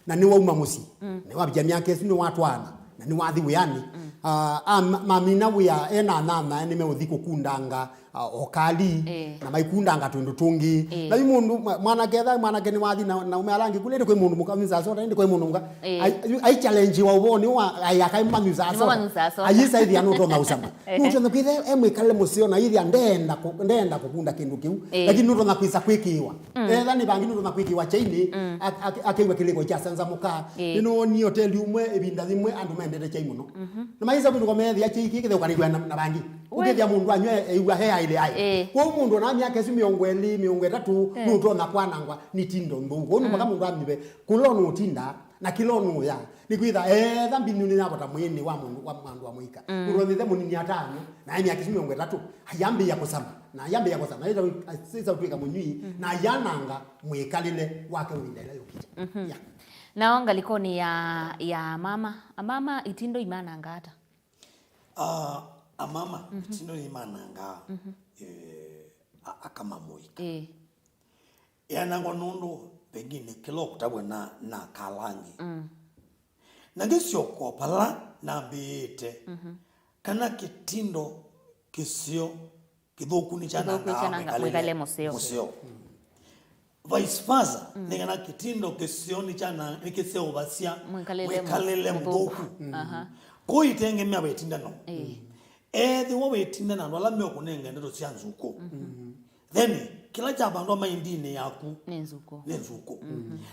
Na nĩwauma mũsyĩ. Nĩwavikia myaka ĩsu nĩwatwaana. Na nĩwathi wĩanĩ. Ah, ah, ma- mamina wĩa ena anyanyae nĩmeũthi kũkundanga, ah, okali, na maikundanga twĩndũ tũngĩ. Na yu mũndũ mwa- mwanake etha mwanake nĩwathi na, na ume ala angĩ kule, ĩndĩ kwĩ mũndũ mũka nza soda, ĩndĩ kwĩ mũndũ mũka. Ai- yu- aichallengiwa ũvoo nĩ wa ai akai manyusa soda. Manyusa soda. Ayisa ithi anũtonya usama. Nũtonya kwĩtha e mwĩkale mũseo na ithi ndenda kũ- ndenda kũkunda kĩndũ kĩu. Lakini nũtonya kwĩsa kwĩkĩwa. Etha nĩ vangi nũtonya kwĩkĩwa chainĩ, ak- ak- akĩw'a kĩlĩko kya sanza mũka. Nĩnoonie hoteli ũmwe ĩvinda yĩmwe andũ mendete chai mũno. Na maisa vinduko meethĩa kĩĩ kĩkĩtheukanĩw'a na, na vangi. Ũkethĩa mũndũ anywa e- eĩw'a he aĩle aĩ. Kwoou mũndũ ona myaka ĩsu mĩongo ĩlĩ, mĩongo ĩtatũ, nũtonya kwanangwa nĩ tindo nthũku. Kwoou nĩ mpaka mũndũ amĩve kũla nũtinda na kĩla nũya. Nĩkwĩtha etha mbinyu nĩyavota mwĩĩnĩ wa mũndũ wa mũndũ wa mũika. Mũndũ onyithe mũnini atanywa, na e myaka ĩsu mĩongo ĩtatũ, ayambĩĩa kũsama. Na ayambĩĩa kũsama, aisa ũtw'ĩka mũnywi, na ayananga mwĩkalĩle wake ĩvinda ĩla yũkĩte. Yeah. Nao ngalĩkonĩ ya, ya mama, amama itindo imananga ata? Ah, amama, itindo nĩmanangaa, eh, a- aka ma mũika. Ĩĩ. Ĩanangwa nũndũ pengine kĩla ũkũtavw'a na, na kalangi. Na ngĩsyoka o pala nambĩĩte, kana kĩtindo kĩseo kĩthũku nĩkyanangaa mwĩkalĩle mũseo. Vice versa, nĩ kana kĩtindo kĩseo nĩkyana- nĩkĩseũvasya mwĩkalĩle mũthũku. Kwoou itengemea wĩtindano. Ethĩwa wĩtinda na andũ ala meũkũnenga ndeto sya nzukũ, then kĩla kyavandwa maindinĩ yaku nĩ nzukũ. Nĩ nzukũ.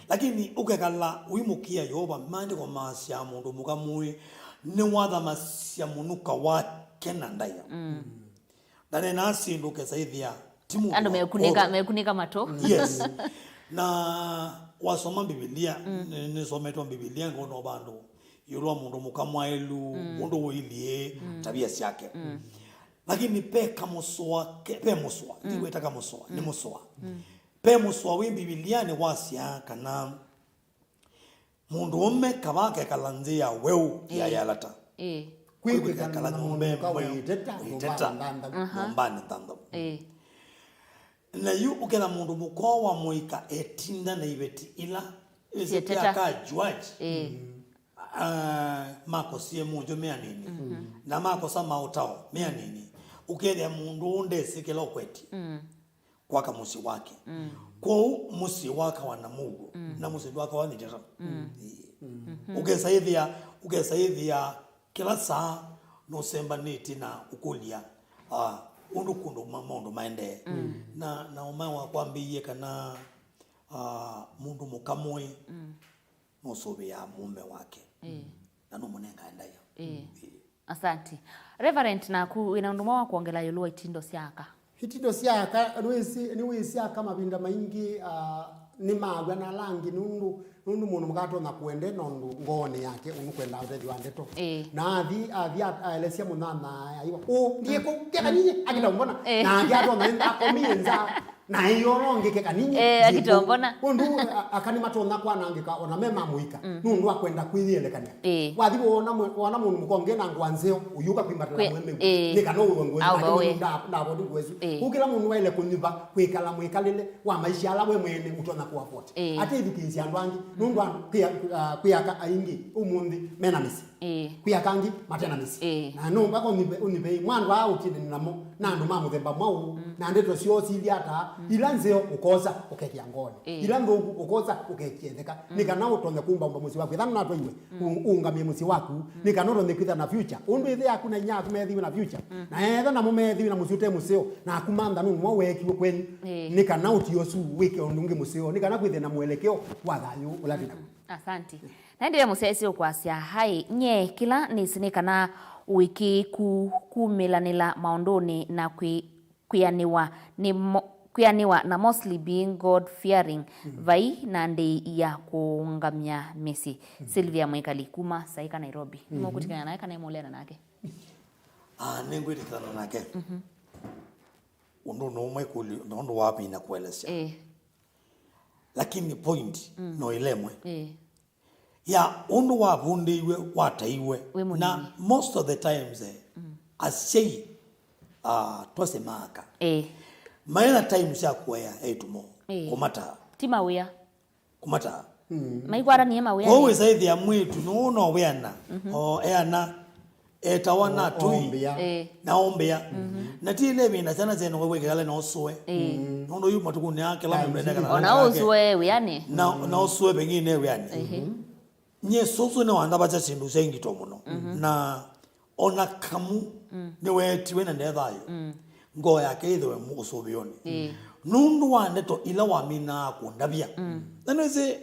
Lakini ũkekala ũimũkĩa Yeova, maandĩko maasya mũndũ mũka mũĩ nĩwathamasya mũnuka wake na ndaĩa. Ndanenaa syĩndũ ũkesa ĩthĩa ti mũndũ andũ wa mekunĩka, mekunĩka matũ. Yes. Na wasoma Mbivilia, nĩ- nĩsometwe Mbivilia ngona vandũ ĩũlũ wa mũndũ mũka mwaĩlu, ũndũ ũilyĩ, tabia syake. Lakini pe kamũsoa, ke- pe mũsoa, ndiwĩta kamũsoa, nĩ mũsoa. Pe mũsoa wĩ Mbivilianĩ wasyaa kana mũndũũme kavaa kekala nzĩ ya weũ ya yalata. Kwĩkwĩkala nyũmba ĩmwe wĩteta nyũmbanĩ nthanthau. Na yu ũketha mũndũ mũka wa mũika etinda na iveti ila ĩsĩ pia ka juaji. Ah, makosie mũnjo me anini. Na makosa maũtao me anini. Ũkethĩa mũndũ ũũ ndesĩ kĩla ũkwetye kwaka mũsyĩ wake. Kwoou mũsyĩ wakawa na mũuo, na mũsyĩ ndwakawa nĩ ndeto. Ĩĩ. Ũkesa ĩthĩa, ũkesa ĩthĩa kĩla saa nũsembanĩtye na ũkũlya, ah, ũndũ kũndũ ma- maũndũ maendee. Na, na ũmae wakwambĩie kana, ah, mũndũ mũka mũĩ nũsũvĩaa mũũme wake na nũmũnengae ndaĩa. Ĩĩ. Asanti. Reverend, naku wĩna ũndũ mwa wa kwongela ĩũlũ wa itindo sya aka? Itindo sya aka, nĩwĩsĩ, nĩwĩsĩ aka mavinda maingĩ, ah, nĩmaw'a na ala angĩ nũndũ, nũndũ mũndũ mũka atonya kũende nũndũ ngoonĩ yake ũnũkwenda ũtethyo wa ndeto. Ĩĩ. Na athi, athi a- aelesya mũnyanyae aiwa, "Ũ, ndiĩ kũu, keka nyinyi, akita mbona?" Ĩĩ. Na angĩ atonya akomie nza. Na ĩyolo ngĩke kanini. Eh, akitombona. Ũndũ a- aka nĩmatonya kwanangĩka ona me ma mũika, nũndũ wa kwenda kwĩyĩelekany'a. Eh. Wathi wona mwe- wona mũndũ mũka ũngĩ na ngũa nzeo, ũyũka kwĩmbatĩla mwemeu. Eh. Nĩ kana ũwe ngũa isu, nake ndavoti ngũa isu. Eh. Kũu kĩla mũndũ waĩle kũnyuva kwĩkala mwĩkalĩle wa maisha ala we mwene ũtonya kũavoti. Eh. Ate ithukĩĩsya andũ angĩ, nũndũ andũ kwĩ a- kwĩ aka aingĩ ũmũnthĩ mena mĩsyĩ. Ĩĩ. Kwĩ aka angĩ mate na mĩsyĩ. Ĩĩ. Na no mpaka ũnyuve, ũnyuve mwandu aa ũtindane namo na andũ ma mũthemba mwaũ, na ndeto syoo silya ata, ila nzeo ũkosa ũkekĩa ngoonĩ. Ĩĩ. Ila nthũku ũkosa ũkekĩa ĩtheka. Nĩ kana ũtonye kũmbaũmba mũsyĩ waku. Ethana natwaiwe, ũ- ũũngamĩe mũsyĩ waku. Nĩ kana ũtonye kwĩtha na future. Ũndũ ĩthe yaku na inya yaku meethiwe na future. Na etha namo meethiwe na mũsyĩ ũte mũseo, naku mantha nũndũ mwa weekiwe kwenyu. Ĩĩ. Nĩ kana ũtio ũsu wĩke ũndũ ũngĩ mũseo. Nĩ kana kwĩthĩe na mwelekeo wa thayũ ũla twĩ naku. Asanti. Naendie mũsyaĩĩsya ũkwasya, hai, nyie kĩla nĩsĩ nĩ kana ũĩkĩĩku kumĩlanĩla maũndũnĩ na kwĩ- kwĩanĩwa nĩ mo- Kwĩanĩwa na mostly being God fearing, vai na ndĩi ya kũũngamya mĩsyĩ. Sylvia Mwĩkali kuma Saika, Nairobi. Nĩmũkũtikana naye kana imũleana nake? Ah, nĩngwĩtĩkĩlana nake. Ũndũ nĩ ũmwe kũlĩ, nĩ ũndũ wa mina kũelesya. Ĩĩ. Lakini point no ĩlemwe. Ĩĩ. Ya ũndũ wavundĩiwe, wataiwe. Wĩ mũnini. Na most of the times, eh, asyai, ah, twasemaaka. Ĩĩ. Maĩ na time sya kũea eĩtu moo. Ĩĩ. Kũmataa. Ti mawĩa. Kũmataa. Maikwatanie mawĩa. Kwoou ĩsaĩthĩa mwĩĩtu nũũ no wĩana, o eana, etawa na tũi, ombĩa. Ĩĩ. Na ombĩa. Na ti ĩla ĩvinda syana syenũwe wĩkĩkale na ũsũe. Ĩĩ. Nũndũ yu matukũnĩ aa kĩla mũndũ endekana. Ona ũsũe wĩanĩ. Na, na ũsũe pengine wĩanĩ. Ĩĩ. Nyie sũsũ nĩwandavasya syĩndũ sya ngito mũno. Na ona kamu nĩweetiwe na nde thayũ. Ngoo yake ĩthĩwe mu-, ũsũvĩonĩ. Ĩĩ. Nũndũ wa ndeto ila waminaa kũndavya. Na nĩsĩ,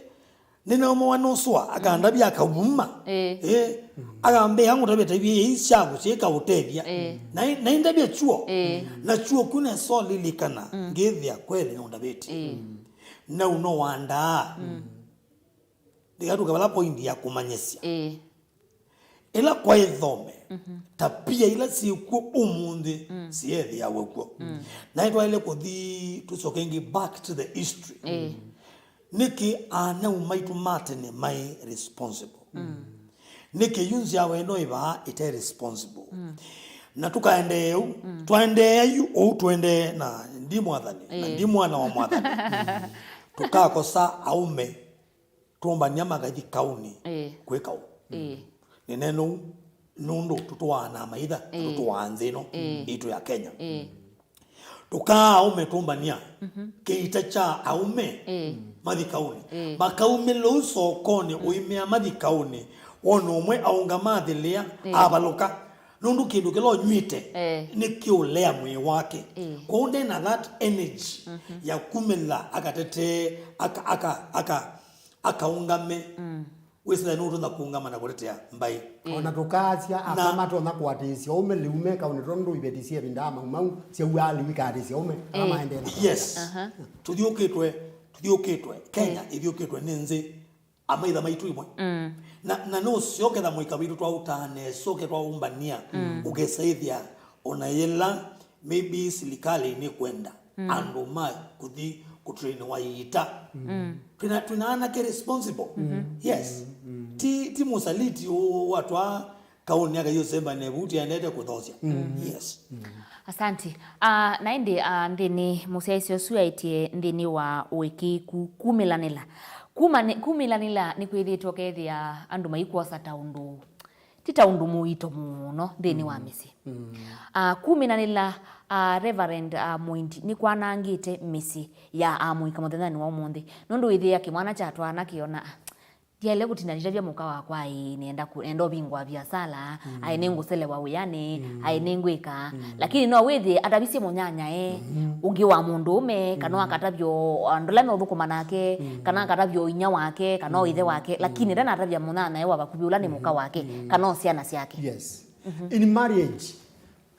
nĩnaumawa nũsũa, akandavya akavuma. Ĩĩ. Ĩĩ. Akambĩa ngũtavya ta ivi ii syaku syĩka ũtethya. Ĩĩ. Na i-, na indavya chuo. Ĩĩ. Na chuo kyu neso lilikana, ngĩthĩa kweli nũndavĩtye. Ĩĩ. Nau no wandaa. Ndikatuke vala point ya kũmanyĩsya. Ĩĩ. Ĩla kwaĩ thome, tapia ila syĩkw'o ũmũnthĩ syeethĩawa kw'o. Na nĩtwaĩle kũthi tũsyoke ĩngĩ back to the history. Ĩĩ. Nĩkĩ anau maitũ ma tene maĩ responsible? Nĩkĩ yu nzyawa ĩno ĩvaa ĩte responsible? Na tũkaendee ũu, twaendeea yu ũu tũendee na ndi mwathani, na ndi mwana wa mwathani. Tũkakosa aũme tũmbany'a makathi kaũnĩ. Ĩĩ. Kwĩka ũu. Ĩĩ. Nĩneena ũu nũndũ tũtũaa na amaitha, ĩĩ, tũtũaa nthĩ ĩno, ĩĩ, itũ ya Kenya. Ĩĩ. Tũkaa aũme tũmbany'a, mhm, kĩita kya aũme, ĩĩ, mathi kaũnĩ. Ĩĩ. Makaumĩla ũu sokonĩ, mm, ũimea mathi kaũnĩ, wona ũmwe aũngama athĩlĩa, ĩĩ, avalũka. Nũndũ kĩndũ kĩla ũnyw'ĩte, ĩĩ, nĩkĩũlea mwĩĩ wake. Ĩĩ. Kwoou nde na that energy, mhm, ya kumĩla akatetee, aka, aka, aka, akaũngame. Mm. Wĩsĩla nũtonya kũũngama na kũtetea mbaĩ. Ĩĩ. Ona tũkaasya, na aka matonya kũatĩĩsya ũme lĩu me kaũnĩ, tondũ iveti syevindaa mau mau syauaa lĩu ikaatĩĩsya ũme ala, ĩĩ, maendee na kũtata. Yes. Aha. Tũthyũkĩtwe, tũthyũkĩtwe. Kenya, ĩĩ, ĩthyũkĩtwe nĩ nthĩ amaitha maitũ imwe. Mm. Na, na nũseo ketha mũika witũ twaũtaa nesa, ũke twaũmbania, mm, ũkesaĩthya ona yĩla maybe silikalĩ nĩkwenda, mm, andũ ma kũthi kũtrainiwa iita. Mm. Twĩna, twĩna anake responsible. Mm. Yes. Mm. Ti, ti mũsaliti ũ-, watwaa kaũnĩ akaiũsemba nevu tiendete kũthosya. Mm. Yes. Mm. Asante. Ah, na ĩndĩ, ah, nthĩnĩ mũsyaĩĩsya ũsu aĩtye nthĩnĩ wa ũĩkĩĩku kumĩlanĩla. Kumani-, kumĩlanĩla nĩkwĩthĩĩtwe ũkethĩa andũ maikwosa ta ũndũ ti ta ũndũ mũito mũno nthĩnĩ wa, mm, mĩsyĩ. Mm. Ah, kumĩlanĩla, ah, Reverend, ah, Mũindi nĩkwanangĩte mĩsyĩ ya amũika mũthenyanĩ wa ũmũnthĩ. Nũndũ wĩthĩa kĩmwana kya twana kĩona, "Ah, ndyaĩle kũtindanĩtavya mũka wakwa, ĩ, nĩenda kũ-, nĩenda ũvingũa viasala, mm, aĩ nĩngũselewa wĩanĩ, mm, aĩ nĩngwĩka." Mm. Lakini no wĩthĩe atavisye mũnyanyae, mm, ũngĩ wa mũndũũme, kana, mm, akatavya o andũ ala meũthũkũma nake, mm, kana akatavya o inya wake, kana o ĩthe wake, mm, lakini ndanatavya mũnyanyae wa vakuvĩ ũla nĩ mũka, mm, wake, mm, kana o syana syake. Yes. Mhm. In marriage,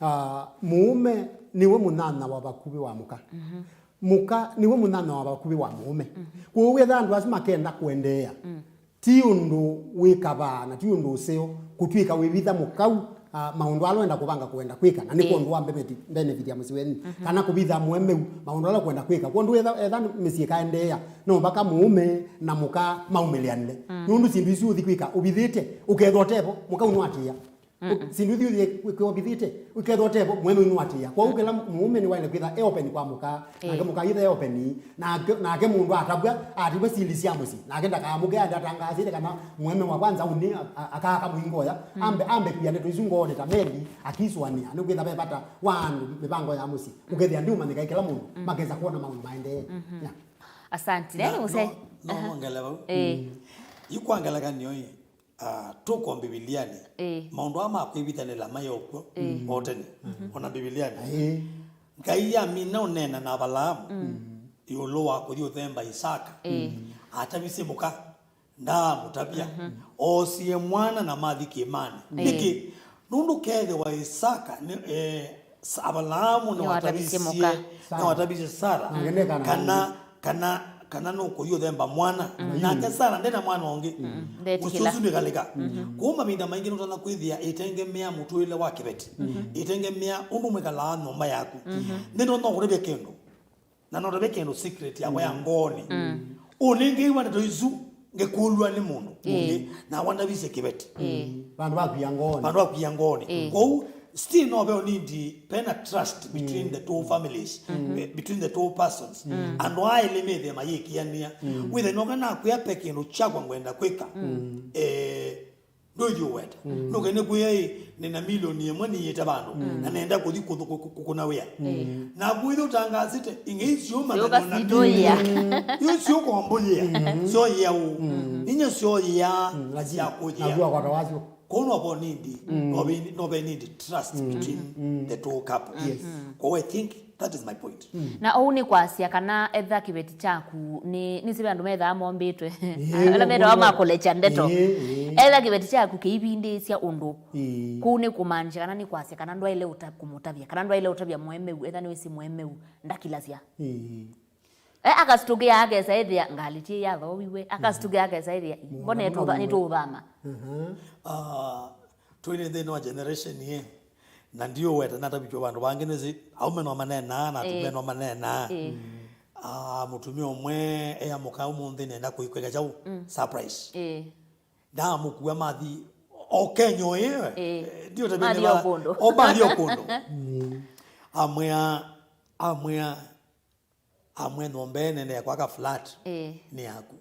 ah, mũũme nĩwe mũnyanya wa vakuvĩ wa mũka. Mhm. Mũka nĩwe mũnyanya wa vakuvĩ wa mũũme. Mhm. Kwoou wĩtha andũ asu makenda kũendeea, mm, ti ũndũ wĩ kavaa na ti ũndũ ũseo kũtw'ĩka wĩvitha mũkau, ah, maũndũ ala ũenda kũvanga kũenda kwĩka, na nĩ, ĩĩ, kwondũ wa benefit, benefit ya mũsyĩ wenyu, mhm, kana kũvitha mũemeu maũndũ ala ũkwenda kwĩka. Kwondũ etha, etha mĩsyĩ ĩkaendeea, no mpaka mũũme na mũka maumĩlĩanĩle. Mm. Nũndũ syĩndũ isu ũthi kwĩka ũvithĩte, ũkethwa ũtevo, mũkau nũatĩĩa. Mm-mm. Syĩndũ ithi ũthi kwĩkĩwa ũvithĩte, ũkethwa ũtevo, mũemeu nũatĩĩa. Kwoou, mm, kĩla mũũme nĩwaĩle kwĩtha e open kwa mũka, ĩĩ, nake mũka yĩtha e open, nake, nake mũndũ atavw'a, ativw'a sili sya mũsyĩ, nake ndakaamũke aende atangaasĩte kana mũeme wakwa nzaũnĩ a-, a-, akaaka mũingoya, mm, ambe, ambe kwia ndeto isu ngoonĩ ta Meli akisũanĩa, nĩkwĩtha ve vata wa andũ mĩvango ya mũsyĩ. Mm. Ũkethĩa ndiũmanyĩka kĩla mũndũ, mm, makesa kwona maũndũ maendee. Mhm. Yeah. Asante. Na, nani mũsee? No, no, aha, nongele vau. Ĩĩ. Mm. Yu kwa ngelekany'o ĩ, ah, tũko Mbivilianĩ, ĩĩ, maũndũ aa ma kwĩvithanĩla maĩ o kw'o, ĩĩ, o tene. Mhm. Ona Mbivilianĩ. Ĩĩ. Ngai amina ũneena na Avalaamu, mm, ĩũlũ wa kũthi ũthemba Isaka. Ĩĩ. Atavisye mũka, ndaamũtavya. Mhm. Oosie mwana na mathi kĩĩmanĩ. Ĩĩ. Nĩkĩ? Nũndũ kethĩwa Isaka nĩ, eh, Sa-, Avalaamu nĩwatavisye mũka. Nĩwatavisye Sara. Nake ndekana kana, kana, kana nũkũthi ũthemba mwana. Nake Sara ndena mwana ũngĩ. Ndetĩkĩla. Ũsu nĩkalĩka. Kũu mavinda maingĩ nũtonya kwĩthĩa ĩtengemea mũtũĩle wa kĩveti. Ĩtengemea ũndũ mwĩkalaa nyũmba yaku. Nĩndonya kũtavya kĩndũ. Na no tave kĩndũ secret yakwa ya ngoonĩ. Ũnĩngĩiwa ndeto isu ngĩkũlw'a nĩ mũndũ ũngĩ, na wandavisye kĩveti. Vandũ va kwia ngoonĩ. Vandũ va kwia ngoonĩ. Kwoou, still no ve ũnindi, pena trust between the two families, eh, between the two persons. Andũ aa elĩ methĩe mayĩkĩanĩa. Wĩthĩe noka nakwĩa pe kĩndũ kyakwa ngwenda kwĩka. Eh, Ndũithi ũweta. Nũkene kwĩa ĩ, nĩna milioni ĩmwe nĩyĩte vandũ, na nenda kũthi kũthũ-, kũ-, kũ-, kũkũna wĩa. Naku wĩthĩ ũtangaasĩte, ing'ei syũma na nĩona milioni. Yu syũkombũyĩa. Syoyĩa ũ. Ninya syoyĩa, na sya kũyĩa. Naku akwata wasyo. Kũu no vo nindi, no ve, no ve nindi trust between the two couples. Kwoou I think that is my point. Na ũu nĩ kwasya kana etha kĩveti kyaku nĩ, nĩsĩ ve andũ methaa mombĩtwe. Ala metawa makũlekya ndeto. Etha kĩveti kyaku kĩivindĩĩsya ũndũ. Kũu nĩ kũmaanisha kana nĩ kwasya kana ndwaĩle ũta-, kũmũtavya, kana ndwaĩle ũtavya mũemeu, etha nĩwĩsĩ mũemeu ndakilasya. E, akasitũkĩa akesa ĩthĩa ngalĩ ti yathoowiwe, akasitũkĩa akesa ĩthĩa mbona nĩtũũthama. Ah, twĩnĩ nthĩnĩ wa generation ĩ, na ndiũweta natavikwa vandũ vangĩ nĩsĩ, aume no maneenaa, na atumĩa no maneenaa. Ah, mũtumĩa ũmwe eamũka ũmũnthĩ nenda kũikwĩka kyaũ? Surprise. Ndaamũkua mathi o Kenya ĩyo. Ndiũtavya mathi o kũndũ. O mathi o kũndũ. Amwĩa, amwĩa, amwĩa nyũmba ĩĩ nene kwaka flat nĩ yaku.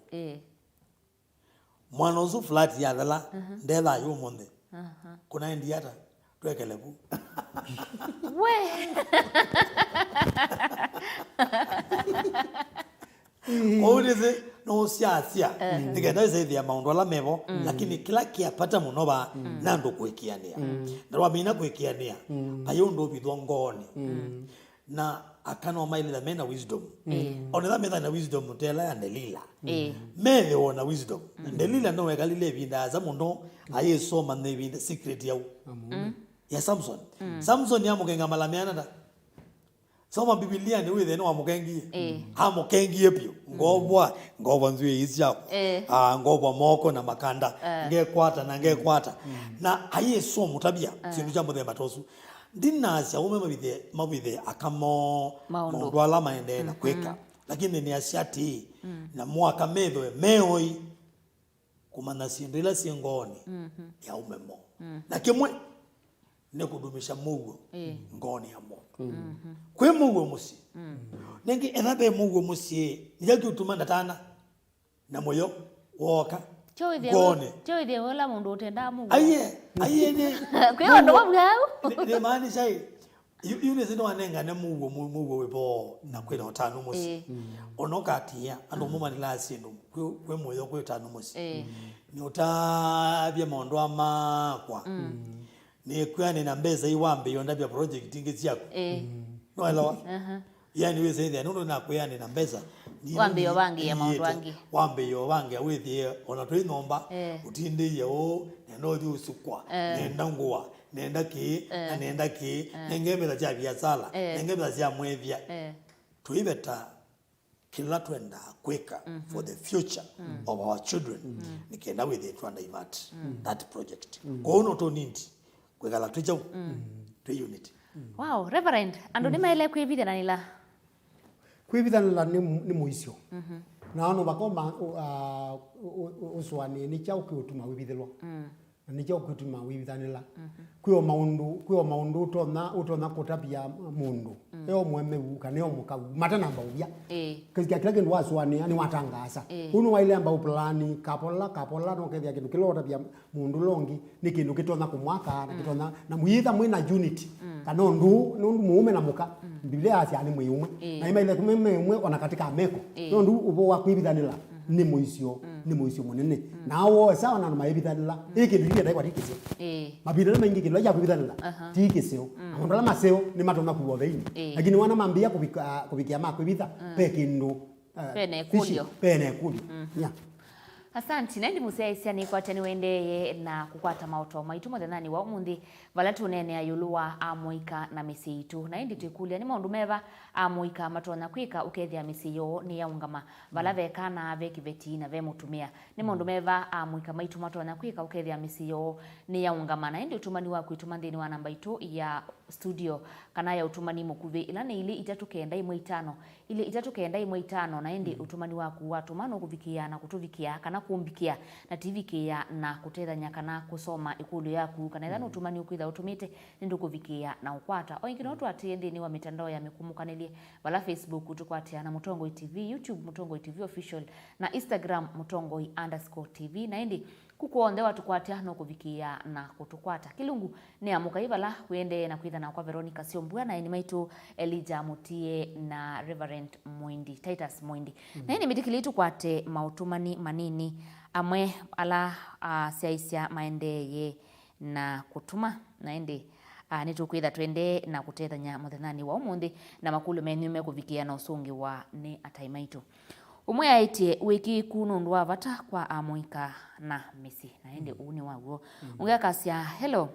Mwana ũsu flat yathela, ndethaa yu ũmũnthĩ. Kũnaendie ata? Twekele vu. We! Kwoou nĩsĩ nũsyasya nĩkenda ĩsaĩthĩa maũndũ ala mevo, lakini kĩla kĩa vata mũno vaa nĩ andũ kũĩkĩanĩa. Na twamina kũĩkĩanĩa, vai ũndũ ũvithwa ngoonĩ. Na aka no maĩlĩtha mena wisdom. Onetha metha na wisdom tela ya Delila. Methe wona wisdom. Delila no wekalile ĩvinda asa mũno, ayĩsoma nĩ ĩvinda secret yau. Ya Samson. Samson yamũkenga mala meana ta. Soma Bibilianĩ wĩthĩe nĩwamũkengie. Amũkengie vyũ. Ngovwa, ngovwa nzw'ĩĩ ii syakwa. Ah, ngovwa moko na makanda. Ngekwata na ngekwata. Na ayĩsomũtavya syĩndũ kya mũthemba ta ũsu. Ndinasya ũme mavithe, mavithe akamo maũndũ ala maendee na kwĩka. Lakini nĩasya atĩĩ, na mwaka methwe meoi kũmanya syĩndũ ila syĩ ngoonĩ ya aume moo. Na kĩmwe nĩ kũdumisha mũuo ngoonĩ ya mũndũ. Kwĩ mũuo mũsyĩ. Nĩngĩ etha ve mũuo mũsyĩ, nĩkyo kĩũtuma ndatana na mũyo wooka ngoonĩ. Kyo wĩthĩe ũla mũndũ ũtendaa mũuo. Aiye, aiye nĩ kwĩ andũ mavw'aa ũu. Nĩ, nĩmaanisha ĩ, yu, yu nĩsĩ nĩwanengane mũuo, mũ-, mũuo wĩ voo na kwĩna ũtanu mũsyĩ. Ona ũkatĩĩa, andũ amwe manĩlaa syĩndũ, kwĩ, kwĩ mũyo, kwĩ ũtanu mũsyĩ. Nĩũtavye maũndũ aa makwa. Nĩkwĩa nĩna mbesa ii wambĩĩe ũndavya project ingĩ syaku. Nĩwaelewa? Yani wĩsĩthĩa nũndũ nakwĩa nĩna mbesa. Wambĩĩe ũvangĩĩa maũndũ angĩ. Wambĩĩe ũvangĩa wĩthĩe ona twĩ nyũmba, ũtindĩie ũũ, nenda ũthi ũsukwa, nenda ngũa, nenda kĩĩ, na nenda kĩĩ, nenge mbesa sya viasala, nenge mbesa sya mwĩthya. Tũiveta kĩla twendaa kwĩka for the future of our children, nĩ kenda wĩthĩe twa divert that project. Kwoou no tũnindi kwĩkala twĩ kyaũ? Twĩ unity. Wow, Reverend, andũ nĩmaĩle kwĩvithanĩla. Kwĩvithanĩla nĩ, nĩ mũisyo. Na no vakoma, ũ-, a, ũ-, ũ-, ũsũanĩe nĩ kyaũ kĩũtuma wĩvithĩlwa. Na nĩkyo kĩtuma wĩvithanĩla. Kwĩ o maũndũ, kwĩ o maũndũ ũtonya, ũtonya kũtavya mũndũ e o mũemeu kana e o mũkau matanamba ũvya. Kĩsika kĩla kĩndũ wasũanĩa nĩwatangaasa. Ũu nĩwaĩle amba ũpulani kapola kapola, nokethĩa kĩndũ kĩla ũtavya mũndũ ũla ũngĩ nĩ kĩndũ kĩtonya kũmwaka na kĩtonya, na mũyĩtha mwĩ na unity. Kana ũndũ, nũndũ mũũme na mũka, Biblia yasya nĩ mwĩ ũmwe. Na nĩmaĩle me, me ũmwe ona katika meko. Nũndũ ũvoo wa kwĩvithanĩla nĩ mũisyo, nĩ mũisyo mũnene. Na wosa ona andũ maivithanĩla, ĩ kĩndũ kĩu kĩendai kwa ti kĩseo. Mavinda nĩ maingĩ kĩndũ kya kwĩvithanĩla ti kĩseo. Na maũndũ ala maseo nĩ matonya kuwa thĩinĩ. Lakini wana mambĩĩa kũvika, kũvikĩa ma kwĩvitha, ve kĩndũ, ah, vena fishy, ĩkũlyo. Vena ĩkũlyo. Yeah. Asanti, na ĩndĩ mũsyaĩĩsya nĩkwatya nĩwendeeye na kũkwata maũtao maitũ mũthenyanĩ wa ũmũnthĩ, vala tũneenea ĩũlũ wa amũika na mĩsyĩ itũ. Na ĩndĩ twĩkũlya, nĩ maũndũ meva amũika matonya kwĩka ũkethĩa mĩsyĩ yoo nĩyaũngama? Vala ve kana, ve kĩveti, na ve mũtumĩa, nĩ maũndũ meva amũika maitũ matonya kwĩka ũkethĩa mĩsyĩ yoo nĩyaũngama? Na ĩndĩ ũtũmani waku ĩtũma nthĩnĩ wa namba itũ ya studio, kana ya ũtũmani mũkuvĩ, ĩla nĩ ilĩ itatũ kenda ĩmwe itano, ilĩ itatũ kenda ĩmwe itano. Na ĩndĩ ũtũmani waku watũma nũkũvikĩĩa na kũtũvikĩa, kana kũmbikĩa na tivikĩĩa na kũtethany'a kana kũsoma ĩkũlyo yaku, kana ethĩwa nĩ ũtũmani ũkwĩtha ũtũmĩte, nĩndũkũvikĩĩa na ũkwata. O ĩngĩ, no tũatĩĩe nthĩnĩ wa mĩtandao ya mĩkũmũkanĩlye, vala Facebook tũkwatĩaa na Mũtongoi T V, YouTube Mũtongoi T V Official, na Instagram Mũtongoi underscore T V. Na ĩndĩ ku kw'onthe watũkwatya no kũvikĩĩa na kũtũkwata. Kĩlungu nĩ amũkai vala wĩendee na kwĩthana kwa Veronica Syombua na aini maitũ Elijah Mutie na Reverend Mwindi, Titus Mwindi. Na ĩndĩ mĩtikĩlei tũkwate maũtũmani manini amwe ala asyaĩĩsya maendeeye na kũtũma. Na ĩndĩ, ah, nĩtũkwĩtha twendee na kũtethany'a mũthenyanĩ wa ũmũnthĩ, na makũlyo menyu mekũvikĩĩa na ũsũngĩwa nĩ atai maitũ. Ũmwe aĩtye, wĩkĩĩku nũndũ wa vata kwa amũika na mĩsyĩ. Na ĩndĩ ũu nĩ wa w'o. Ũngĩ akasya, hello.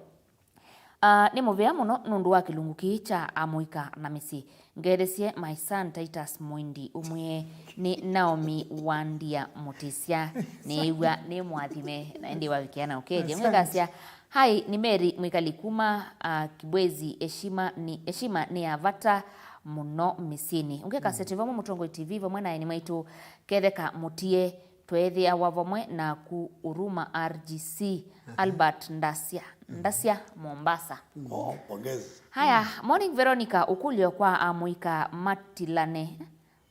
Ah, nĩ mũvea mũno nũndũ wa kĩlungu kĩĩ kya amũika na mĩsyĩ. Ngethesye my son Titus Mwindi, ũmwĩe nĩ Naomi Wandia Mũtĩsya, nĩĩw'a nĩ mwathime, na ĩndĩ wavikĩa na ũkethya. Ũngĩ akasya, hi, ni Mary Mwikali kuma, ah, Kibwezi. Heshima ni, heshima ni ya vata mũno mĩsyĩnĩ. Ũngĩ akasya, twĩ vamwe Mũtongoi T V vamwe na aini maitũ Ketheka Mũtie, tweethĩawa vamwe naku Huruma R G C, Albert Ndasya, Ndasya, Mombasa. Oh, pongezi. Haya, morning Veronica, ũkũlyo kwa amũika matilane,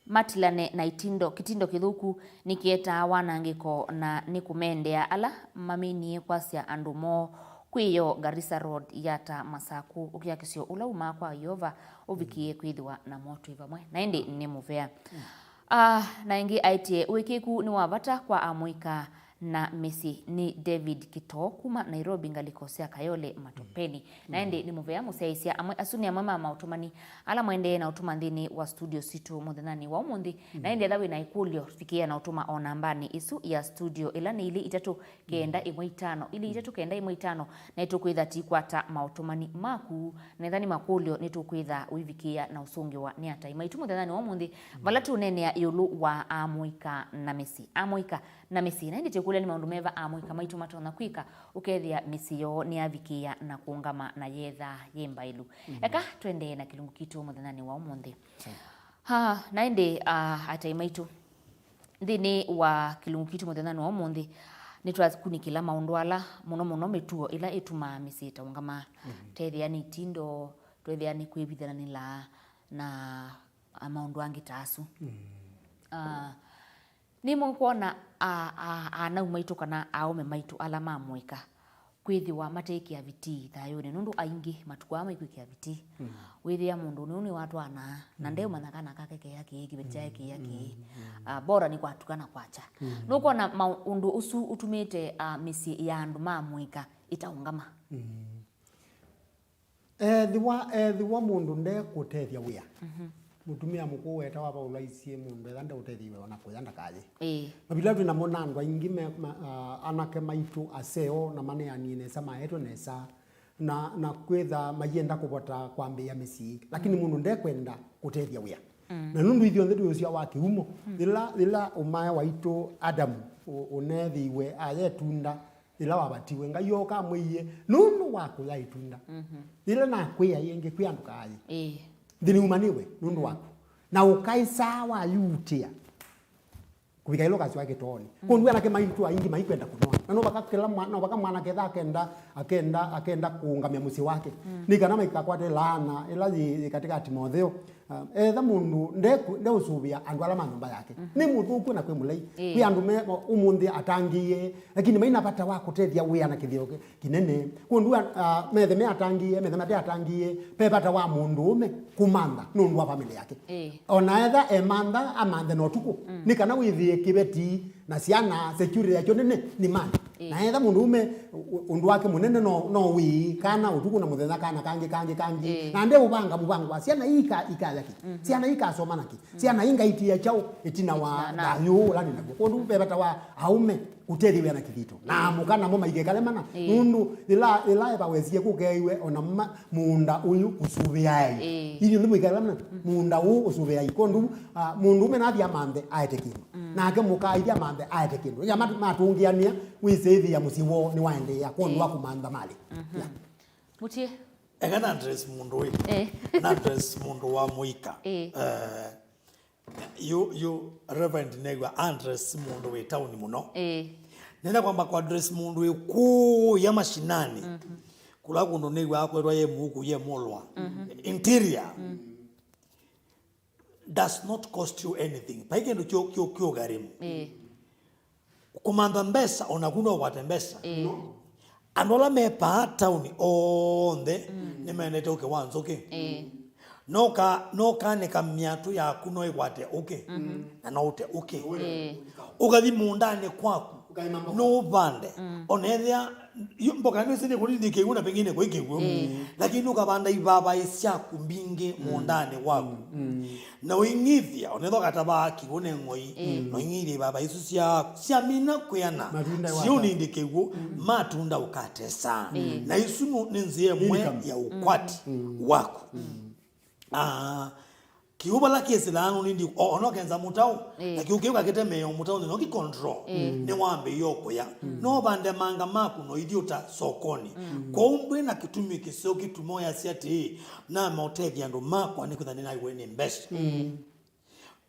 matilane na itindo, kĩtindo kĩthũku nĩkĩetaa wanangĩko na nĩkũmendea ala maminie kwasya andũ moo kwĩoo Garissa Road, Yatta, Masaku. Ũkiakisyo ũla umaa kwa Yeova ũvikĩĩe kwĩthĩwa namo twĩ vamwe. Na ĩndĩ nĩ mũvea. Ah, na ĩngĩ aĩtye, wĩkĩĩku nĩ wa vata kwa amũika na mĩsyĩ. Nĩ David Kitoo kuma Nairobi, ngalĩko sya Kayole Matopeni. Na ĩndĩ nĩ mũvea mũsyaĩĩsya. Amwe asu nĩ amwe ma maũtũmani ala mwendeee na ũtũma nthĩnĩ wa studio sitũ mũthenyanĩ wa ũmũnthĩ. Na ĩndĩ etha wĩ na ĩkũlyo, vikĩĩa na ũtũma o nambanĩ ĩsu ya studio, ĩla nĩ ilĩ itatũ kenda ĩmwe itano, ilĩ itatũ kenda ĩmwe itano, na nĩtũkwĩtha tũikwata maũtũmani maku, na etha nĩ makũlyo nĩtũkwĩtha ũivikĩĩa na ũsũngĩwa nĩ atai maitũ mũthenyanĩ wa ũmũnthĩ, vala tũũneenea ĩũlũ wa amũika na mĩsyĩ. Amũika na mĩsyĩ. Na ĩndĩ twĩkũlya nĩ maũndũ meva amũika maitũ matonya kwĩka ũkethĩa mĩsyĩ yoo nĩyavikĩĩa na kũũngama na yetha yĩ mbaĩlu. Eka tũendee na kĩlungu kitũ mũthenyanĩ wa ũmũnthĩ. Ha, na ĩndĩ, ah, atai maitũ, nthĩnĩ wa kĩlungu kitũ mũthenyanĩ wa ũmũnthĩ, nĩtwakunĩkĩla maũndũ ala mũno mũno mĩtuo ĩla ĩtumaa mĩsyĩ ĩtaũngama. Tethĩa nĩ itindo, twethĩa nĩ kwĩvithananĩla na, ah, maũndũ angĩ ta asu. Ah, nĩmũkwona, ah, ah, anau maitũ kana aũme maitũ ala mamũika kwĩthĩwa mateĩkĩa vitii thayũnĩ, nũndũ aingĩ matukũ aa maikwĩkĩa vitii. Wĩthĩa mũndũ nĩũ nĩwatwanaa, na ndeũmanya kana kake keya kĩĩ, kĩveti kyake kĩya kĩĩ. Ah, bora nĩ kwatukana kwakya. Nũkwona maũndũ ũsu ũtumĩte, ah, mĩsyĩ ya andũ ma mũika ĩtaũngama. Ethĩwa, ethĩwa mũndũ ndekũtethya wĩa, mũtumĩa mũkũũ wetawa Paulo aisye mũndũ etha ndeũtethya wĩa ona kũya ndakayĩ. Ĩĩ. Mavila twĩ namo na andũ aingĩ me, ma, a, anake maitũ aseo na maneanie nesa, maetwe nesa, na, na kwĩtha mayenda kũvota kwambĩĩa mĩsyĩ, lakini mũndũ ndekwenda kũtethya wĩa. Na nũndũ ithyonthe twĩ ũsyaa wa kĩumo, yĩla, yĩla ũmae waitũ Adamu ũ-, ũneethĩiwe aya ĩtunda, yĩla wavatiwe, Ngai ooka amwĩie, nũndũ wa kũya ĩtunda. Yĩla nakwĩa ĩngĩ, kwĩ andũ kaayĩ. Ĩĩ. Nthĩ nĩumanĩwe nũndũ waku. Na ũkaĩsaa wayuutĩa kũvika ĩla ũkasyoa kĩtoonĩ. Kũndũ anake maitũ aingĩ maikwenda kũnoa. Na no vaka kĩla mwa-, no vaka mwanake etha akenda, akenda, akenda kũũngamya mũsyĩ wake. Nĩ kana maikakwate laana ĩla yĩ, yĩ katĩka Timotheo. Ah, etha mũndũ ndeku-, ndeũsũvĩa andũ ala ma nyũmba yake. Nĩ mũthũku na kwĩ mũlei. Ĩĩ. Kwĩ andũ me, ũmũnthĩ atangĩĩe, lakini maina vata wa kũtethya wĩa na kĩthĩo kĩ-, kĩnene. Kwondũ, ah, methe me atangĩĩe, methe mate atangĩĩe, ve vata wa mũndũũme kũmantha nũndũ wa famĩlĩ yake. Ĩĩ. Ona etha emantha, amanthe na ũtukũ. Nĩ kana wĩthĩe kĩveti Na syana, security yakyo nene nĩ mali. Ĩĩ. Na etha mũndũũme, ũ-, ũndũ wake mũnene no, no wĩĩ, kana ũtukũ na mũthenya, kana kangĩ, kangĩ, kangĩ. Ĩĩ. Na nde ũvanga mũvango wa syana ii ika-, ikaya kĩ? Mhm. Syana ikasoma na kĩ? Syana ingaitĩa kyaũ ĩtina wa thayũ ũla nĩ naw'o? Kwondũ ve vata wa aũme kũtethya wĩa na kĩthito. Na amũka namo maikekale mana. Ĩĩ. Nũndũ yĩla, yĩla evawesie kũkeeiwe ona ma-, mũũnda ũyũ ũsũvĩae. Ĩĩ. Inyw'ĩ nthĩ mũikekale mana. Mũũnda ũũ ũsũvĩai. Kwondũ, ah, mũndũũme nathi amanthe aete kĩndũ. Nake mũka aithi amanthe aete kĩndũ. Ya matu-, matũngĩanĩa, wĩsĩthĩa mũsyĩ woo nĩwaendeea kwondũ wa kũmantha malĩ. Mhm. Yeah. Mutie. Eka na address mũndũ wĩ. Eh. Na address mũndũ wa mũika. Eh. Eh, yu, yu, Reverend Negwa address mũndũ wĩ tauni mũno. Eh. Nenda kwamba ku address mũndũ wĩ kũya mashinani. Mhm. Kula kũndũ Negwa akwetwa ye mũku, ye mũlwa. Mhm. Interior. Mm. Does not cost you anything. Vai kĩndũ kyo, kyo, kyo gharimu. Eh. Kũmantha mbesa, ona kuno ũkwate mbesa. Eh. Andũ ala me paa tauni onthe nĩmendete ũkĩ wa nzũkĩ. Eh. Noka, nokanĩka myatũ yaku no ĩkwate ũkĩ. Mhm. Na no ũte ũkĩ. Eh. Ũkathi mũũndanĩ kwaku. Ũkaima mboka. No ũvande. Mm. Ona ethĩa, yu mboka nĩsĩ nĩ kũnini kĩw'ũ na pengine kwĩ kĩw'ũ. Mm. Lakini ũkavanda ivavai syaku mbingĩ mũũndanĩ waku. Mm. Na ũing'ithia, ona ethĩa ũkatavaa kĩw'ũ nĩ ng'oi, mm, na ũing'ithia ivavai isu syaku, syamina kwĩana, matunda waka. Siũnindi kĩw'ũ, mm, matunda ũkatesa. Mm. Na isu nũ-, nĩ nzĩa ĩmwe, income, ya ũkwati, mm, waku. Mm. Ah, kĩw'ũ vala kĩsĩlaa nũnindi, o-, ona ũkenza mũtaũ, ĩĩ, na kĩw'ũ kĩu kakĩtemeea mũtaũnĩ, no kĩ control, ĩĩ, nĩwambĩĩe ũkũya. Mm. No vande manga maku no ithi ũta sokonĩ. Mm. Kwoou ndwĩ na kĩtumi kĩseo kĩtuma ũyasya atĩĩ, "Nama ũtethya andũ makwa nĩkwĩtha nĩnaiwe nĩ mbesa." Mm.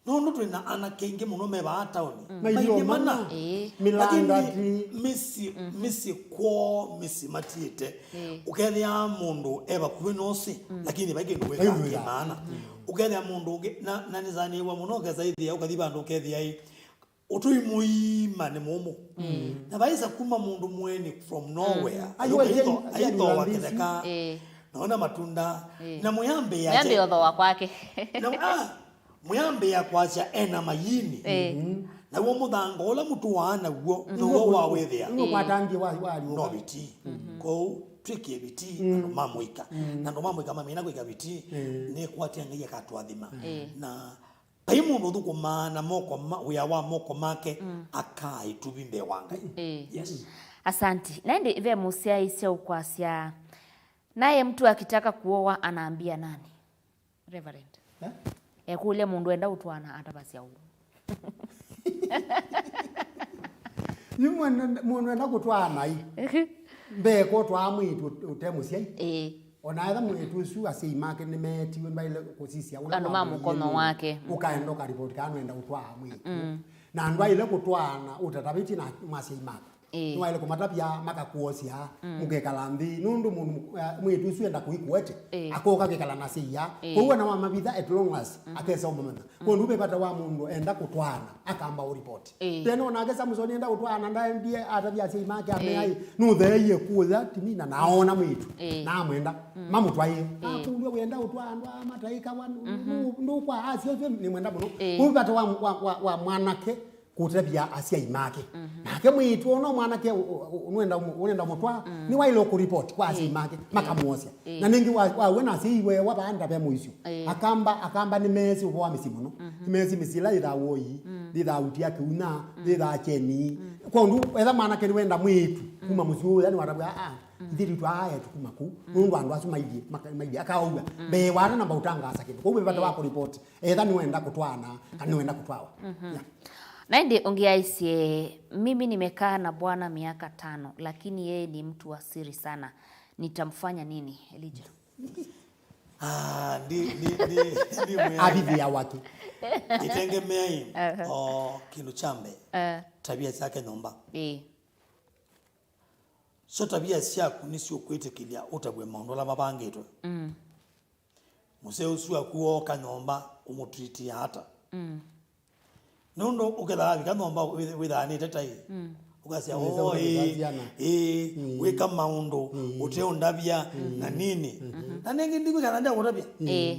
Nũndũ twĩ na anake aingĩ mũno me vaa taoni. Mm. Mailio mana. Ĩĩ. Lakini mĩlangati, mĩsyĩ, mhm, mĩsyĩ kwoo, mĩsyĩ matiĩte. Ĩĩ. Ũkethĩa mũndũ e vakuvĩ nosi, mm, lakini vai kĩndũ wĩkaa kĩ maana. Mm. Ũkethĩa mũndũ ũngĩ, na, na nĩsanĩwa mũno, ũkesa ĩthĩa, ũkathi vandũ ũkethĩa ĩ, ũtũi mũima nĩ mũmũ. Mm. Na vaisa kuma mũndũ mweni from nowhere. Mm. Ayo, aitho-, aitho wa kĩtheka. Ĩĩ. Naona matunda. Ĩĩ. Na mũyambĩĩa ũthoa kwake. Na, ah, Mwĩambĩĩa kwasya e na mayini. Ĩĩ. Mhm. Naw'o mũthanga ũla mũtũaa naw'o, mhm, now'o wawĩthĩa. Nĩw'o kwatangie wa, wa, no vitii. Mhm. Kwoou twĩkĩe vitii, mm, andũ ma mũika. Mm. Na andũ ma mũika mamina kwĩka vitii, mm, nĩkwatia Ngai akatũathima. Ĩĩ. Na vai mũndũ ũthũkũmaa na moko ma, wĩa wa moko make, mm, akaa ĩtuvi mbee wa Ngai. Ĩĩ. Yes. Asanti. Na ĩndĩ ve mũsyaĩĩsya ũkwasya, naye mtu akitaka kuoa anaambia nani? Reverend. Eh? Ekũlya mũndũ enda ũtwaana atavasya ũu. Yu mwene-, mũndũ enda kũtwaana ĩ. Mbee kũtwaa mwĩĩtu ũte mũsyai. Ĩĩ. Ona etha mwĩĩtu ũsu asyai make nĩmeetiwe, mbaĩle kũsisya ũla andũ ma mũkono wake. Ũkaenda ũkaripoti kana nũenda ũtwaa mwĩĩtu. Mm. Na ndwaĩle kũtwaana ũtatavĩtye na mwa asyai make. Ĩĩ. Nĩwaĩle kũmatavya makakũosya, mm, mũkekala nthĩ, nũndũ mũndũ, eh, mwĩĩtu ũsu enda kũikũete, ĩĩ, akoka kwĩkala na syai. Ĩĩ. Kwoou ana wamavitha at long last, mhm, akesa ũmamanya. Mm. Kwondũ ve vata wa mũndũ enda kũtwaana, akamba ũripoti. Ĩĩ. Tene onake Samson enda kũtwaana, ndaendie atavya asyai make, amea, ĩĩ, "Nũtheeie kũya timina na aona mwĩĩtu, ĩĩ, na amwenda, mm, mamũtwaĩe." Ĩĩ. Akũlw'a, "Wĩenda ũtwaa andũ aa mataĩkawa, nũ-, mhm, nũ-, ndũkwa asya ũsu nĩmwenda mũno." Ĩĩ. Kwoou vata wa, wa, wa, wa mwanake kũtavya asyai make. Mhm. Nake mwĩĩtu ona mwanake ũ-, ũ-, ũ-, nũenda ũmũ-, ũnenda mũtwaa, mm, nĩwaĩle kũripoti kwa asyai, ĩĩ, make, ĩĩ, makamwosya. Ĩĩ. Na nĩngĩ wa, wa, we na asyai weewa vaanda ve mũisyo. Ĩĩ. Akamba, akamba nĩmeesĩ ũvoo wa mĩsyĩ mũno. Mhm. Nĩmeesĩ mĩsyĩ ĩla yĩthaa woi, mm, yĩthaa utia kĩuna, mm, yĩthaa kyeni. Mm. Kwondũ etha mwanake nĩwenda mwĩĩtu, mm, kuma mũsyĩ ũũ, yani watavw'a, "Ah, mm, ithyĩ twaa etu kuma kũu." Mm. Nũndũ andũ asu mailyĩ, maka-, mailyĩ, akaũw'a. Mm. Mbee wa ata namba ũtangaasa kĩndũ. Kwoou ve vata wa, ĩĩ, kũripoti. Etha nĩwenda kũtwaana, kana nĩwenda kũtwawa. Mhm. Yeah. Na ĩndĩ ũngĩ aisye, "Mimi nimekaa na bwana miaka tano, lakini yeye ni mtu wa siri sana. Nitamfanya nini?" Elijah. Ah, ndi, ndi, ndi, ndi mwĩai. Avithia wake. Itengemeai, aha, o kĩndũ kya mbee. Eh. Tabia syake nyũmba. Ĩĩ. Syo tabia syaku nĩsyũkwĩtĩkĩlya ũtavw'e maũndũ ala mavangĩtwe. Mm. Mũsee ũsu waku wooka nyũmba ũmũtwitiaa ata? Mm. Nũndũ ũkethaa avika nyũmba wĩ-, wĩthaanĩte tai. Mm. Ũkasya, "Oo, ĩĩ, ĩĩ, mm, wĩka maũndũ, mm, ũteũndavya, mm, na nini." Mm-hmm. Na nĩngĩ ndikwĩkana ndekũtavya. Mm. Ĩĩ.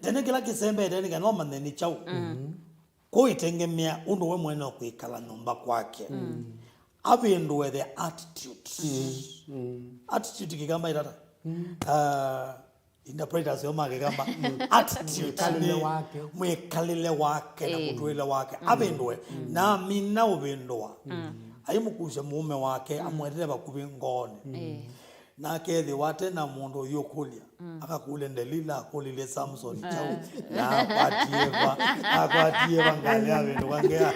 Tene kĩla kĩsembete nĩ kana ũmanye nĩ kyaũ. Mm. Mm-hmm. Kũitengemea ũndũ we mwene ũkwĩkala nyũmba kwake. Avĩndũe the attitude. Attitude kĩkamba itata. Uh, interpreters yo ma kĩkamba. Attitude. Mwĩkalĩle wake. Mwĩkalĩle wake na mũtũĩle wake. Avĩndũe. Na amina ũvĩndũa. Aimũkusya mũũme wake, amwetete vakuvĩ ngoonĩ. Na akethĩwa ate na mũndũ ũyũkũlya, akakũlya Delila akũlilye Samson kyaũ, na akwatie va, akwatie va ngalĩ ya vĩndũ vangea.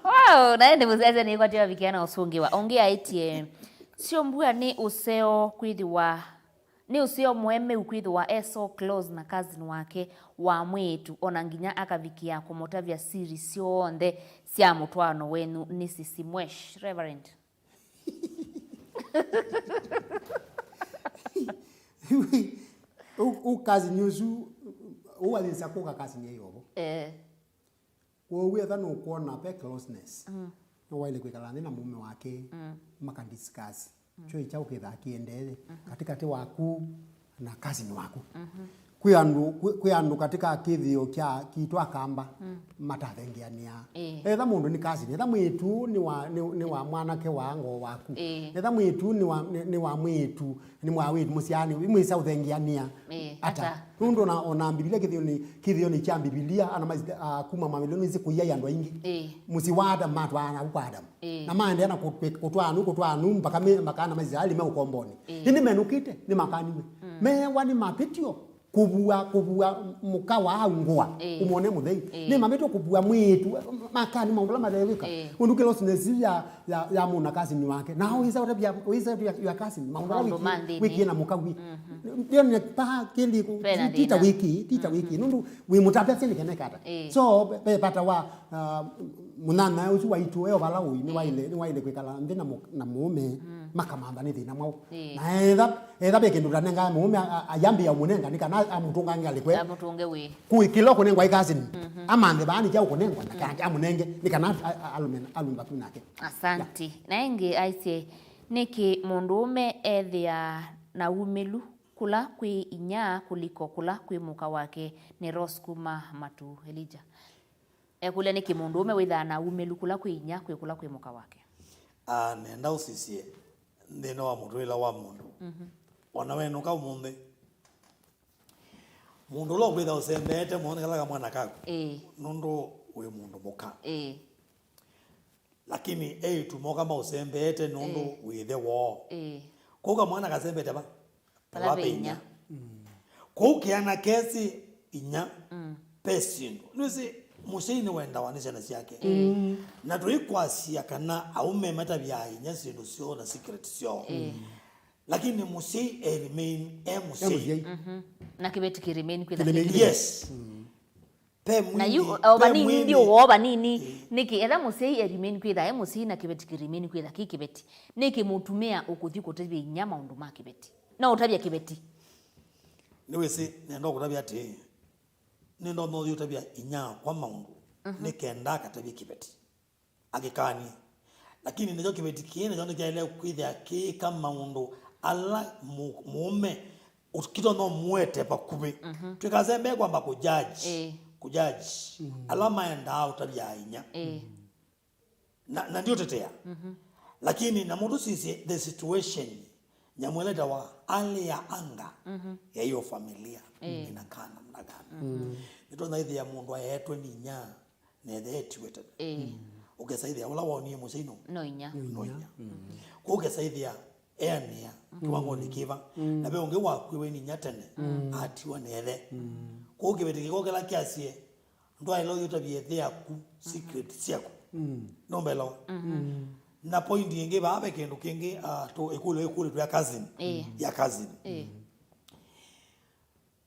Wow, naĩ nĩ mũsese nĩkwatie vavikia na ũsũngĩwa. Ũngĩ aĩtye, sio mbua nĩ ũseo kwĩthĩwa, nĩ ũseo mũemeu kwĩthĩwa e so close na cousin wake wa mwĩĩtu, ona nginya akavikĩa kũmũtavya siri syonthe sya mũtwaano wenyu. Nĩ Sisi Mwesh, Reverend. Ũ, ũ cousin ũsu, ũwayĩsa kũka cousin ya yovo. Eh. Kwoou etha nũkwona ve closeness. Nĩwaĩle kwĩkala nthĩ na mũũme wake, makadiscuss. Kyo kyaũ kĩthaa kĩendee katĩkatĩ waku na cousin waku. Kwĩ andũ, kwĩ, kwĩ andũ katĩka kĩthĩo kya kitũ Akamba matathengeanĩaa. Ĩĩ. Etha mũndũ nĩ cousin, etha mwĩĩtu nĩ wa, nĩ, nĩ wa mwanake wa ngoo waku. Ĩĩ. Etha mwĩĩtu nĩ wa, nĩ, nĩ wa mwĩĩtu, nĩ mwa wĩĩtu mũsyaani, imwĩsa ũthengeanĩa. Ĩĩ, ata? Ata? Nũndũ ona, ona Mbivilia kĩthĩonĩ, kĩthĩonĩ kya Mbivilia, ana maisi, ah, kuma Mavilioni nĩsĩ kũiai andũ aingĩ. Ĩĩ. Mũsyĩ wa Adamu matwaana naku kwa Adamu. Ĩĩ. Na maendeea na kũ-, kũ-, kũtwaa nũ, kũtwaa nũ, mpaka me-, makaana ma Isilaeli me ũkomboonĩ. Ĩĩ. Ĩndĩ menũkĩte, nĩmakanĩw'e. Mm. Meewa nĩ mavĩtyo kũvua, kũvua mũka wa ngũa, ĩĩ, ũmwone mũthei. Ĩĩ. Nĩ mavĩtyo kũvua mwĩĩtu, makani maũndũ ala matheewĩka. Ĩĩ. Ũndũ kĩla ũsinesi ya, ya, ya mũna cousin wake. Na ũisa ũtavya, ũisa ũtavya your cousin, maũndũ ala wĩkie na mũka wĩ. Mhm. Ndĩonye pa kĩndĩ kũ-, tita wĩki, tita wĩki. Nũndũ wĩ mũtavya sĩndĩ kenekata. Ĩĩ. So, ve vata wa Ah, mũnyanyae ũsu waitũ, e o vala ũi, nĩwaĩle, nĩwaĩle kwĩkala nthĩ na mũ-, na mũũme, makamantha nĩ thĩna mwaũ. Ĩĩ. Na etha, etha ve kĩndũ ũtanengaa mũũme, a-, a-, ayambĩĩa ũmũnenga, nĩ kana amũtũngange alĩkwe. Amũtũnge wĩ. Kũĩ kĩla ũkũnengwa ĩ cousin, amanthe vaa nĩ kyaũ ũkũnengwa, na kana amũnenge, nĩ kana a-, a-, alume, alume vakuvĩ nake. Asante. Na ĩngĩ aisye, nĩkĩ mũndũũme ethĩaa na umĩlu kũla kwĩ inyia kũliko kũla kwĩ mũka wake? Nĩ Rose kuma Matu, Elijah. Ekũlya, nĩkĩ mũndũũme wĩthaa na umĩlu kũla kwĩ inyia kwĩ kũla kwĩ mũka wake? Ah, nenda ũsisye nthĩnĩ wa mũtũĩla wa mũndũ. Mhm. Ona wenũka ũmũnthĩ, mũndũ ũla ũkwĩtha ũsembeete mũno nĩ kala kamwana kaku. Ĩĩ. Nũndũ wĩ mũndũ mũka. Ĩĩ. Lakini eĩtu moka maũsembeete nũndũ, ĩĩ, wĩ ĩthe woo. Ĩĩ. Kũu kamwana kasembete va? Vala ve inya. Kũu keana kesĩ inya, mm, ve syĩndũ. Nĩwĩsĩ mũsyai nĩwendawa nĩ syana syake. Mm. Na tũikwasya kana aũme matavyaa inya syĩndũ syoo na secret syoo. Mm. Lakini mũsyai e remain e mũsyai. E mũsyai. Mhm. Na kĩveti kĩ remain kwĩtha kĩ kĩveti. Yes. Mm. Ve mwini, na yu, o ve vanini mwini. Ndi ũwoo vanini. Ĩĩ. Nĩkĩ etha mũsyai e remain kwĩtha e mũsyai na kĩveti kĩ remain kwĩtha kĩ kĩveti? Nĩkĩ mũtumĩa ũkũthi kũtavya inya maũndũ ma kĩveti? No ũtavya kĩveti. Nĩwĩsĩ, nenda kũtavya atĩĩ, nĩndonya ũthi ũtavya inyakwa maũndũ, mhm, nĩ kenda akatavye kĩveti, akĩkanie. Lakini nĩkyo kĩveti kĩĩ nakyo nĩkyaĩle kwĩthĩa kĩĩka maũndũ ala mũ-, mũũme ũkito no mũete vakuvĩ. Mhm. Twĩkasembee kwamba kũjaji, ĩĩ, kũjaji, mm, ala maendaa ũtavya inya. Ĩĩ. Na, na ndiũtetea. Mhm. Lakini na mũndũ sisye the situation, nyamũ ĩla ĩtawa hali ya anga, mhm, ya hiyo familia, ĩĩ, inakaa namna gani? Mm. Nĩtũnaĩthĩa mũndũ aetwe nĩ inya, na ethĩwa etiwe tene. Ĩĩ. Mm. Ũkesaĩthĩa ũla wonie mũsyai no, no inya. No inya. Mm. Kwoou ũkesaĩthĩa eanĩa, mm, kĩwangonĩ kĩva. Mm. Na ve ũngĩ wakuiwe nĩ inya tene, mm, atiwa nĩ ethe. Mm. Kwoou kĩveti kĩko kĩla kĩasye, ndwaĩle ũyũtavya ĩthe yaku secret syaku. Mm. Nũmbelewa? Mm. Na point ĩngĩ vaa ve kĩndũ kĩngĩ, ah, tũ, ĩkũlyo ĩkũlĩtwe ya cousin. Ĩĩ. Ya cousin. Ĩĩ.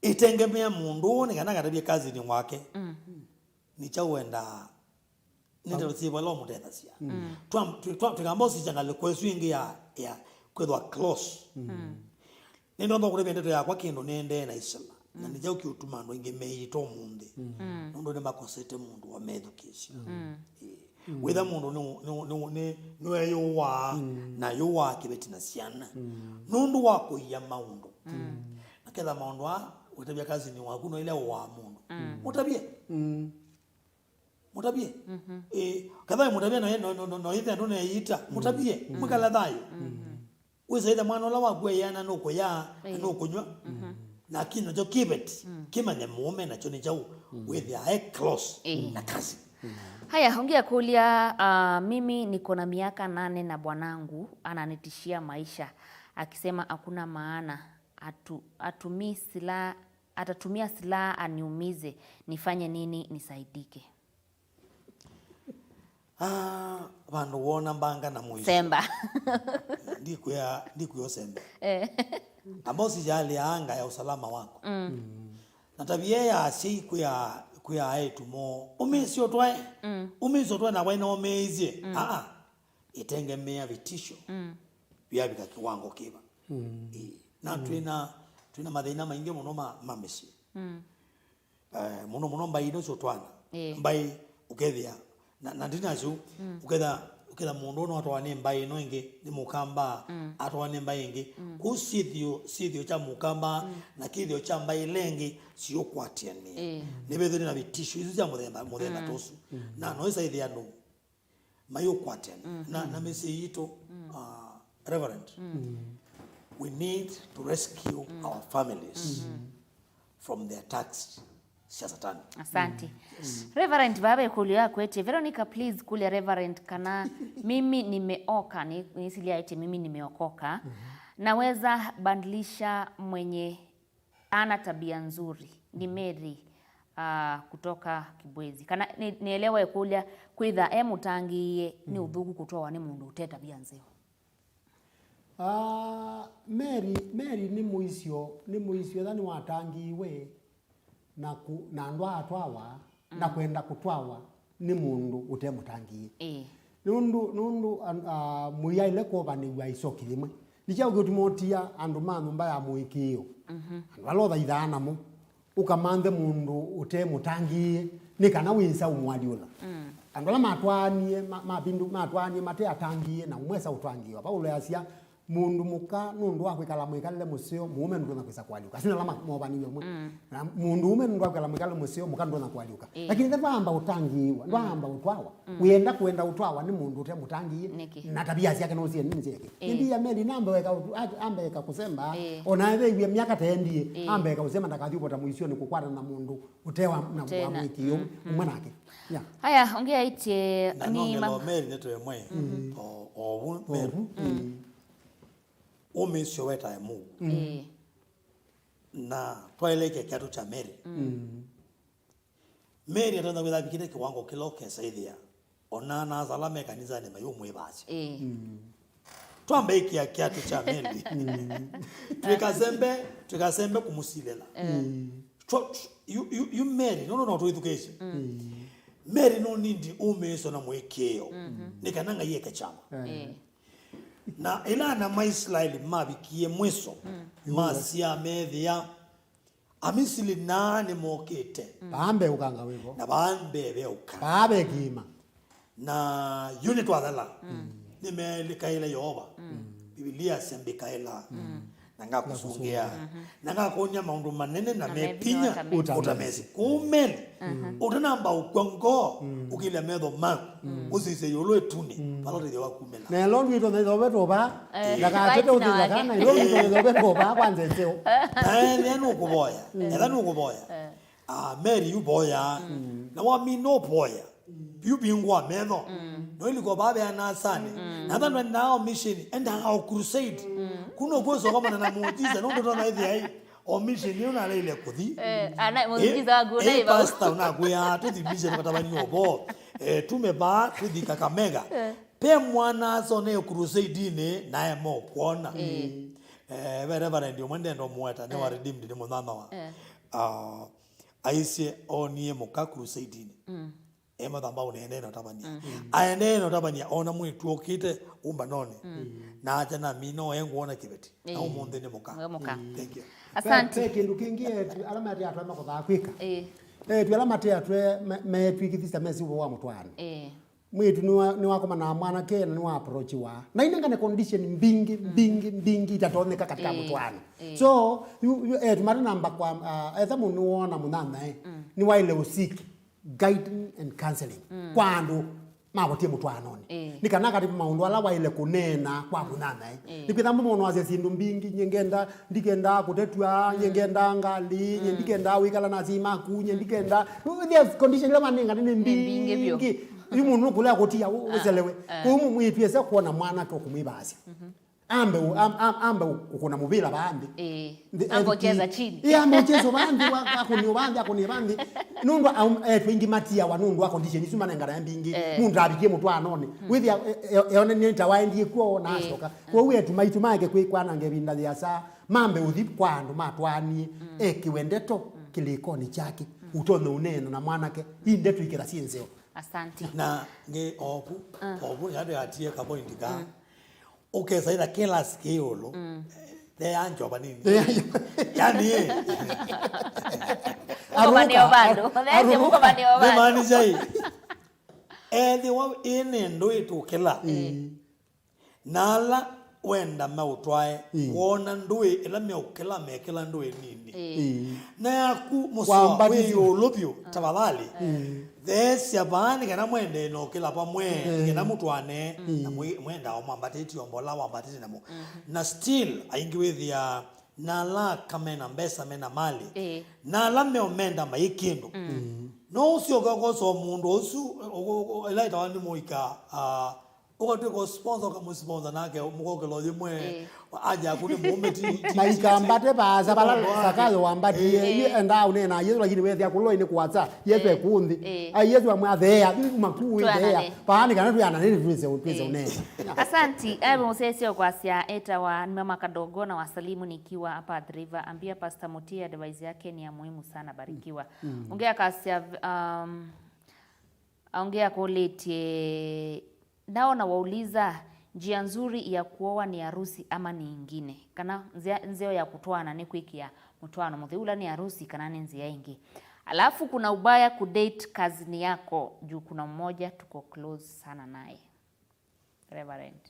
Ĩtengemea mũndũ nĩ kana akatavye cousin wake. Mm. Nĩ kyaũ wendaa, nĩ ndeto syĩva ila ũmũtethasya. Mm. Twa-, twa-, twa-, twĩkamba ũsisya ngalĩko ĩsu ĩngĩ ya, ya kwĩthwa close. Mm. Nĩndonya kũtavya ndeto yakwa kĩndũ nĩendee na isila. Na, mm, nĩ kyaũ kĩũtuma andũ aingĩ meĩĩta ũmũnthĩ? Mm. Nũndũ nĩmakosete mũndũ wa methukĩĩsya. Mm. Ĩĩ. Mm. Wĩtha mũndũ nĩ, nĩ, nĩ, nĩ, nĩweyũaa, mm, na ayũaa kĩveti na syana. Mm. Nũndũ wa kũia maũndũ. Mm. Na ketha maũndũ aa, wĩtavya cousin waku no ile ũaa mũndũ. Mm. Mũtavye. Mm. Mũtavye. Ĩĩ, ketha mũtavye no, no, no, no, no, ĩthe andũ neyita. Mũtavye, mwĩkale thayũ. Wĩsa ĩthe mwana ũla waku eĩana nũkũya, na nũkũnyw'a. Na kĩnywa kyo kĩveti, kĩmanye mũũme nakyo nĩ kyaũ, wĩthĩa e close na kasi. Haya, ongea kulia, ah, mimi niko na miaka nane na bwanangu ananitishia maisha akisema hakuna maana, atu, atumii silaha, atatumia silaha aniumize. Nifanye nini nisaidike? Ah, vandũ wona mbanga na mũico. Semba. Ndikwĩa, ndikwĩa ũsembe. Eh. Ambao sijalea anga ya usalama wako. Na tabia ya asyai kwĩa, kwĩa aetu moo, "Ũmĩĩsye ũtwae, ũmĩĩsye ũtwae," na waina ũmĩĩsye. Aa, itengemea vitisho. Vyavika kiwango kĩva. Ĩĩ. Na twĩna, twĩna mathĩna maingĩ mũno ma, ma mĩsyĩ. Eh, mũno mũno mbaĩ ino syo twana. Ĩĩ. Mbaĩ ũkethĩa, na, na ndinasyo, ũketha, ũketha mũndũ ũno atwawa nĩ mbaĩ ino ĩngĩ, nĩ mũkamba, atwawa nĩ mbaĩ ĩngĩ. Kũ syĩthio, syĩthio kya mũkamba na kĩthio kya mbaĩ ila ĩngĩ siũkwatĩanĩa. Ĩĩ. Nĩvethĩwe na vitisho isu sya mũthemba, mũthemba ta ũsu. Na no isaithĩa andũ maiũkwatĩanĩa. Na, na mĩsyĩ yitũ, uh, Reverend, we need to rescue our families from the attacks sya Satani. Asante. Reverend, vava ĩkũlyo yakwetie. Veronica, please, kũlya Reverend kana mimi nimeoka, ni, nĩsiliaĩtye mimi nimeokoka. Naweza badilisha mwenye ana tabia nzuri ni Mary, ah, kutoka Kibwezi. Kana ni, nielewa ĩkũlya, kwĩtha e mũtangĩĩe nĩ ũthũku kũtwawa nĩ mũndũ ũte tabia nzeo? Ah, Mary, Mary nĩ mũisyo, nĩ mũisyo etha nĩwatangiiwe na ku, na ndwaatwawa, na kwenda kũtwawa nĩ mũndũ ũte mũtangĩĩe. Ĩĩ. Nũndũ, nũndũ an, a, mũiaĩle kwovanĩw'a ĩsoki yĩmwe. Nĩ kyaũ kĩũtuma ũtia andũ ma nyũmba ya mũĩkĩĩo? Andũ ala ũthaithaa namo, ũkamanthe mũndũ ũte mũtangĩĩe, nĩ kana wĩsa ũmũalyũla. Andũ ala matwaanie, ma, mavindũ, matwaanie mate atangĩĩe na ũmwesa ũtwangĩĩwa. Vaulo easya, mũndũ mũka nũndũ wa kwĩkala mwĩkalĩle mũseo, mũũme ndũtonya kwĩsa kũalyũka. Asu nĩ ala ma, movaniw'e ũmwe. Na mũndũ ũme nũndũ wa kwĩkala mwĩkalĩle mũseo, mũka ndũtonya kũalyũka. Ĩĩ. Lakini ĩthe vaamba ũtangĩĩwa, ndwaamba ũtwawa. Wĩenda kwenda ũtwawa nĩ mũndũ ũte mũtangĩĩe, nĩkĩ? Na tabia syake no sie nini syeke. Ĩĩ. Ĩndĩ ya Mary nambe weka ũtu-, a-, ambe eka kũsemba, ĩĩ, ona ethĩiw'e myaka ta endie, ĩĩ, ambe eka kũsemba ndakathiũvota mũisyonĩ kũkwatana na mũndũ ũte wa, na, ũte wa na, mwĩkĩĩo, mm, ũmwe nake. Yeah. Haya, ongea itie. Na ni nongela ma- o Mary nĩtwe mwe. O, o vu Mary. Ũmĩsyo wetae Mũu. Ĩĩ. Na twaelekea kiatu kya Mary. Mary atonya kwĩtha avikĩte kĩwango kĩla ũkesa ĩthĩa ona ana-a-asa ala me kanisanĩ mayũmwĩvasya. Ĩĩ. Twambe ĩkĩa kiatu kya Mary. Twĩkasembe, twĩkasembe kũmũsilĩla. Twa-, yu, yu, yu Mary, nũndũ no twĩthukĩĩsye. Mary nũnindi ũmĩĩsyo na mũĩkĩĩo. Nĩ kana Ngai eke kyama. Ĩĩ. Na ĩla ana ma Isilaeli mavikie mwiso, masya methĩa, Amisili naa nĩmokĩte. Vaa mbee ũkanga wĩvo. Na vaa mbee veũka. Vaa ve kĩĩma. Na yu nĩtwathela. Nĩmeelĩkaĩle Yeova. Mbivilia yasya, "Mbĩkaĩla, na ngakũsũngĩa, na ngakwony'a maũndũ manene na me vinya ũtamesĩ." Kũu Meli, ũtanamba ũkw'a ngoo, ũkĩlya metho maku, ũsisye ĩũlũ ĩtunĩ, vala ũtethyo waku. Na ĩla ũndũ ĩtonya ĩthĩwa vetũva, eh, ndakatete ũthĩnza kana ĩla ũndũ ĩtonya ĩthĩwa vetũva kwa nzenzeo. Na ethĩa nũkũvoya, etha nũkũvoya. Ah, Mary yu voya. Na wamina ũvoya, yu vingũa metho. No iliko vavea na asani. Na tha ndwendaa o mission, endaa o crusade. Kuno kwoso kamana na muujiza, nũndũ tona ĩthĩa ĩ. O mission yu naleile kũthi. Eh, ana, eh, muujiza waku eh, naiva. Pastor, unakwĩa, tũthi mission katavani ovo. Eh, tume vaa, tũthi Kakamega. Eh. Pe mwana-a-asa ũnee crusade-inĩ, naema ũkwona. Ĩĩ. Eh, ve Reverend ũmwe ndenda ũmũweta, nĩ wa Redeemed, nĩ mũnyanya wa. Eh. Ah, aisye oonie mũka crusade-inĩ. Mm. E mathambaũnĩ aendee na ũtavany'a. Mm. Aendee na ũtavany'a, ona mwĩĩtu ũkĩte ũmbanonĩ. Mm. Na acha namina oe ngũona kĩveti. Na ũmũnthĩ nĩ mũka. Nĩ mũka. Thank you. Asante. Ve, ve kĩndũ kĩngĩ etu, ala mate atwae makothaa kwĩka. Ĩĩ. Etu ala mate atwae me-, metwĩkĩthĩsya mesi ũvoo wa mũtwaano. Ĩĩ. Mwĩĩtu nĩwa-, nĩwakomana na mwanake na nĩwa approachiwa. Na inengane condition mbingĩ, mbingĩ, mbingĩ itatonyeka katika mũtwaano. Ĩĩ. So, yu, yu, etu mate namba kwa, ah, etha mũndũ nĩwona mũnyanyae, nĩwaĩle ũsiki. guiding and counseling kwa andũ mavotie mũtwaanonĩ. Ĩĩ. Nĩ kana akatĩ maũndũ ala waĩle kũneena kwa mũnyanyae. Ĩĩ. Nĩkwĩtha mũndũ asya syĩndũ mbingĩ, nyie ngenda, ndikendaa kũtetw'a, nyie ngendaa ngalĩ, nyie ndikendaa wĩkala na asyai maku, nyie ndikendaa, there's condition ila manengane nĩ mbingĩ. Nĩ mbingĩ vyũ. Yu mũndũ nũkũlea kũtia, ũ-, ũselewe. Ah. Kwoou mũmwĩtwĩe kwona mwanake ũkũmwĩvaasya. Ambe u-, am-, am-, ambe u-, kũkũna mũvĩla vaa nthĩ. Ĩĩ. Nthĩ, ambe ũcheza chini. Ĩĩ, ambe ũcheza vaa nthĩ, wa-, akũnĩe vaa nthĩ, akũnĩe vaa nthĩ. Nũndũ aum-, eĩtu aingĩ matiawa nũndũ wa condition isu manenganae mbingĩ. Eh. Mũndũ avikie mũtwaanonĩ. Wĩthĩa, e-, e-, eone nĩ ta waendie kwoo na asyoka. Kwoou eĩtu maitũ maeke kwĩ kwananga ĩvinda yĩasa, mambe ũthi kwa andũ matwaanie, ekĩwe ndeto kĩlĩkonĩ kyake. Ũtonya ũneena na mwanake, i ndeto iketha syĩ nzeo. Asante. Na ngĩ ovu, ovu, yandũ yatie ka point ka. Ũkesa ĩla kĩlasi kĩ ĩũlũ, theanjwa vanini. Yani, eh. Mũkomanĩo vandũ. Theanjwa mũkomanĩo vandũ. Nĩmaanisha ĩ, ethĩwa ĩnĩ ndũĩ tũkĩla. Na ala wenda maũtwae, wona ndũĩ ĩla meũkĩla, mekĩla ndũĩ nini. Na yaku mũsoa wĩ ĩũlũ vyũ, tafadhali. Theesya vaa nĩ kana mwende na ũkĩla vamwe, nĩ kana mũtwaane, na mwĩ-, mwenda o mwambatĩtye o mbola wambatĩtye namo. Na still, aingĩ wĩthĩa na ala aka mena mbesa, mena mali, na ala meo menda mai kĩndũ. No ũsyoke ũkosa o mũndũ ũsu, ũ-, ũ-, ũ-, ĩla ĩtawa nĩ mũika, ah, ũkatwĩka ũsponsor, ũkamũsponsor nake, mũkokĩla ũyĩmwe, aja aku nĩ mũũme ti, ti, ti, ti. Maikambate vaasa vala Sakayo wambatie. Yu endaa ũneena Yesu, lakini wethĩa kũloi nĩ kũasa. Yesu ekũnthĩ. Ai, Yesu amwatheea, yu makuĩ theea. Paani kana twiananĩte twĩse, twĩse ũneena. Asanti. Abe mũsyaĩĩsya kwasya etawa nĩmama kadogo na wasalimu nikiwa hapa Athi River. Ambia Pastor Mutie advice yake ni ya muhimu sana, barikiwa. Ũngĩ akasya, um, aongea kũlĩtye, naona wauliza, njia nzuri ya kuoa ni harusi ama ni ingine? Kana nzia nzeo ya kũtwaana ni kwĩkĩa mũtwaano mũtheu ũla ni harusi kana ni nzia ingi? Alafu kuna ubaya kudate cousin yako juu kuna mmoja tuko close sana naye. Reverend.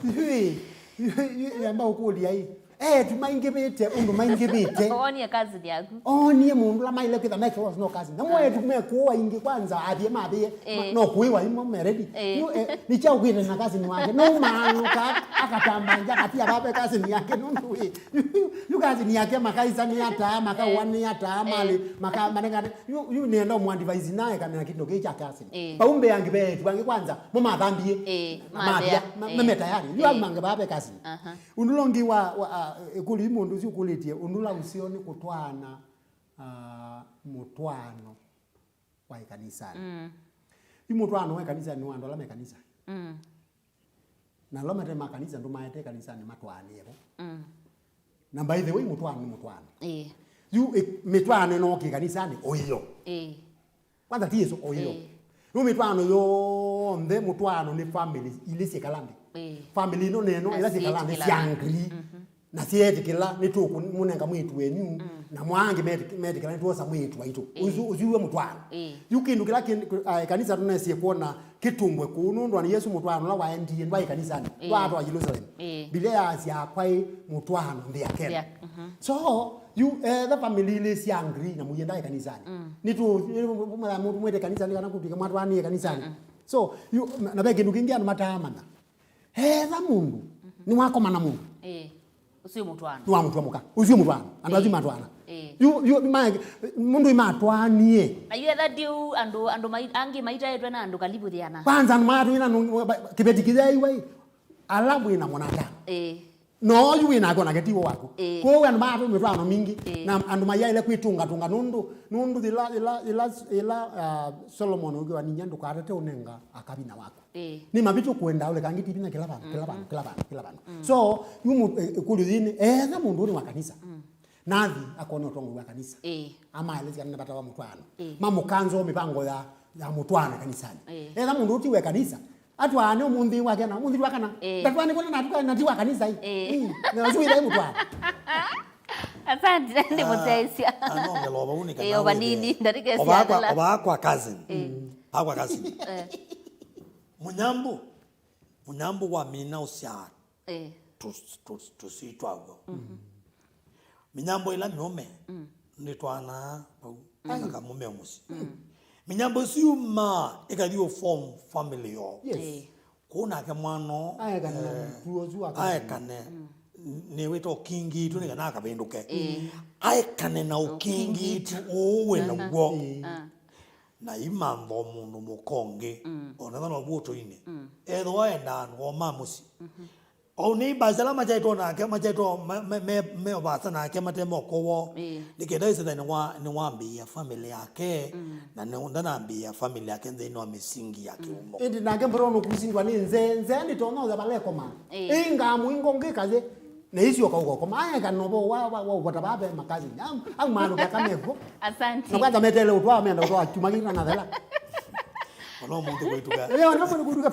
Yu, yu, yu, yamba ũkũlya ĩ. Eĩtu maingĩvĩte, ũndũ maingĩvĩte. Wonie cousin yaku. Onie mũndũ ũla maĩle kwĩtha meke was no cousin. Na mwetu mekũwa ingĩ kwanza, athie mavĩe. Eh. No kũĩwa imwe meredi. Eh. Yu, eh, nĩ kyaũ kwĩtha na cousin wake. No maanũka, akatamba nja, akatia vave cousin yake. Nũndũ ĩ. Yu, yu, yu cousin yake makaisa nĩ ataa, makawa nĩ ataa, malĩ, maka-, manengane. Yu, yu nĩenda ũmũadvise naye kamea kĩndũ kĩĩ kya cousin. Eh. Vau mbee angĩ veetu angĩ kwanza, mũmathambie. Eh, mavea, mavea, ma-, eh, mame tayari. Yu eh, angĩ vaa ve cousin. Aha. Ũndũ ũla ũngĩ wa, wa, a, ĩkũlyo yu mũndũ ũsu ũkũlĩtye, ũndũ ũla ũseo nĩ kũtwaana, a, mũtwaano wa ĩkanisanĩ. Mm. Yu mũtwaano wa ĩkanisanĩ nĩ wa andũ ala me kanisa. Mm. Na ala mate ma kanisa ndũmaete kanisanĩ matwaanĩe vo. Mm. Na by the way, mũtwaano nĩ mũtwaano. Ĩĩ. Yu, ĩ, mĩtwaano ĩno kĩ kanisanĩ ũio. Ĩĩ. Kwanza ti Yesu ũio. Ĩĩ. Yu mĩtwaano yonthe, mũtwaano nĩ family ilĩ syĩkala nthĩ. Ĩĩ. Family ĩno neno ila syĩkala nthĩ sya agree. Mhm. Na syeetĩkĩla nĩtũkũmũnenga mwĩĩtu wenyu, na mwaangĩ metĩk-, metĩkĩla nĩtwosa mwĩĩtu waitũ. Ĩĩ. Ũsu, ũsu wĩ mũtwaano. Ĩĩ. Yu kĩndũ kĩla kĩ-, a, ĩkanisa tũnesie kwona kĩtũngwe kũu, nũndũ wa Yesu mũtwaano ũla waendie ndwaĩ kanisanĩ, ĩĩ, ndwatwa Yerusalemu. Ĩĩ. Biblia yasya kwaĩ mũtwaano nthĩ ya Kena. Nthĩ ya, mhm. So, yu, etha family ilĩ sya agree na mũiendae kanisanĩ. Mm. Nĩtũ-, nĩ-, mũndũ mwĩte kanisanĩ kana kũtwĩka mwatwaanĩe kanisanĩ. Mm-mm. So, yu, na, na ve kĩndũ kĩngĩ andũ mataamanya. Etha mũndũ, nĩwakoma na mũndũ. Ĩĩ. Ũsu nĩ mũtwaano. Nĩwamũtwa mũka. Ũsu nĩ mũtwaano. Andũ asu matwaana. Ĩĩ. Yu, yu, ma-, mũndũ imatwaanie. Na yu etha ndiu andũ, andũ mai-, angĩ maitaĩtwe na andũ kalivuthiana. Kwanza andũ matwaana nũ-, ba-, kĩveti kĩyaiwa ĩ. Ala mwĩ na mwanadamu. Ĩĩ. No yu wĩ nake onake tiwo waku. Ĩĩ. Kwoou andũ matwaana mĩtwaano mingĩ. Ĩĩ. Na andũ mayaĩle kwĩtũngatũnga nũndũ, nũndũ yĩla, yĩla, yĩla, yĩla, ah, Solomon ũngĩ wa ninya ndũkatate ũnenga akavina waku. Ĩĩ. Nĩ mavitũ kũenda ũleka angĩ ti vinya kĩla vandũ, kĩla vandũ, kĩla vandũ, kĩla vandũ. Mm. So, yu mũ-, e-, ĩkũlyo yĩĩ nĩ, etha mũndũ ũnĩ wa kanisa. Mm. Nathi akona ũtongoi wa kanisa. Ĩĩ. Amaelesya kana nĩ vata wa mũtwaano. Ĩĩ. Mamũkanza o mĩvango ya, ya mũtwaano kanisanĩ. Ĩĩ. Etha mũndũ ũti we kanisa, atwaane ũmũnthĩ wa kena, ũmũnthĩ wa kana. Ĩĩ. Ndatwaane kũna na atuka na ti wa kanisa ĩ. Ĩĩ. Ĩĩ. Na ũsu wĩthaĩ mũtwaano. Asante, nĩ mũteisya. Ah, anongela vau nĩ kana. Ĩĩ, o vanini, wĩthĩe. Ndarikesya ovaa kwa, ovaa kwa cousin. Ĩĩ. Ovaa kwa cousin. Eh. Mũnyambũ. Mũnyambũ wamina ũsyaa, eh, tũ-, tũ-, tũsii twaw'o. Mhm. Mĩnyambũ ĩla mĩũme, mm, nĩtwanaa vau na kamũme mũsyĩ. Mĩnyambo ĩsu yumaa ĩkathi ũ form family yoo. Yes. Ĩĩ. Kũu nake mwana ũũ, aekane na eh, mũtu ũsu wa aekane, nĩwĩta ũkingitũ nĩ kana akavĩndũke. Ĩĩ. Aekane na ũkingitũ ũũ wĩ naw'o. Ĩĩ. Ah. Na imantha o mũndũ mũka ũngĩ, o na thana ũvu ũtũinĩ. Ethĩwa enda andũ o ma mũsyĩ. O neighbors ala makyaĩtwo nake, makyaĩtwo me, me, me, me o vaasa nake mate moko woo. Ĩĩ. Nĩ kenda ĩsĩtha nĩwa, nĩwambĩĩa family yake, na nĩ, ndanambĩĩa family yake nthĩnĩ wa mĩsingi ya kĩumo. Ĩndĩ nake mbona ũnũkusindwa nĩ nzee, nzee nĩtonya ũya vala ĩkoma. Ĩĩ. Ĩngaa mũingo ngĩkaye, na icio kauka ũkoma. Aya kana ũvo wa, wa, wa ũvota vaa ve makazi. Au, au maandũ kaka mekuo. Asante. Na kwanza metele ũtwa, menda ũtwa chuma kĩna na thela. Ona mũndũ kwĩtuka. Leo na mũndũ kwĩtuka.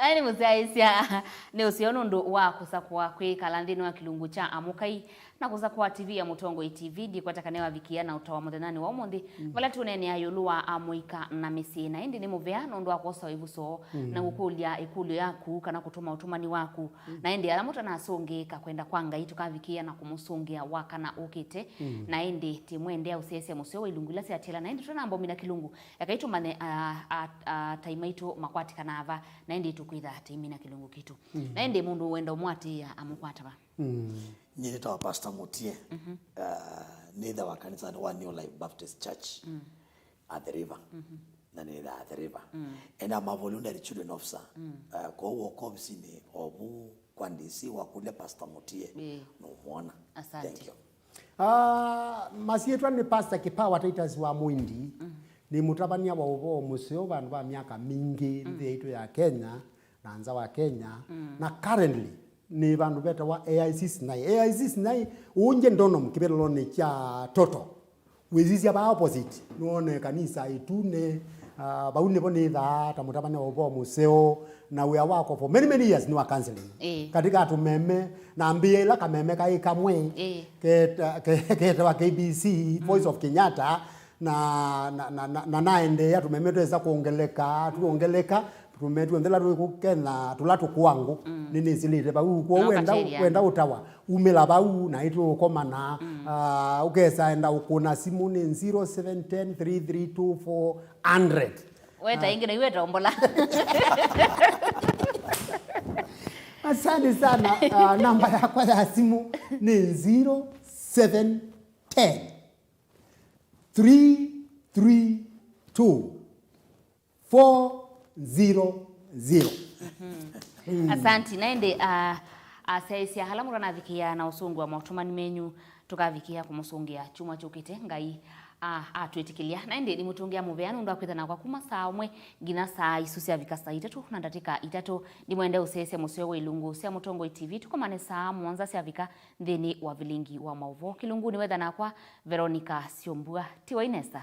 Aya nĩ mũsyaĩĩsya. Nĩ ũseo nũndũ wa kũsakũa kwĩkala nthĩnĩ wa kĩlungu kya Amũkai na kũsakũa T V ya Mũtongoi T V. Ndikwata kana wavikĩa na ũtao wa mũthenyanĩ wa ũmũnthĩ, vala tũneenea ĩũlũ wa amũika na mĩsyĩ. Na ĩndĩ nĩ mũvea nũndũ wa kwosa ĩvuso na kũkũlya ĩkũlyo yaku kana kũtũma ũtũmani waku. Na ĩndĩ ala mũtanasũngĩĩka kwenda kwa Ngai tũkavikĩa na kũmũsũngĩa wa kana ũkĩte. Na ĩndĩ tĩmwendea ũsyaĩĩsya mũseo wa ilungu ila syatiela. Na ĩndĩ tũtanambomina kĩlungu, ekai tũmanye a, a, a, tai maitũ makwatĩkanaa va. Na ĩndĩ tũkwĩtha tĩmina kĩlungu kitũ. Na ĩndĩ mũndũ wenda ũmũatĩĩa amũkwata va? Nyie nĩtawa Pastor Mutie. Ah, nĩthawa kanisanĩ wa New Life Baptist Church, Athi River. Na nĩthaa Athi River. And I'm a voluntary children officer. Ah, kwoou oka ovisinĩ ovu kwa D C wakũlya Pastor Mutie, nũmwona. Asante. Thank you. Ah, masyĩtwa nĩ Pastor Kipawa Titus wa Mwindi. Nĩ mũtavany'a wa ũvoo mũseo vandũ va myaka mingĩ nthĩ yaitũ ya Kenya na nza wa Kenya. Na currently nĩ vandũ vetawa A I C Sinai. A I C Sinai, ũngye ndonom kĩvelelonĩ kya Toto. Wĩsisya vaa opposite, nĩwone kanisa ĩtune, ah, vau nĩvo nĩthaa ta mũtavany'a wa ũvoo mũseo, na wĩa wakwa for many, many years nĩ wa counseling. Ĩĩ. Katika tũmeme, na mbĩa ĩla kameme kaĩ kamwe, ĩĩ, keta-, ke-, ketawa K B C, Voice of Kenyatta, na, na, na, na, na naendeea tũmeme twesa kwongeleka, twongeleka, tũmeme tw'onthe tũla twĩ kũ Kenya, tũla tũkũangũ, nĩnĩsĩlĩte vau. Kwoou wenda, wenda ũtawa, umĩla vau, na ĩtũũkomana. Ah, ũkesa enda ũkũna simũ nĩ zero seven ten three three two four hundred. Weta ĩngĩ na iweta ombola. Asante sana. Ah, namba yakwa ya simũ nĩ zero seven ten three three two four zero zero. Asanti. Na ĩndĩ, ah, asyaĩĩsya ala mũtanavikĩa na ũsũngĩwa maũtũmani menyu, tũkavikĩa kũmũsũngĩa kyumwa kyũkĩte, Ngai, ah, atwĩtĩkĩlya. Na ĩndĩ nĩmũtũngĩa mũvea nũndũ wa kwĩthana kwa kuma saa ũmwe nginya saa isu syavika saa itatũ na ndatĩka itatũ. Ndimwende ũsyaĩĩsya mũseo wa ilungu sya Mũtongoi T V. Tũkomane saa mũonza syavika nthĩnĩ wa vilingi wa maũvoo. Kĩlungunĩ wetha nakwa Veronica Syombua. Tiwa Inesa.